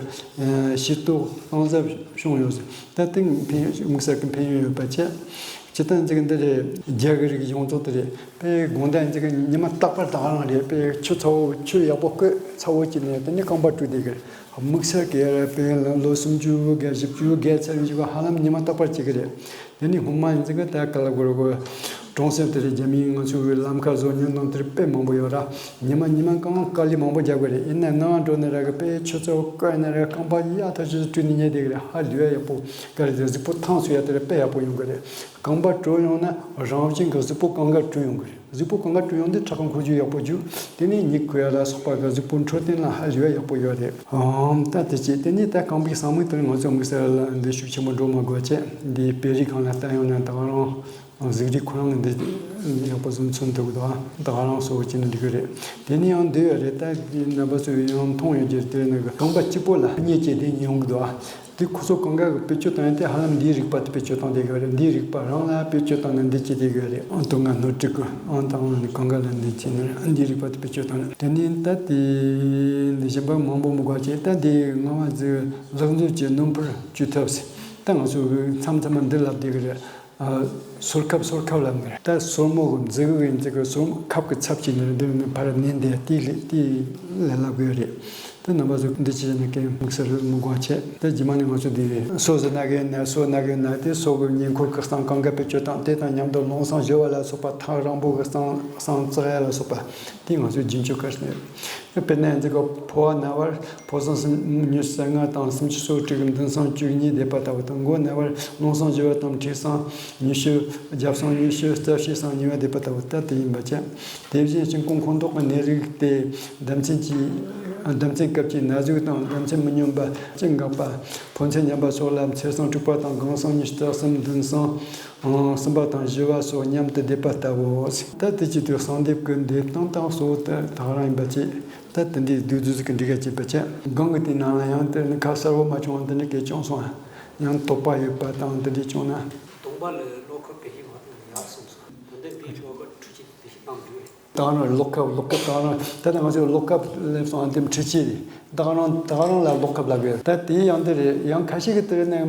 ཤེས་རྟོགས་གཏིང་ཟབ་བྱུང་ཡོད། ད་ཐེངས་ཕན་དམིགས་བསལ་གྱི་ཕན་ཡོན་ཡོད་པ་བྱས། སྤྱིར་བཏང་འཛིན་གྲྭ་འདི་རེད། རྒྱ་གི་རིགས་ཡོངས་རྫོགས་དེ་རེད། དཔེ་དགོང་དག་འཛིན་གྲྭ་ཉི་མ་རྟག་པར་དང་རང་རེད། དཔེ་ཆུ་ཚ་བོ་ཆུ་ཡག་པོ་བསྐོལ་ཚ་བོ་བྱས་ནས་དེ་ནས་རྐང་པ་བཀྲུས་བསྡད་གི་རེད། དམིགས་བསལ་གྱི་རེད། དཔེ་ལོ་སུམ་ཅུ་བརྒལ་བཞི་བཅུ་བརྒལ་ཚར་བའི་གཞུག་གུ་ཧ་ལམ་ཉི་མ་རྟག་པར་བྱེད་གི་རེད། དེ་ནས་སྔོན་མ་འཛིན་གྲྭ་ད་ག་ལ་དགོས་རེད་གོ། གྲོང་གསེབ་དེ་རེད། རྒྱ་མིའི་ང་ཚོའི་ལམ་ཁ་བཟོ་མྱོང་སྟངས་དེ་རེད། དཔེ་མང་པོ་ཡོད་ར། ཉི་མ་ཉི་མ་གང་དཀའ་ལས་མང་པོ་རྒྱག་གི་རེད། ཡིན་ན་ནང་འགྲོ་ནས་ར་གི་དཔེ་ཆུ་ཚ་བོ་བསྐོལ་ནས་ར་རྐང་པ་ཡག་ཐག་ཆོད་བཀྲུས་ནས་ཉལ་བསྡད་གི་རེད། ཧ་ལས་ཡག་པོ་ག་རེ་རེད། གཟུགས་པོ་ཐང་ཆད་ཡ་དེ་རེད། དཔེ་ཡག་པོ་ཡོང་གི་རེད། རྐང་པ་བཀྲུས་ཡོང་ན་རང་བཞིན་གྱི་གཟུགས་པོ་གང་ག་བཀྲུས་ཡོང་གི་རེད། གཟུགས་པོ་གང་ག་བཀྲུས་ཡོང་དུས་ཁྲག་ཁ་འཁོར་རྒྱུ་ཡག་པོ་རྒྱུ། དེ་ནས་མྱིག་ཁོ་ཡ་ལ་སོགས་པ་གི་གཟུགས་པོ་འཕྲོད་བསྟེན་ལ་ཧ་ལས་པ་ཡག་པོ་ཡོད་རེད། ཨམ། ད་དེ་བྱས་དེ་ནས་ད་རྐང་པའི་གསང་མིག་དེར་ང་ཚོ་དམིགས་བསལ་ལ་འདི་ཤུགས་ཆེན་པོ་འགྲོ་མ་དགོས་བྱས། འདི་དཔེ་རིས་སྒང་ལ་བལྟ་ཡོང་ན་ད་ག་རང་གཟུགས་རིས་ཁོ་རང་གི་འདི་ཡག་པོ་བཟོ་མཚོན་ཐུབ་ཀྱི་འདུག་ད་ག་རང་གསོ་བོ་བྱས་ན་འགྲིག་གི་རེད། དེ་ནས་ཡང་འདི་ཡོད་རེད། ད་འདི་རྣམ་པ་ཚོས་ཡང་མཐོང་ཡོད་ཀྱི་རེད། དེ་ནས་རྐང་པ་གཅིག་པོ་ལ་གཉིས་བྱས་དེ་ཡོང་གི་འདུག་དེ་ཁོ་ཚོ་གང་ག་གི་བེད་སྤྱོད་བཏང་ཡ་དེ་ཧ་ལམ་འདིའི་རིག་པ་དེ་བེད་སྤྱོད་བཏང་བསྡད་ཡོད་རེད། འདིའི་རིག་པ་རང་ལ་བེད་སྤྱོད་བཏང་ན་འདི་བྱེད་བསྡད་ཡོད་རེད། ཨང་དང་ང་ནོར་འཁྲུལ་གི་ཨང་དང་ང་ནི་གང་ག་ལ་འདི་བྱེད་ན་འདིའི་རིག་པ་དེ་བེད་སྤྱོད་བཏང་ན། དེ་ནས་ད་དེ་འདི་གཞན་པ་མང་པོ་མི་དགོས་བྱས། ད་འདི་ང་མ་ཟིག་ལག་མཛུབ་ཀྱི་སྣུམ་ཕུར་བཅུག་ཐབས་ཟེར། ད་ང་ཚོ་མཚམས་མཚམས་མ་འདི་ལབ་བསྡད་ཀྱི་རེད། ཨ། སོར་ཁབ་སོར་ཁབ་ལབ་ནི་རེད། ད་སོར་མོ་གི་མཛུ་གུ་གི་མཛུ་གུ་སོར་མོ་ཁབ་ཀྱི་ཚབ་བྱས་ནས་འདི་ནི་ཕར་མནན་ཏེ་དེ་ལས་དེ་ལས་ལབ་དགོས་རེད། ད་རྣམ་པ་ཚོ་འདི་བྱས་ནས་ཀྱང་དམིགས་བསལ་མི་དགོས་བྱས། ད་རྗེས་མ་ནས་ང་ཚོ་འདི་སོ་ཟི་ན་གི་ན་སོ་ན་གི་ན་དེ་སོ་གི་ཉེ་འཁོར་གྱི་གསང་གང་ག་བེད་སྤྱོད་དང་། དེ་དང་མཉམ་དུ་རླུང་གསང་བཞི་བ་ལ་སོགས་པ་ཐག་རིང་པོ་གི་གསང་གསང་བཙག་ཡ་ལ་སོགས་པ་དེ་ང་ཚོས་རྒྱུན་སྤྱོད་གལ་ཆེན་རེད། དཔེར་ན་འདི་ག་ཕོ་བ་ན་བར་ཕོ་གསང་སུམ་ཉི་ཤུ་རྩ་ལྔ་དང་སུམ་ཅུ་སོ་དྲུག་མདུན་གསང་བཅུ་གཉིས་བསྡེབས་པ་ལྟ་བུ་དང་། མགོ་ན་བར་རླུང་གསང་བཞི་བ་དང་མཁྲིས་གསང་ཉི་ཤུ་རྒྱབ་གསང་ཉི་ཤུ་རྩ་བཞི་གསང་གཉིས་པ་བསྡེབས་པ་ལྟ་བུ་ལྟར་དེ་ཡིན་པ་བྱས། དེ་བཞིན་སྐྱིན་ཁུང་ཁོང་ཐོག་གི་ནད་རིགས་ཏེ་ཟླ་མཚན་གྱི་ཟླ་མཚན་སྐབས་ཀྱི་ན་ཟུག་དང་། ཟླ་མཚན་མི་སྙོམས་པ། གཅིན་འགག་པ། ཕོ་མཚན་ཉམས་པ་སོགས་ལ་མཚེར་གསང་དྲུག་པ་དང་སྒང་གསང་ཉི་ཤུ་རྩ་གསུམ་མདུན་གསང་གསུམ་པ་དང་བཞི་བ་སོགས་མཉམ་དུ་བསྡེབས་པ་ལྟ་བུའོ། ད་དེ་བྱེད་དུས་གསང་སྡེབ་ཀྱི་འདེབས་སྟངས་དང་སོགས་དེ་དག་རང་ཡིན་པ་བྱས། ད་དེ་འདྲའི་བསྡུས་བསྡུས་ཟིག་གི་འགྲིག་ག་བྱེད་པ་བྱས། སྒང་གི་དེའི་ནང་ལ་ཡང་དེ་ནི་ཁ་གསལ་བོ་མ་བྱུང་བ་འདི་འདྲ་སྐད་བྱུང་སོང་། ཡང་དོགས་པ་ཡོད་པ་དང་དེ་འདྲ་བྱུང་ན། སྟོང་པ་ལ་བློ་ཁོག་གི་ཡིག་མ་བཏང་ན་ཡག་སོང་ཟེར། ད་འདི་འདིའི་ཆོ་ག་འཕྲུལ་ཆས་དེ་ཞིག་བཏང་དགོས། ད་རང་གློག་ཁབ་གློག་ཁབ་ད་རང་ད་ནི་ང་ཚོས་གློག་ཁབ་སླེབས་སོང་། ཨ། འདི་འཕྲུལ་ཆས་རེད། ད་རང་ད་རང་ལ་གློག་ཁབ་ལབ་ཡོད། ད་དེ་ཡང་འདི་རེད། ཡང་ཁ་ཤས་ཀྱིས་དེ་ནི་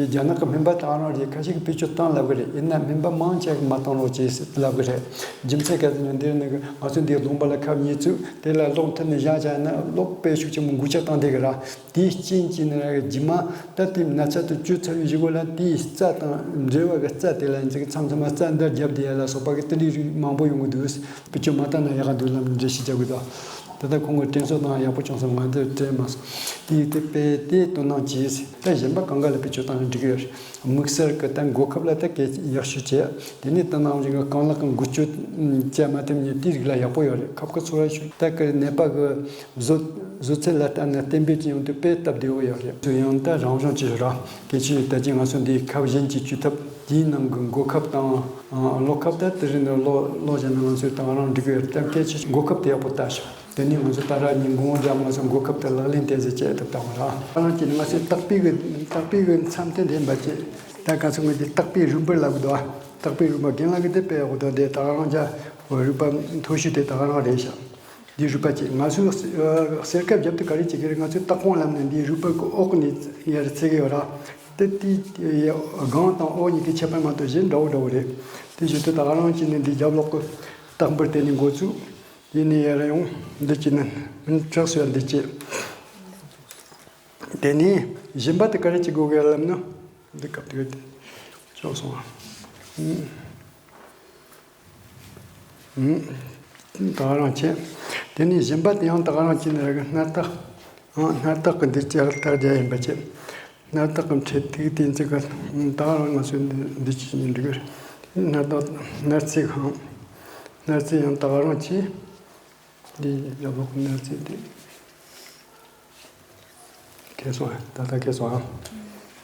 རྒྱ་ནག་གི་སྨན་པ་ད་རང་རེད། ཁ་ཤས་ཀྱིས་བེད་སྤྱོད་བཏང་ལབ་གི་རེད། ཡིན་ན་སྨན་པ་མང་ཆེ་གིས་མ་བཏང་རོགས་བྱེད་ཟེར་ལབ་གི་རེད། རྒྱུ་མཚན་ག་ཟེར་ན་འདིར་ནི་ང་ཚོས་འདིའི་ལུང་པ་ལ་ཁབ་གཉིས་བཙུགས། དེ་ལ་གློག་མཐུད་ནས་བཞག་བྱས་ན་གློག་དཔེ་ཤུགས་ཆེན་པོ་འགུལ་སྐྱོད་བཏང་བསྡད་གི་ར། དེའི་རྐྱེན་གྱིས་ནི་ར་རྗེས་མ་ད་དེ་ན་ཚ་དེ་བཅོས་ཚར་བའི་གཞུག་གུ་ལ་དེའི་རྩ་དང་འབྲེལ་བ་གི་རྩ་དེ་ལ་ཡིན་ཙང་མཚམས་མཚམས་མ་རྩ་འདར་བརྒྱབ་བསྡད་ཡ་ལ་སོགས་པ་གི་དེ་འདྲའི་རིགས་མང་པོ་ཡོང་གི་འདུག། བེད་སྤྱོད་མ་བཏང་ན་ཡག་ག་འདུག་ལབ་ནས་འགྲེལ་བཤད་རྒྱག་གི་འདུག། ད་ལྟ་ཁོང་གི་དྲན་གསོ་དང་ཡག་པོ་བྱུང་སོང་། ང་ཚོས་དྲན་མ་སོང་། དེ་ཡིག་དེ་དཔེ་དེ་དོ་སྣང་གྱིས། ད་གཞན་པ་གང་ག་ལ་བེད་སྤྱོད་བཏང་ན་འགྲིག་གི་ཡོད་རེད། དམིགས་བསལ་གྱི་ད་འགོག་ཁབ་ལ་ད་གལ་ཡག་ཤོས་བྱས། དེ་ནས་ད་ནང་བཞིན་གྱི་རྐང་ལག་གི་འགུལ་སྐྱོད་བྱས་མ་ཐེབས་ཉེན་དེའི་རིགས་ལ་ཡག་པོ་ཡོད་རེད། ཁབ་ཁུ་ཚོར་བ་ཞུ་ད་གི་ནད་པ་གི་བཟོ་བཟོ་ཚད་ལ་ལྟ་ན་གཏན་འབེབས་ཀྱི་ཡོང་དུས་དཔེ་སྟབས་བདེ་བོ་ཡོད་རེད། ཚོས་ཡང་ད་རང་བྱུང་ཅིག་ར་གལ་ཆེ་ཡོད། ད་ཅི་ང་ཚོ་འདིའི་ཁབ་གཞན་གྱི་བཅོས་ཐབས་དེའི་ནང་གི་འགོག་ཁབ་དང་གློ་ཁབ་ད་དེ་རིང་ནས་ལོ་ལོ་གཞན་ན་ང་ཚོས་ད་རང་འགྲིག་གི་ཡོད་རེད། ད་གལ་ཆེ་འགོག་ཁབ་དེ་ཡག་པོ་ལྟ་ཤོག་དེ་ནས་ང་ཚོ་ད་ར་ཉིན་གུང་འདྲ་ང་ཚོ་འགོག་ཁབ་དེ་ལག་ལེན་དེ་ཟེར་བྱེད་ཐུབ་དང་ར། ཁ་ལང་གྱི་ང་ཚོའི་བརྟག་པའི་གི་བརྟག་པའི་གི་མཚམས་དེ་འདྲེན་པ་བྱེད། ད་ག་ཚོད་ངོས་དེ་བརྟག་པའི་རིམ་པར་ལབ་གི་འདུག་ཨ། བརྟག་པའི་རིམ་པ་རྒན་ལགས་ཀྱི་དེ་དཔེ་ཡག་པོ་འདུག་དེ་ད་ག་རང་ཅག་རིག་པ་མཐོ་ཤོས་དེ་ད་ག་རང་རེད་ཤག་འདིའི་རིག་པ་བྱེད། ང་ཚོས་གསེར་ཁབ་རྒྱབ་དུས་ག་རེ་བྱེད་ཀྱི་རེད། ང་ཚོས་བརྟག་པོ་ལབ་ནས་འདིའི་རིག་པ་གི་འོག་ནས་ཡར་ཚིག་ཡོད་ར། དེ་དེའི་སྒང་དང་འོག་གཉིས་ཀྱི་ཁྱད་པར་མ་གཏོགས་གཞན་འདྲ་བོ་འདྲ་བོ་རེད། དེ་བཞིན་དུ་ད་ག་རང་བྱས་ནས་འདི་རྒྱབ་ལོགས་ཀྱི་བརྟག་འབུར་དེ་ནས་འགོ་ཚུགས། དེ་ནས་ཡར་ཡོང་། འདི་བྱས་ནས་མིན་དྲག་སོ་ཡ་འདི་བྱས། དེ་ནས་གཞན་པ་དེ་ག་རེ་བྱེད་དགོས་གི་ལབ་ན། འདི་སྐབས་དེ་ཆོག་སོང་ཨ། ད་ག་རང་བྱས། དེ་ནས་གཞན་པ་དེ་ཡང་ད་ག་རང་བྱས་ནས་ར་གི་སྣར་ཐག་ཨང་སྣར་ཐག་གི་འདི་ཅར་ཐག་རྒྱ་ཡིན་པ་བྱས། སྣར་ཐག་གི་འཕྲེད་ཐིག་དེ་ཚིག་གི་ད་ག་རང་ང་ཚོས་འདི་འདི་ཅི་ཡིན་འགྲིག་གི་རེད། སྣར་ཐག་སྣར་རྩེ་གང་། སྣར་རྩེ་ཡང་ད་ག་རང་བྱས། འདི་ཡག་པོ་ཁོ་ན་རྩིས་ཏེ། ཁེལ་སོང་ཨ། ད་ལྟ་ཁེལ་སོང་ཨ།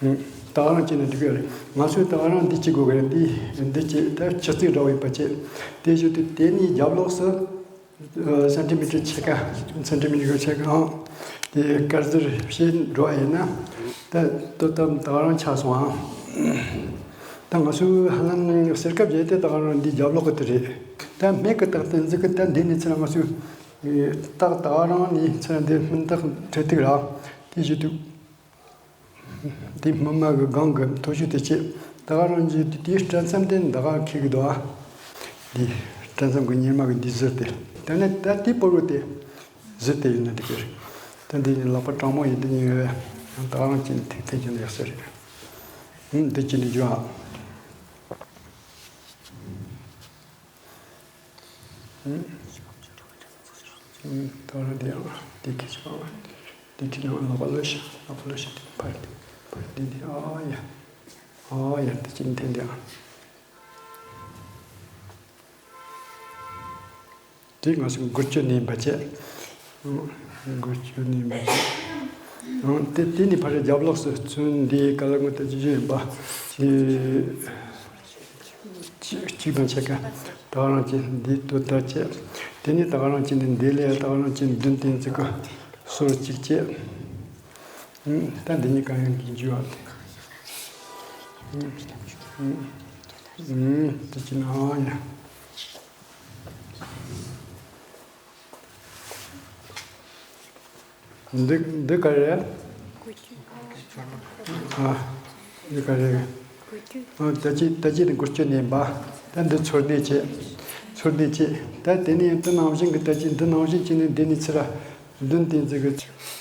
ཨུམ། ད་ག་རང་བྱས་ན་འགྲིག་གི་རེད། ང་ཚོས་ད་ག་རང་འདི་བྱེད་དགོས་གི་རེད། འདི་འདི་བྱེད་ད་ཆུ་ཚིག་འདྲ་བོ་ཡིན་པ་བྱེད། དེ་བཞིན་དུ་དེ་ནས་རྒྱབ་ལོགས་སུ་ཨ་སེན་ཏི་མི་ཊར་ཕྱེད་ཀ་སེན་ཏི་མི་ཊར་ཕྱེད་ཀའང་དེ་དཀར་ཟུར་བྱེད་འགྲོ་བ་ཡིན་ན། ད་དོ་དམ་ད་ག་རང་ཆགས་སོང་ཨ། ད་ང་ཚོས་ཧ་ལམ་གསེར་ཁབ་བརྒྱབ་དེ་ད་ག་རང་འདི་རྒྱབ་ལོགས་གི་དེ་རེད། ད་སྨད་གི་རྟགས་དེ་འཛི་གི་ད་འདི་ནས་ཚུར་ང་ཚོས་རྟགས་ད་ག་རང་ནས་ཚུར་འདི་སྨིན་རྟགས་འཕྲེད་ཐིག་ར། དེ་བཞིན་དུ་འདི་སྨིན་མ་གི་སྒང་གི་མཐོ་ཤོས་དེ་བྱེད། ད་ག་རང་གི་དེའི་སྤྲད་མཚམས་དེ་ད་ག་འཁེལ་གི་འདུག་ཨ། འདི་སྤྲད་མཚམས་གི་གཉེར་མ་གི་འདི་ཟུར་དེ། ད་ནི་ད་དེ་བར་དུ་དེ་ཟུར་དེ་ཡིན་ན་འགྲིག་གི་རེད། ད་འདི་ནི་ལག་པ་གྲང་མོ་ཡིན། འདི་ཉོས་ཡོད། ད་ག་རང་གི་ཐིག་ཐིག་གི་ལེགས་ས་རེད། ཨུམ། འདི་གཅིག་ནི་འཇུ་ཨ། ཨུམ། ཨུམ། ད་ར་འདི་ཨ། འདི་གི་ཆ་ཨ། འདི་གི་ནང་ལག་པ་ལོ་ཤ། ལག་པ་ལོ་ཤ་འདི་ཕར་འདི་ཕར་འདི་འདི་ཨ་ཡ། ཨ་ཡ། འདི་གཅིག་ནི་འཐེན་འདི་ཨ། དེ་ང་ཚོ་འགུལ་སྐྱོད་ནས་ཡིན་པ་བྱས། འགུལ་སྐྱོད་ནས་ཡིན་པ་བྱས། དེ་དེ་ནས་ཕར་རྒྱབ་ལོགས་སུ་ཚུར་འདི་ག་ལ་ངོ་ལྟ་ཅི་ཞིག་ཡིན་པ། གཅིག་གཅིག་དང་ཕྱེད་ཀ་ད་ག་རང་བྱས་འདི་དོ་ལྟ་བྱས། དེ་ནས་ད་ག་རང་བྱས་ནས་འདི་ལས་ད་ག་རང་བྱས་ནས་མདུན་དེ་ཚིག་ག་སོར་གཅིག་བྱས། ད་འདི་གཉིས་ཀ་ཡང་འགྱུར་བ། དེ་ཅི་ན་ཡ། འདི་འདི་ག་རེ་རེད། ཨ། འདི་ག་རེ་རེད། ཨ། ད་ཅི་ད་ཅི་ནི་འགུལ་སྐྱོད་ནས་ཡིན་པ། ད་འདི་ཚུར་འདེད་བྱེད། ཚུར་འདེད་བྱེད། ད་དེ་ནས་ཡང་འདི་ནང་བཞིན་གྱི་ད་ཅི་འདི་ནང་བཞིན་བྱས་ནས་འདི་ནས་ཚུར་ར་མདུན་དེ་འཛིན་གྱི་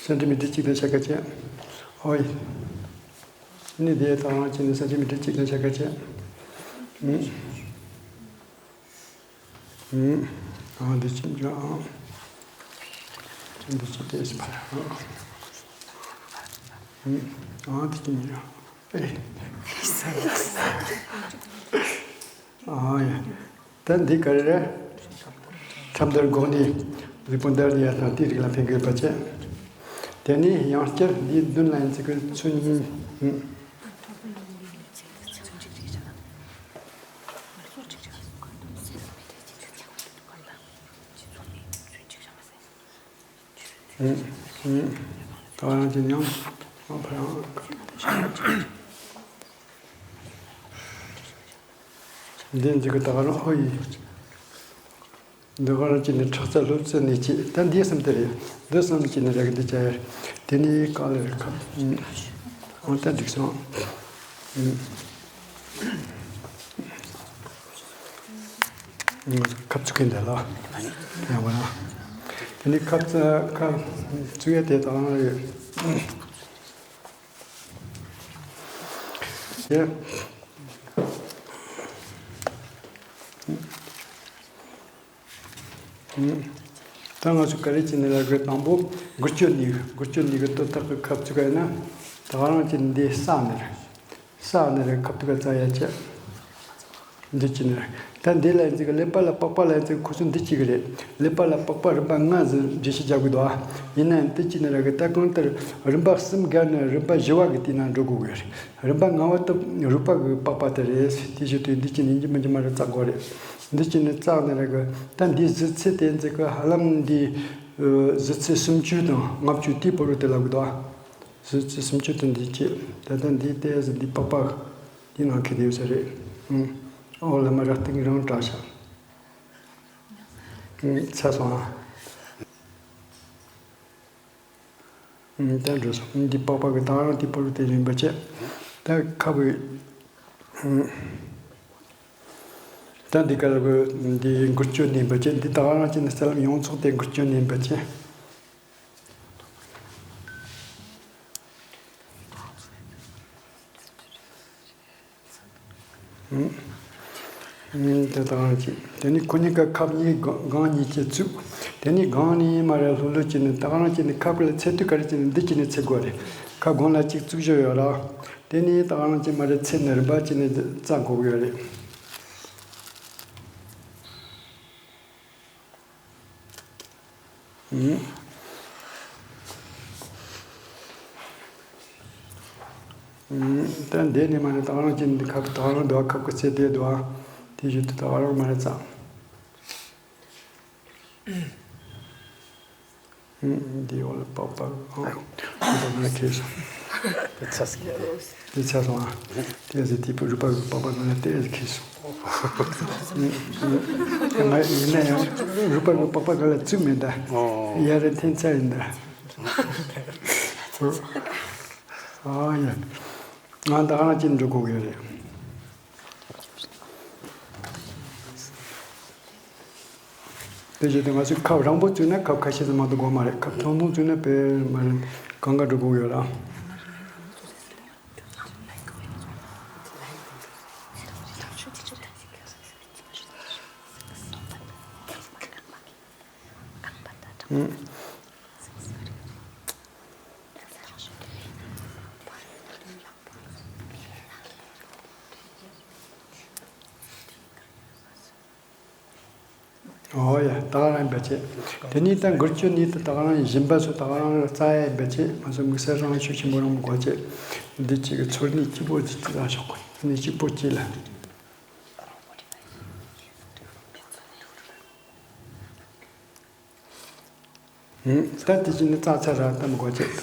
སེན་ཏི་མི་ཊར་གཅིག་དང་ཕྱེད་ཀ་བྱས། ཨོ་ཡ། ནི་དེ་དང་བྱས་ནས་སེན་ཏི་མི་ཊར་གཅིག་དང་ཕྱེད་ཀ་བྱས། ཨང་། འདི་ཅི་འདྲ་ཨང་། འདི་ཅི་ཏེས་པ་ཨང་། འདི་ཅི་འདྲ་ཨེ། ཨང་ཡ། ད་འདི་ག་རེ་རེད། ཁྲབ་འདར་སྒོ་ནས་རི་པོ་འདར་ཡ་དང་དེའི་རིགས་ལ་ཕན་གྱི་ཡོད་པ་བྱས། དེ་ནས་ཡང་བསྐྱར་འདིའི་མདུན་ལ་ཡིན་ཚིག་གི་ཚུན་གཉིས། ད་རང་གི་ཉམས་ཕར་ཡང་འདི་འཇིག་གི་ད་རང་ཧོ་ཡི། འདི་ག་རང་གཅིག་ནི་ཁྲག་རྩ་ལྷུ་ཚུལ་ནས་གཅིག་ད་འདི་གསུམ་དེ་རེད། འདི་གསུམ་གཅིག་ནི་རེག་འདི་བྱ་ཡར། དེ་ནི་ག་ལེར་ཁ། འོ་ད་འགྲིག་སོང་། ཁབ་བཙུགས་ཀྱིན་འདི་ལ། ཡང་བ་ན། དེ་ནི་ཁབ་ཁབ་བཙུགས་ཡ་དེ་དང་རེད། ཡ། ད་ང་ཚོ་ག་རེ་བྱས་ནས་ལབ་དགོས། དང་པོ་འགུལ་སྐྱོད་གནས། འགུལ་སྐྱོད་གནས་ཀྱི་དོན་དག་གི་ཁ་བཙུགས་ཡིན་ན། ད་ག་རང་བྱས་ནས་འདི་བསགས་ནས་རེད། བསགས་ནས་རེད། ཁ་བཙུགས་ག་བཙག་ཡ་བྱས། འདི་བྱས་ནས་རེད། ད་འདི་ལ་ཡིན་ཚིག་གི་ཀླད་པ་ལ་དཔག་པ་ལ་ཡིན་ཚིག་གི་ཁོ་ཚོ་འདི་གཅིག་གི་རེད། ཀླད་པ་ལ་དཔག་པ་རིམ་པ་ལྔ་ཟིག་འགྲེལ་བཤད་རྒྱག་དགོས་འདུག་ཨ། ཡིན་ན་ཡང་འདི་བྱས་ནས་རེད་གི། ད་གང་ལྟར་རིམ་པ་གསུམ་བརྒལ་ནས་རིམ་པ་བཞི་བ་གི་དེ་ན་འགྲོ་དགོས་གི་རེད། རིམ་པ་ལྔ་བ་དེ་རིག་པ་གི་དཔག་པ་དེ་རེད། དེ་བཞིན་དུ་འདི་བྱས་ནས་ཡིན་གཅིག་མིན་གཅིག་མར་རེད་བཙག་དགོས་རེད། འདི་བྱས་ནས་བཙགས་ནས་རེད་གི། ད་འདིའི་གཟི་ཚད་དེ་ཚིག་གི་ཧ་ལམ་འདི་གཟི་ཚད་སུམ་ཅུ་དང་ལྔ་བཅུ་དེའི་བར་དུ་དེ་ལབ་གི་འདུག་ཨ། གཟི་ཚད་སུམ་ཅུ་དང་འདི་བྱས། ད་ལྟ་འདི་ཏོག་ཙམ་འདི་པགས་པ་འདི་ནང་འཁེལ་བསྡད་ཡོད་ས་རེད། ཨང་། ཨོ་ལ་མ་ར་སྟེང་རང་བཀྲ་ཤག་ཨང་། ཚར་སོང་ཨ། ཨང་། ད་འགྲོ་སོང་། འདི་པགས་པ་གི་ད་རང་དེ་པོ་རུ་དེ་ཡིན་པ་བྱས། ད་ཁ་བའི། ཨང་། ད་འདི་ག་ལ་གི་འདི་འགུལ་སྐྱོད་ནས་འབད་བྱས། འདི་ད་ག་རང་བྱས་ནས་རྩ་ལམ་ཡོངས་རྫོགས་དེ་འགུལ་སྐྱོད་ནས་འབད་བྱས། ཨང་། ཨང་། དེ་ད་ག་རང་བྱས། དེ་ནས་ཁོ་གཉིས་ཀ་ཁབ་གཉིས་སྒང་གཉིས་བྱས་བཙུགས། དེ་ནས་སྒང་ནས་མར་ར་ལྷོད་ལྷོད་བྱས་ནས། ད་ག་རང་བྱས་ནས་ཁབ་ཀྱི་ལ་ཚད་དུས་ག་རེ་བྱས་ནས་འདི་བྱས་ནས་ཚད་དགོས་རེད། ཁབ་སྒང་ལ་གཅིག་བཙུགས་བཞག་ཡོད་ར། དེ་ནས་ད་ག་རང་བྱས་མར་ར་ཚད་ནས་རིམ་པ་བྱས་ནས་བཙག་དགོས་ཀྱི་ཡོད་རེད། ཨང་། ཨང་། ད་འདི་ནས་མར་ར་ད་ག་རང་བྱས་ནས་ཁབ་ད་ག་རང་འདུག་ཨ། ཁབ་ཀྱི་ཚད་དེ་འདུག་ཨ། དེ་བཞིན་དུ་ད་ག་རང་མར་ར་བཙགས། ཨང་། འདི་འོག་ལ་པགས་པ། ཨང་། པགས་པ་ང་ཁེལ་སོང་། དེ་ཚ་སོང་། དེ་ཚ་སོང་ཨ། དེ་ཟེར་དེ་རུས་པ་གི་པགས་པ་ང་ལ་དེ་ཟེར་ཁེལ་སོང་། ང་ཡིན་ན་ཡང་རུས་པ་གི་པགས་པ་ང་ལ་བཙུགས་མེད་ད། ཨོ། ཡ་རེ་འཐེན་ཚར་ཡིན་ད། ཨ་ཡ། ང་ད་ག་རང་ཅིག་འགྲོ་དགོས་ཀྱི་རེད། དེ་བྱས་ཏེ་ང་ཚོས་ཁབ་རིང་པོ་བཙུགས་ན་ཁབ་ཁ་ཤས་ཙམ་མ་གཏོགས་དགོས་མ་རེད། ཁབ་ཐུང་ཐུང་བཙུགས་ན་དཔེ་མ་རེད། གང་ག་འགྲོ་དགོས་ཡོད་ར། ཨུམ། ཨོ་ཡ། ད་ག་རང་ཡིན་པ་བྱས། དེ་ནས་ད་འགུལ་སྐྱོད་ནས་ད་ག་རང་ཡིན་བཞིན་པ་སོ་ད་ག་རང་རྩ་ཡ་ཡིན་པ་བྱས། ང་ཚོ་དམིགས་བསལ་རང་ཤུགས་ཆེན་པོ་རང་མི་དགོས་བྱས། འདི་གཅིག་གི་ཚོར་གནས་གཅིག་པོ་གཅིག་ལ་ཤོག་གོ། ཚོར་གནས་གཅིག་པོ་གཅིག་ལ། ད་དེ་ཅི་ནི་རྩ་ཚ་ར་ད་མི་དགོས་ཅེས།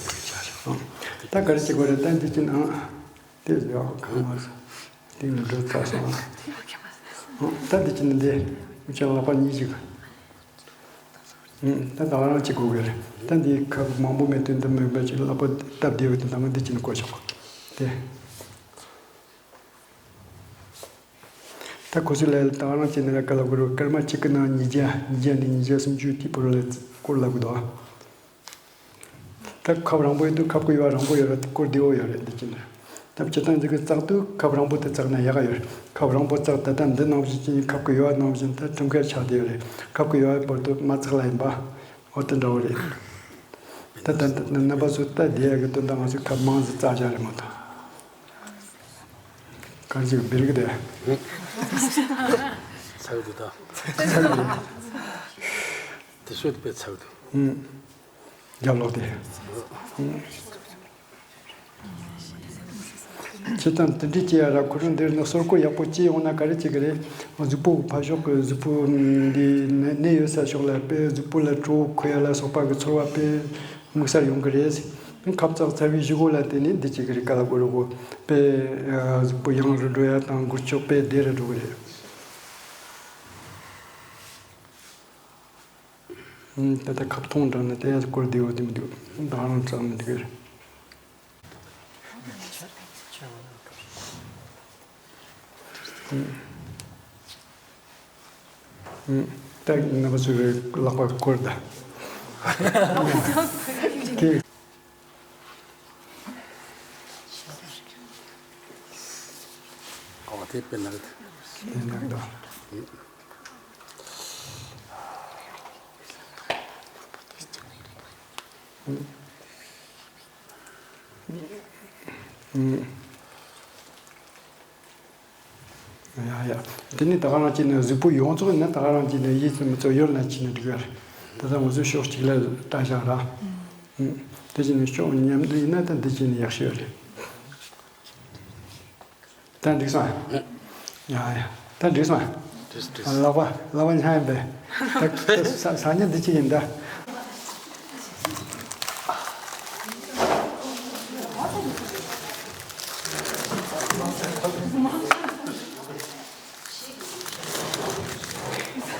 ད་ག་རེ་བྱེད་དགོས་རེད། ད་འདི་ཅི་ནང་དེ་ཡག་གང་མ་སྟེང་ལ་འགྲོ་རྩ་སོང་། ད་འདི་ཅི་ནི་འདི་མི་ཆེན་ལག་པ་གཉིས་ཅིག་ད་ད་ག་རང་བྱེད་དགོས་གི་རེད། ད་འདི་ཁབ་མང་པོ་མེད་དུས་འདི་མེད་པ་ཅིག་ལག་པ་སྟབས་བདེ་བའི་དུས་ད་ང་འདི་ཅི་ནི་བཀོལ་ཆོག་གི་དེ། ད་ཁོ་ཚོའི་ལས་ལ་ད་ག་རང་བྱས་ནས་ལ་ཀ་ལ་གོ་རུ་སྐར་མ་གཅིག་གི་ནང་ཉིས་བརྒྱ་ཉིས་བརྒྱ་ནས་ཉིས་བརྒྱ་སུམ་ཅུ་དེའི་བར་ལ་སྐོར་ལབ་གི་འདུག་ད་ཁབ་རིང་པོ་ཡོད་དུས་ཁབ་ཀྱི་ཡོ་བ་རིང་པོ་ཡོད་ར་སྐོར་བདེ་བོ་ཡོད་རེད་འདི་ཅི་ནས། ད་སྤྱིར་བཏང་འདི་གི་བཙག་དུས་ཁབ་རིང་པོ་དེ་བཙག་ན་ཡག་ག་ཡོད་རེད། ཁབ་རིང་པོ་བཙག་ད་ལྟ་འདི་ནང་བཞིན་གྱི་ཁབ་ཀྱི་ཡོ་བ་ནང་བཞིན་ད་ཁྲིམས་འགལ་ཆགས་བསྡད་ཡོད་རེད། ཁབ་ཀྱི་ཡོ་བའི་བར་དུ་མ་བཙག་ལ་ཡིན་པ། འོ་དེ་འདྲ་བོ་རེད། ད་ད་ད་རྣམ་པ་ཚོ་ལྟ་བསྡད་ཡག་གི་དོན་དག་ང་ཚོས་ཁབ་མང་ཙམ་བཙག་བཞག་རེད་མ་གཏོགས། གང་ཅིག་སྦིར་གི་དེ། ཚ་གི་འདུག་ད། ཚ་གི་རེད། དེ་ཤོད་དེ་དཔེ་ཚ་གི་འདུག་ཨུམ། རྒྱབ་ལོག་དེ། ཨུམ། སྤྱིར་བཏང་དེ་འདྲའི་སྐྱེ་ཡ་ར་ཁོ་རང་འདིར་ནི་སོར་གོ་ཡག་པོ་སྐྱེ་ཡོང་ན་ག་རེ་བྱེད་གི་རེད། གཟུགས་པོ་ཕར་ཕྱོགས་གི་གཟུགས་པོ་འདི་ནད་ཡོད་ས་ཕྱོགས་ལ་དཔེ་གཟུགས་པོ་ལ་དྲོ་བོ་ཁོལ་ཡ་ལ་སོགས་པ་གི་ཚོར་བ་དཔེ་དམིགས་བསལ་ཡོང་གི་རེད། ཁབ་བཙག་ཚར་བའི་གཞུག་གུ་ལ་དེ་ནས་འདི་གཅིག་གི་རིགས་ཀ་ལ་གོ་རུ་གོ་དཔེ་གཟུགས་པོ་ཡང་རུ་འགྲོ་ཡ་དང་འགུལ་སྐྱོད་དཔེ་བདེ་རུ་འགྲོ་གི་རེད། ད་ལྟ་ཁབ་ཐོང་དྲངས་ནས་དེ་སྐོར་བདེ་བོ་དེ་མི་འདུག་ད་རང་བཙག་ནས་འདི་གི་རེད། ད་རྣམ་པ་ཚོའི་ལག་པ་སྐོར་ད། ཁྱེད། ཨོ་དེ་དཔེ་ནག་ད། དེ་ནག་ད། ཡ་ཡ། དེ་ནི་ད་ག་རང་བྱས་ནས་གཟུགས་པོ་ཡོངས་རྫོགས་ཡིན་ན། ད་ག་རང་བྱས་ནས་ཡིད་ཚིམ་ཚོ་ཡོད་ན་བྱས་ནས་འགྲིག་གི་རེད། ད་ལྟ་ང་ཚོ་ཕྱོགས་གཅིག་ལ་ལྟ་བཞག་ར། དེ་བྱས་ནས་ཕྱོགས་མཉམ་དུ་ཡིན་ན་ད་འདི་བྱས་ནས་ཡག་ཤོས་རེད། ད་འགྲིག་སོང་། ཡ་ཡ། ད་འགྲིག་སོང་། འགྲིག་འགྲིག་ལག་པ་ལག་པ་ཉག་ཡིན་པས། ད་ས་ས་ཉིན་འདི་གཅིག་ཡིན་ད།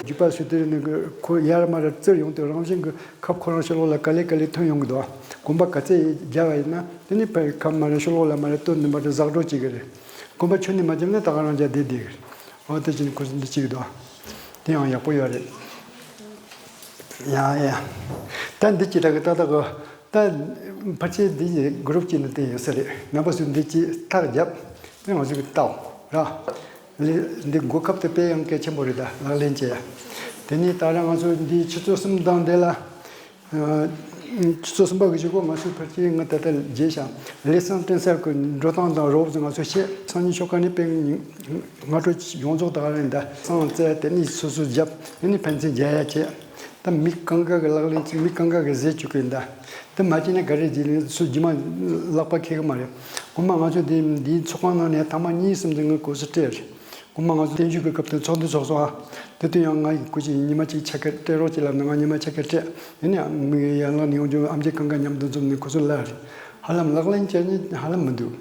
རྒྱུད་པ་སུ་དེ་ནི་ཁོ་ཡར་མར་བཙིར་ཡོང་དུས་རང་བཞིན་གྱི་ཁབ་ཁོ་རང་ཕྱི་ལོགས་ལ་ག་ལེ་ག་ལེ་ཐོན་ཡོང་གི་འདུག། གོམ་པ་ག་ཚད་རྒྱབ་པ་ཡིན་ན་དེ་ནི་ཕར་ཁབ་མར་ཕྱི་ལོགས་ལ་མར་བཏོན་ནས་མར་ཟག་འགྲོ་བྱེད་ཀྱི་རེད། གོམ་པ་ཁྱོན་ནས་མ་བརྒྱབ་ན་ད་ག་རང་རྒྱག་བསྡད་བསྡད་ཀྱི་རེད། འོ་དེ་བཞིན་ཁོ་ཚོ་འདི་གཅིག་འདུག། དེ་ཡང་ཡག་པོ་ཡོད་རེད། ཡ་ཡ། ད་འདི་གཅིག་ད་གི་ཏག་ཏག་གི། ད་ཕལ་ཆེར་འདི་གི་གུ་རུབ་གཅིག་ནི་དེ་ཡོད་ས་རེད། རྣམ་པ་ཚོས་འདི་གཅིག་ཐག་བརྒྱབ། དེ་ང་ཚོ་གི་ལྟའོ་ར། ལས་འདི་འགོ་ཁབ་དེ་དཔེ་ཡང་གལ་ཆེན་པོ་རེད། ད་ལག་ལེན་བྱེད་ཡ། དེ་ནས་ད་རང་ང་ཚོ་འདི་ཆུ་ཚོད་གསུམ་དང་དེ་ལ། ཆུ་ཚོད་གསུམ་པ་གི་གཞུག་གུ་ང་ཚོས་ཕལ་ཆེར་ང་ད་ལྟ་བརྗེད་ཤག། ལེ་སང་བསྟན་ས་གི་འགྲོ་སྟངས་དང་རོབ་ཙམ་ང་ཚོས་བཤད། སང་ཉིན་ཆོ་ག་ནས་དཔེ་སྔ་དྲོ་ཡོངས་རྫོགས་ད་ག་རེ་ད་སང་བཙལ། དེ་ནས་སོ་སོ་བརྒྱབ། དེ་ནས་ཕན་ཚུན་རྒྱག་ཡ་བྱེད། ད་མི་གང་ག་གི་ལག་ལེན་གྱི་མི་གང་ག་གི་ཟས་བཅུག་གི་ཡིན་ད། དེ་མ་བྱས་ན་ག་རེ་བྱེད་ནས་སུ་རྒྱུ་མ་ལག་པ་ཁེལ་གི་མ་རེད། ངོ་མ་ང་ཚོ་འདི་འདིའི་ཚོགས་ཁང་ནང་ནས་ཐེངས་མ་གཉིས་གསུམ་དེ་ངས་གོ་ས་སྤྲད་རེད། སྐུ་མ་ང་ཚོ་བསྟན་བཅོས་ཀྱི་སྐབས་དུ་ཚོགས་འདུ་ཚོགས་སོང་ཨ། དེ་དུས་ཡང་ང་ཡི་སྐུ་མཁྱེན་ཉི་མ་གཅིག་ཕྱག་ཁར་སྤྲད་རོགས་གྱིས་ལབ་ནས་ང་ཉི་མ་ཕྱག་ཁར་སྤྲད། དེ་ནས་མི་ཡར་ལངས་ནས་ཡོང་རྒྱུ་ཨམ་ཆི་གང་ག་མཉམ་དུ་འཛོམས་ནས་ཁོ་ཚོ་ལ་ཧ་ལམ་ལག་ལེན་བྱས་ནས་ཧ་ལམ་མི་འདུག།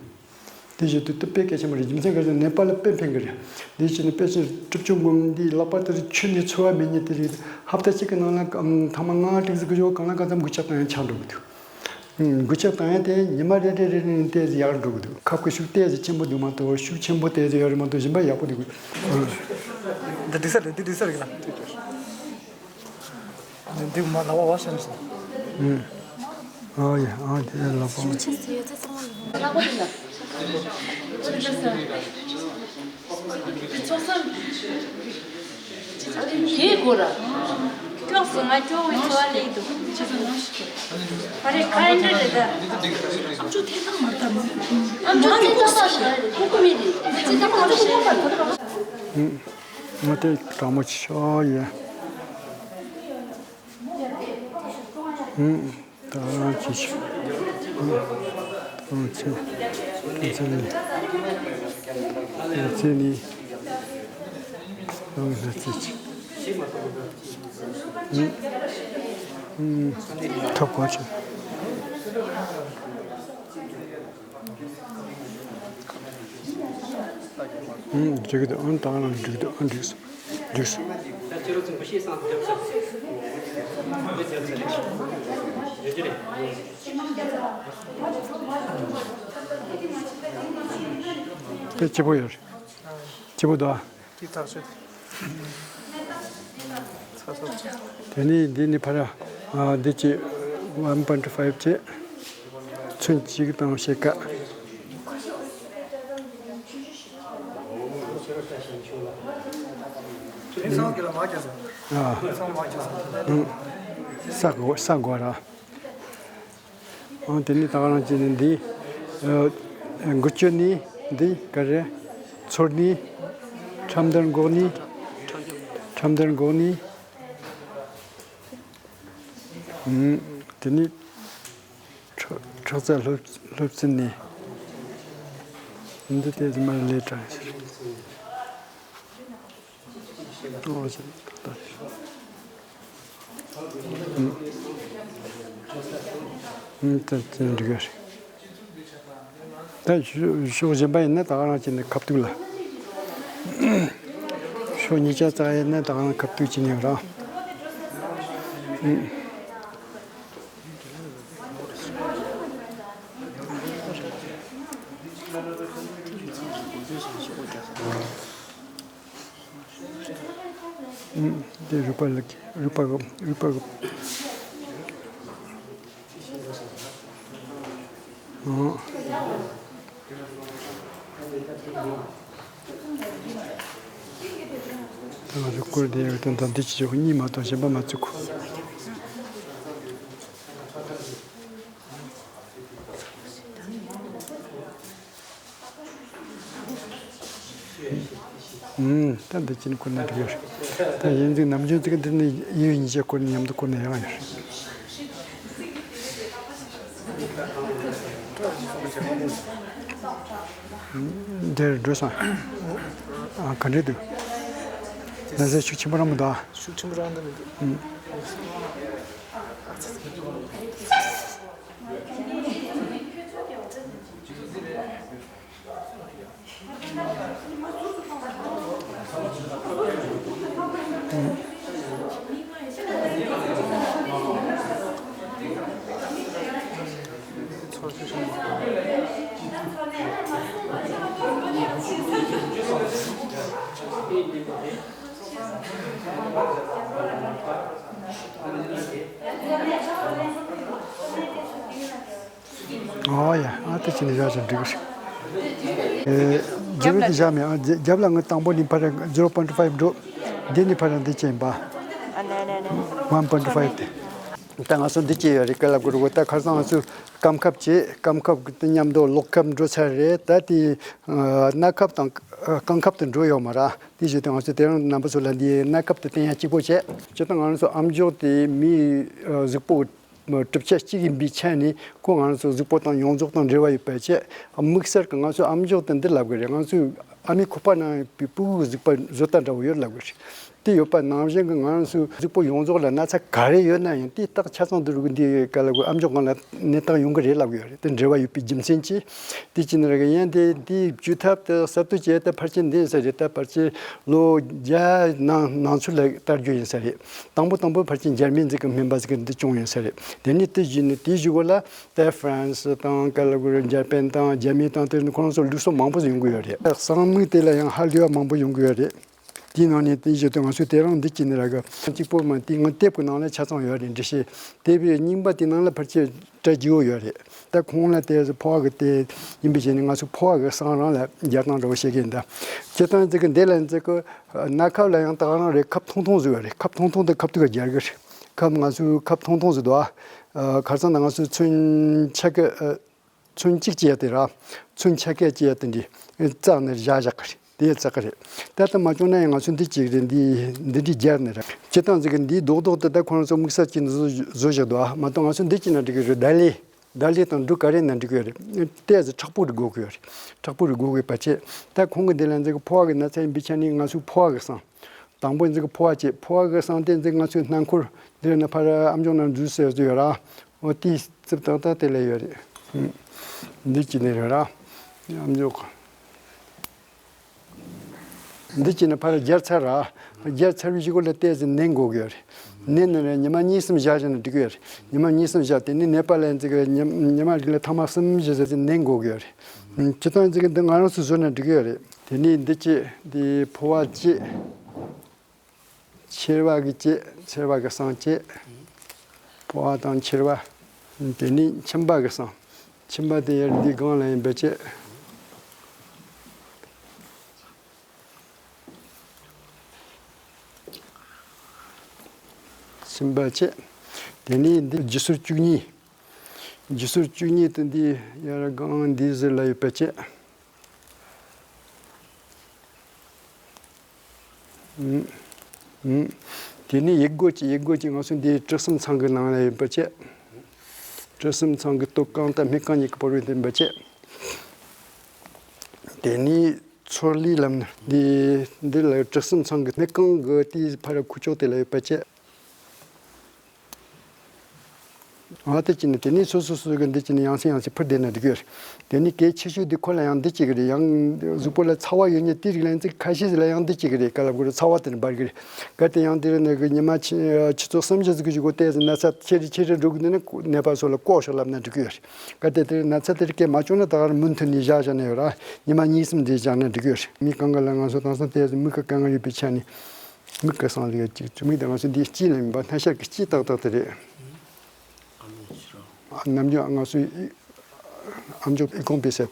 དེ་བཞིན་དུ་དེ་དཔེ་གལ་ཆེན་པོ་རེད། རྒྱུ་མཚན་ག་རེ་ཟེར་ན་ནད་པ་ལ་དཔེ་ཕན་གི་རེད། དེ་བཞིན་དུ་དཔེ་ཆེན་གྲུབ་ཆུང་སྒོམ་འདིའི་ལག་པ་དེར་ཆུ་ནས་ཚོར་བ་མེད་ཉིན་དེ་རེད། ཧབ་ཏ་གཅིག་གི་ནང་ལ་ཐེངས་མ་ལྔ་དྲུག་ཙམ་གི་ཞོག་གང་ལ་གང་འཚམ་འགུལ་ཆ་བཏང་ཡང་ཆག་འགྲོ་གི་འདུག། འགུལ་སྐྱོད་བཏང་ཡ་དེ་ཉི་མ་རེ་རེ་རེ་རེ་ནས་ཏོག་ཙམ་ཡག་འགྲོ་གི་འདུག། ཁབ་ཀྱི་ཤུགས་ཏོག་ཙམ་ཆེན་པོ་འདུག་མ་གཏོགས་ཤུགས་ཆེན་པོ་ཏོག་ཙམ་ཡོད་རེད་མ་གཏོགས་གཞན་པ་ཡག་པོ་འདུག། འདི་འགྲིག་ས་རེད། འདི་འགྲིག་ས་རེད་ལ། འདི་འདི་མ་ལ་བ་བ་སེམས་སོང་། ཨ་ཡ་ཨ་དེ་ལ་བ། ཤུགས་ཆེན་ཟེར་ཡོད་ཚེ་ཚང་མ་ལ་བ། དེའི་སྐོར་ལ། སྐྱོགས་སུ་ང་སྐྱོ་བའི་འཚོ་བ་ལས་འདུག། ཨ་རེ་ཁ་ཡིན་འདྲ་རེད་ད། ཨམ་ཅོག་ཐེངས་ཐག་མ་བཏབ། ཨམ་ཅོག་ཐེངས་ཐག་མ་བཏབ། ཁུག་ཁུག་མེད་རེད། ཨམ་ཅོག་ཐེངས་ཐག་མ་བཏབ། ང་དེ་དྲང་མོ་ཆོག་ཡ། ད་ཅི་ཞིག་ཨང་ཚེ། ཨང་ཚེ་ནི། ཨང་ཚེ་ནི། ཨང་ཚེ་ཆི། ཨང་། ཨང་། ཐོབ་གོ་ཆི། ཨང་། འགྲིག་གི་འདུག། ཨང་། ད་ང་རང་འགྲིག་གི་འདུག། ཨང་། འགྲིག་སོང་། འགྲིག་སོང་། དེ་སྐྱིད་པོ་ཡོད་རེད། སྐྱིད་པོ་འདུག་ཨ། དེ་ནས་འདི་ནས་ཕར་ཨ་འདི་ཅི་ཝན་པོའིན་ཊུ་ཕའིབ་བྱས། ཚོན་གཅིག་དང་ཕྱེད་ཀ། ཨ། ས་གོ་ས་གོ་ར། ཨང་། དེ་ནས་ད་ག་རང་བྱས་ནས་འདི། ཨ། འགུལ་སྐྱོད་ནི་འདི་ག་རེ། ཚོར་ནི། ཁྲམ་དར་འགོག་ནི། ཁྲམ་དར་འགོག་ནི། ཨང་། དེ་ནས་ཁྲག་ཁྲག་རྩ་ལྷོད་ལྷོད་ཚིལ་ནི། འདི་དེ་ཚོ་མར་ལས་དྲག་ཨོ་ཟེར་ད། ཨུམ། ཨུམ། ད་ཅི་འགྲིག་གི་རེད། ད་ཕྱོགས་ཕྱོགས་གཞན་པ་ཡིན་ན་ད་ག་རང་བྱས་ནས་ཁ་ཐུག་ལ། ཕྱོགས་གཉིས་ཆ་ཙག་ཡིན་ན་ད་ག་རང་ཁ་ཐུག་བྱས་ནས་རང་། ཨུམ། ཨུམ། དེ་རུས་པ་ལ་རུས་པ་གི་རུས་པ་གི། ཨང་། ད་ང་ཚོ་སྐོར་དེ་ཡོད་དོན་དང་འདི་ཅི་ཆོག་གཉིས་མ་གཏོགས་གཞན་པ་མ་བཙུགས། ཨུམ། ད་འདི་ཅི་ནས་བསྐུར་ན་འགྲིག་ཡོད་རེད། ད་ཡིན་ཙང་ནམ་རྒྱུན་ཙིག་འདི་ནས་ཡིད་ཉིད་ཀྱི་སྐོར་ནས་མཉམ་དུ་བསྐུར་ན་ཡང་ཡོད་རེད། འདིར་འགྲོ་སོང་། ཨ། ག་འདྲས་འདུག་ན་ཚ་ཤུགས་ཆེན་པོ་རང་མི་འདུག་ཨ། ཤུགས་ཆེན་པོ་རང་འདུག་མི་འདུག་ཨུམ། ཨོ་ཡ། ཨ། དེ་ཅི་ནས་བཞག་ཅིང་འགྲིག་གི་རེད། ཨེ། རྒྱབ་ལ་དེ་བཞག་མེད་ཨ། རྒྱབ་ལ་ངས་དང་པོ་ནས་ཕར་zero point five འགྲོ། འདི་ནས་ཕར་འདི་ཅན་པ། ཨ། ནས་ནས་ནས། One point five དེ། ད་ང་ཚོ་འདི་ཅི་ཡོད་རེད་ག་ལ་གུ་རུ་གོ། ད་ཁར་སང་ང་ཚོས་སྐམ་ཁབ་བྱས། སྐམ་ཁབ་དེ་མཉམ་དུ་ལོག་ཁབ་འགྲོ་ཚར་རེད། ད་དེ་ཨ། སྣ་ཁབ་དང་ཨ། རྐང་ཁབ་དུ་འགྲོ་ཡོད་མ་རེད། དེ་བཞིན་དུ་ང་ཚོས་དེ་རིང་རྣམ་པ་ཚོ་ལ་འདི་སྣ་ཁབ་དེ་བསྟན་ཡ་གཅིག་པོ་བྱས། སྤྱིར་བཏང་ང་རང་ཚོ་ཨམ་ཅོག་དེ་མིའི་ཨ། གཟུགས་པོ་གྲུབ་ཆ་གཅིག་ཡིན་པའི་ཆ་ནས་ཁོ་ང་ཚོ་གཟུགས་པོ་དང་ཡོངས་རྫོགས་དང་འབྲེལ་བ་ཡོད་པ་བྱས། དམིགས་བསལ་གྱི་ང་ཚོའི་ཨམ་ཅོག་དེ་འདི་ལབ་གི་རེད། ང་ཚོའི་ཨ་མའི་ཁོག་པ་ནང་ཡོད་པའི་ཕྲུ་གུའི་གཟུགས་པོ་བཟོ་ལྟ་འདྲ་བོ་ཡོད་ལབ་གི་རེད། དེ་ཡོད་པ་ནང་བཞིན་གྱི་ང་ཚོའི་གཟུགས་པོ་ཡོངས་རྫོགས་ལ་ན་ཚ་ག་རེ་ཡོད་ན་ཡང་དེ་རྟགས་ཆ་ཚང་དུ་རུ་གི་འདི་ག་ལ་གོ་ཨམ་ཅོག་སྒང་ལ་གནས་སྟངས་ཡོང་གི་རེད་ལབ་གི་ཡོད་རེད། དེ་འབྲེལ་བ་ཡོད་པའི་རྒྱུ་མཚན་གྱིས། དེ་ཅི་ནས་རེད་གི། ཡང་དེ་དེའི་བཅོས་ཐབས་དེ་གསར་གཏོད་བྱས་ཏེ་ཕལ་ཆེར་འདི་ཡིན་ས་རེད། ད་ཕལ་ཆེར་ལོ་བརྒྱ་ནང་ནང་ཚུད་ལ་བསྟར་རྒྱུ་ཡིན་ས་རེད། དང་པོ་དང་པོ་ཕལ་ཆེར་འཇར་མན་ཟིག་གི་སྨན་པ་ཟིག་གིས་འདི་བྱུང་ཡིན་ས་རེད། དེ་ནས་དེ་བཞིན་ནས་དེའི་གཞུག་གུ་ལ་ད་ཧྥ་རན་སི་དང་ག་ལ་གོ་རེད། འཇར་པན་དང་རྒྱ་མི་དང་དེ་ནི་ཁོ་རང་ཚོ་ལུགས་སྲོལ་མང་པོ་ཡོང་གི་ཡོད་རེད། གསང་མིག་དེ་ལ་ཡང་ཧ་ལས་པ་མང་པོ་ཡོང་གི་ཡོད་རེད། དེའི་ནང་ནས་དེ་བཞིན་དུ་ང་ཚོས་དེ་རིང་འདི་གཅིག་ནི་ར་གི་གཅིག་པོ་མ་དེ་ངའི་དེབ་ཀྱི་ནང་ལ་ཆ་ཚང་ཡོད་རེད། འགྲེལ་བཤད་དེབ་རྙིང་པ་དེ་ནང་ལ་ཕལ་ཆེར་གྲ་རྒྱས་པོ་ཡོད་རེད། ད་ཁོང་ལ་དེ་ཚོ་ཕོ་བ་གི་དེ་ཡིན་པའི་ཆ་ནས་ང་ཚོ་ཕོ་བ་གི་གསང་རང་ལ་རྒྱག་སྟངས་འདྲ་བོ་བཤད་གི་ཡིན། ད་སྤྱིར་བཏང་ཅིག་གི་འདི་ལ་ཅིག་གི་སྣ་ཁབ་ལ་ཡང་ད་ག་རང་རེད། ཁབ་ཐུང་ཐུང་ཟིག་ཡོད་རེད། ཁབ་ཐུང་ཐུང་དེ་ཁབ་ཏུ་ག་རྒྱག་གི་རེད། ཁབ་ང་ཚོའི་ཁབ་ཐུང་ཐུང་ཟིག་འདུག་ཨ། ཁར་སང་ད་ང་ཚོའི་ཚོན་ཆ་གི་ཨ། ཚོན་གཅིག་བྱས་ཏེ་ར། ཚོན་ཆ་གས་བྱས་ཏེ་འདི་བཙགས་ནས་བཞག་བཞག་གི་རེད། དེ་བཙག་གི་རེད། ད་ལྟ་མ་བྱུང་ན་ཡང་ང་ཚོ་འདི་གཅིག་རེད། འདི་འདི་འདྲའི་རྒྱར་ནས་རེད། སྤྱིར་བཏང་ཟིག་གི་འདིའི་རྡོག་རྡོག་དེ་ད་ཁོ་རང་ཚོ་དམིགས་བསལ་གྱི་འདི་བཟོ་བཟོ་བཞག་འདུག་ཨ། མ་གཏོགས་ང་ཚོ་འདི་གཅིག་ན་འགྲིག་གི་རེད། ཌལ་ལི་ཌལ་ལི་དང་འབྲུ་ག་རེ་ན་འགྲིག་གི་རེད། ཏོག་ཙམ་མཁྲེགས་པོ་རེ་དགོས་ཀྱི་ཡོད་རེད། མཁྲེགས་པོ་རེ་དགོས་ཀྱི་ཡོད་པ་བྱས། ད་ཁོང་གི་འདི་ལ་ཟིག་གི་ཕོ་བ་གི་ན་ཚ་ཡིན་པའི་ཆ་ནས་ང་ཚོའི་ཕོ་བ་གི་སང་། དང་པོ་འཛིག་ཕོ་བ་བྱེད། ཕོ་བ་གི་སང་སྟེ་འཛིག་ང་ཚོའི་སྣ་འཁོར་འདིར་ནི་ཕར་ཨམ་ཅོག་ནང་འཛུལ་ཟེར་ཟེར་ཡོད་ར། འོ་དེའི་རྩིབ་ཏག་ཏག་དེ་ལ་ཡོད་རེད། འདི་གཅིག་ནས་རེད་ར། ཨམ་ཅོག་འདི་གཅིག་ནས་ཕར་སྦྱར་ཚར་ར། སྦྱར་ཚར་བའི་གཞུག་གུ་ལ་ཏོག་ཙམ་ནད་འགོ་གི་ཡོད་རེད། ནད་ནི་རེད་ཉི་མ་གཉིས་གསུམ་བཞག་བཞག་ན་འགྲིག་གི་ཡོད་རེད། ཉི་མ་གཉིས་གསུམ་བཞག་དེ་ནས་ནད་པ་ལ་འཛིག་ཉི་མ་རིགས་ལ་ཐེངས་མ་གསུམ་བཞི་ཟེར་ནད་འགོ་གི་ཡོད་རེད། སྤྱིར་བཏང་འཛིག་འདི་ང་རང་ཚོ་བཟོས་ན་འགྲིག་གི་ཡོད་རེད། དེ་ནས་འདི་གཅིག་འདི་ཕོ་བ་གཅིག་མཆེར་བ་གི་གཅིག་མཆེར་བ་གི་སང་གཅིག་ཕོ་བ་དང་མཆེར་བ། དེ་ནས་མཆིན་པ་གི་སང་། མཆིན་པ་དེ་ཡར་འདི་སྒང་ལ་ཡིན་པ་གཅིག་མཆིན་པ་གཅིག་དེ་ནས་འདི་རྗེས་ཟུར་བཅུ་གཉིས། རྗེས་ཟུར་བཅུ་གཉིས་དེ་འདི་ཡར་སྒང་འདི་ཟུར་ལ་ཡོད་པ་གཅིག་ཨུམ། ཨུམ། དེ་ནས་ཡིག་སྒོ་གཅིག་ཡིག་སྒོ་གཅིག་ང་ཚོ་འདི་གྲི་གསུམ་ཚང་གི་ནང་ལ་ཡོད་པ་བྱས། གྲི་གསུམ་ཚང་གི་སྟོད་རྐང་དང་སྨད་རྐང་གཉིས་ཀྱི་བར་དུ་ཡིན་པ་བྱས། དེ་ནས་ཚོར་ལས་ལམ་ནི་འདི་འདི་ལ་གྲི་གསུམ་ཚང་གི་སྨད་རྐང་གི་དེའི་ཕར་ཁུ་ལྕོག་དེ་ལ་ཡོད་པ་བྱས། ཨ་དེ་གཅིག་ནི་དེ་ནས་སོ་སོ་སོ་གི་འདི་གཅིག་ནི་ཡང་སེ་ཡང་སེ་འཕུར་བསྡད་ན་འགྲིག་གི་རེད། དེ་ནས་གལ་ཆེ་ཤོས་འདི་ཁོ་ལ་ཡང་འདི་གཅིག་གི་རེད། ཡང་གཟུགས་པོ་ལ་ཚ་བ་ཡོད་མཁན་དེ་རིགས་ལ་ཡང་ཚིག་ཁ་ཤས་ལ་ཡང་འདི་གཅིག་གི་རེད། ག་ལ་གོ་རེ་ཚ་བ་དེ་ནི་འབར་གི་རེད། གལ་ཏེ་ཡང་འདི་རེད་ན་གི་ཉི་མ་ཆུ་ཆུ་ཚོད་གསུམ་བཞི་ཟིག་གི་གཞུག་གུ་ཏོག་ཙམ་ན་ཚ་ཆེ་རེ་ཆེ་རེ་འགྲོ་གི་འདུག་ན་ནད་པ་ཚོ་ལ་བཀོག་ཤོག་ལབ་ན་འགྲིག་གི་རེད། གལ་ཏེ་དེ་ན་ཚ་དེ་རིགས་སྐད་མ་བྱུང་ན་ད་གར་མུ་མཐུད་ནས་བཞག་བཞག་ན་ཡོད་ར། ཉི་མ་གཉིས་གསུམ་རེ་བཞག་ན་འགྲིག་གི་རེད། མི་གང་ག་ལ་ང་ཚོ་དེང་སང་ཏོག་ཙམ་མིག་གི་དཀའ་ངལ་ཡོད་པའི་ཆ་ནས། མིག་གི་སང་ལ་ཡ་གཅིག་ཚུ་མིག་དང་ང་ཚོ་འདིའི་དཀྱིལ་ལ་ཡིན་པ་སྣ་ཤར་གྱི་དཀྱིལ་ཏག་ཏག་དེ་རེད། ཨ་ནི་ཕྱི་རོ། ཨ་ནམ་རྒྱུན་ང་ཚོའི་ཨམ་ཅོག་ཨི་ཁུང་པེ་ས་དེ།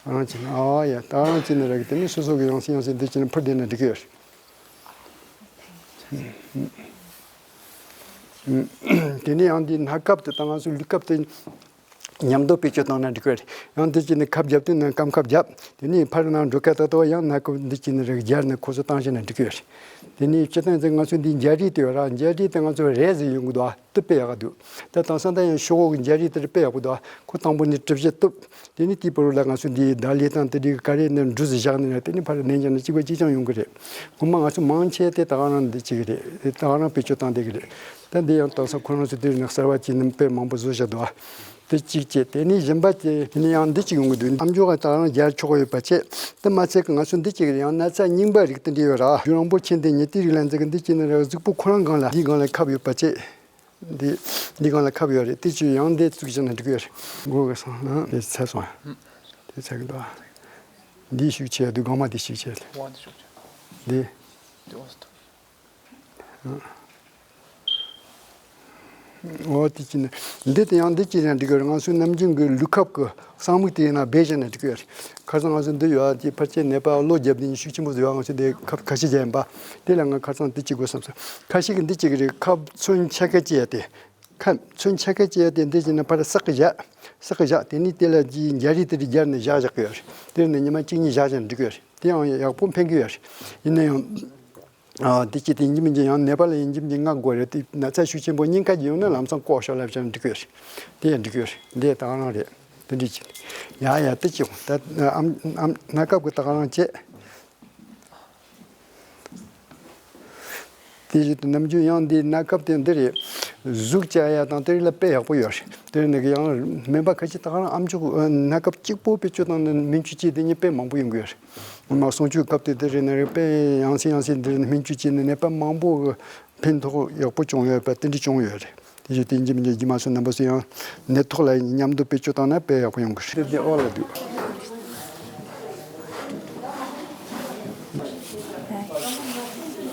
ཨ་རང་ཅི་ན་ཨ་ཡ་ད་རང་ཅི་ན་ར་གི་དེ་ནི་སོ་སོ་གི་ཡང་སེ་ཡང་སེ་འདི་ཅི་ན་འཕུར་བསྡད་ན་འགྲིག་གི་ཡོད་རེད། དེ་ནས་ཡང་འདི་སྣ་ཁབ་དེ་དང་ང་ཚོའི་ལུས་ཁབ་དེ། མཉམ་དུ་བེད་སྤྱོད་བཏང་ན་འགྲིག་གི་རེད། ཡང་འདི་གཅིག་ནི་ཁབ་བརྒྱབ་དུས་ན་སྐམ་ཁབ་བརྒྱབ། དེ་ནས་ཕར་ནང་འགྲོ་ཁ་ཏག་ཏག་ཡང་སྣ་ཁབ་འདི་གཅིག་ནི་རིགས་སྦྱར་ནས་ཁོ་ཚོ་བཏང་བྱས་ན་འགྲིག་གི་རེད། དེ་ནས་སྤྱིར་བཏང་ཚེ་ང་ཚོ་འདི་འཇའ་རིས་དེ་ཡོད་ར། འཇའ་རིས་དེ་ང་ཚོ་རས་ཟིག་ཡོང་གི་འདུག་ཨ། དེ་དཔེ་ཡག་ག་འདུག་ད་དེང་སང་ད་ཡང་ཤོག་འོག་གི་འཇའ་རིས་དེ་དཔེ་ཡག་པོ་འདུག་ཨ། ཁོ་དང་པོ་ནས་གྲུ་བཞི་གཏུབ། དེ་ནས་དེའི་བར་ལ་ང་ཚོ་འདི་ད་ལི་དང་དེ་འདྲའི་ག་རེ་ནས་འབྲུ་ཟིག་བཞག་ནས་ན། དེ་ནས་ཕར་ནས་ཀྱང་ན་གཅིག་པ་གཅིག་རྐྱང་ཡོང་གི་རེད། ངོ་མ་ང་ཚོ་མང་ཆེ་དེ་ད་ག་རང་འདི་བྱེད་ཀྱི་རེད། དེ་ད་ག་རང་བེད་སྤྱོད་བཏང་བསྡད་ཀྱི་རེད། ད་འདི་ཡང་དེང་སང་ཁོ་རང་ཚོ་དེ་རིང་གསར་བ་བྱས་ནས་དཔེ་མང་པོ་བཟོས་བཞག་འདུག་ཨ། དེ་གཅིག་བྱས། དེ་ནས་གཞན་པ་དེ་དེ་ནས་ཡང་འདི་གཅིག་ཡོང་གི་འདུག་ཨམ་ཅོག་ག་ད་ག་རང་སྦྱར་ཆོག་གི་ཡོད་པ་བྱས། དེ་མ་ཚད་ཀྱི་ང་ཚོ་འདི་གཅིག་རེད། ཡང་ན་ཚ་རྙིང་པ་རིགས་དེ་འདྲ་ཡོད་ར། རྒྱུ་རིང་པོ་ཁྱེར་ཏེ་ཉལ་ཏེ་རིགས་ལ་འཛེག་གི་འདི་གཅིག་ནི་ར། གཟུགས་པོ་ཁོ་རང་སྒང་ལ་འདི་སྒང་ལ་ཁབ་ཡོད་པ་བྱས། འདི་འདི་སྒང་ལ་ཁབ་ཡོད་རེད། དེ་ཅིག་ཡང་འདི་བཙུགས་བཞག་ན་འགྲིག་གི་ཡོད་རེད། མགོ་གི་སོང་ན་དེ་ཚ་སོང་། དེ་ཚ་གི་འདུག་ཨ། འདི་ཤུགས་ཆེ་ཡ་འདུག་སྒང་མ་དེ་ཤུགས་ཆེ་ཡ་འདུག་འོ་འདི་ཤུགས་ཆེ། འདི། འདི་འོ་འདི་ཅི་ནས། འདི་དེ་ཡང་འདི་ཅི་ཡང་འགྲིག་གི་རེད། ང་ཚོའི་ནམ་རྒྱུན་གྱི་ལུས་ཁབ་ཀྱི་གསང་མིག་དེ་ཡིན་ན་སྦས་བཞག་ན་འགྲིག་གི་རེད། ཁ་སང་ང་ཚོ་འདི་ཡོད་ཨ། དེ་ཕལ་ཆེར་ནད་པ་གློ་རྒྱབ་དེ་ཤུགས་ཆེན་པོ་བཟོས་ཡོད། ང་ཚོ་འདི་ཁབ་ཁ་ཤས་བརྒྱབ་ཡིན་པ། དེ་ལ་ང་ཁ་སང་འདི་གཅིག་དགོས་བསམ་སོང་། ཁ་ཤས་ཀྱི་འདི་གཅིག་གི་རེད། ཁབ་ཚོན་ཆ་ག་ཅི་ཡ་དེ། ཁབ་ཚོན་ཆ་ག་ཅི་ཡ་དེ་འདི་བྱས་ན་ཕར་བསགས་གི་བཞག་བསགས་གི་བཞག་དེ་ནས་དེ་ལ་ཅིག་འཇའ་རིས་དེ་རིགས་སྦྱར་ནས་བཞག་བཞག་གི་ཡོད་རེད། དེ་ནས་ཉི་མ་གཅིག་གཉིས་བཞག་བཞག་འགྲིག་གི་ཡོད་རེད། དེ་ཡང་ཡག་པོ་ཕན་གི་ཡོད་རེད། ཡིན་ན་ཡང་། ཨ། དེ་ཅི་དེ་ཡིན་གཅིག་མིན་གཅིག་ཡང་ནད་པ་ལ་ཡིན་གཅིག་མིན་གཅིག་མངགས་དགོས་རེད། དེ་ན་ཚ་ཤུགས་ཆེན་པོ་སྙིང་ཁ་གི་ཡོང་ན་ལམ་སང་ལྐོག་ཤོག་ལབ་བྱས་ན་འགྲིག་གི་ཡོད་རེད། དེ་ཡང་འགྲིག་གི་ཡོད་རེད། འདི་ད་ག་རང་རེད། དེ་འདྲ་ཅིག་ཡ་ཡ་དེ་ཅི་ད་ཨམ་ཨམ་སྣ་ཁབ་ཀྱི་ད་ག་རང་བྱེད། དེ་བཞིན་དུ་ནམ་རྒྱུན་ཡང་འདི་སྣ་ཁབ་དེ་འདི་རེད། གཟུགས་བཅག་ཡ་དང་དེ་རིགས་ལ་དཔེ་ཡག་པོ་ཡོད་རེད། དེ་ནས་ཡང་སྨན་པ་ཁ་ཤས་ད་ག་རང་ཨམ་ཅོག་སྣ་ཁབ་གཅིག་པོ་བེད་སྤྱོད་བཏང་ནས་སྨན་བཅོས་བྱས་དེ་ཉིད་དཔེ་མང་པོ་ཡོང་གི་ཡོད་རེད། ངོ་མ་གསང་སྤྱོད་སྐབས་དེ་དེ་རེད་ན་རེད། དཔེ་ཡང་སེ་ཡང་སེ་འདི་རེད། སྨན་བཅོས་བྱས་ནས་ནད་པ་མང་པོ་གི་ཕན་ཐོགས་ཡག་པོ་བྱུང་ཡོད་པ་དེ་འདྲ་བྱུང་ཡོད་རེད། དེ་བཞིན་དུ་ཡིན་གཅིག་མིན་གཅིག་རྗེས་མ་སུ་རྣམ་པ་སུ་ཡང་ནད་ཐོག་ལ་མཉམ་དུ་བེད་སྤྱོད་བཏང་ན་དཔེ་ཡག་པོ་ཡོང་གི་རེད། དེ་འདི་ཨོ་ལ་འདུག་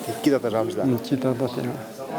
དེ་སྐྱིད་ད་ད་རམ་ཞིག་ལ། སྐྱིད་ད་ད་དེ་ཡང་།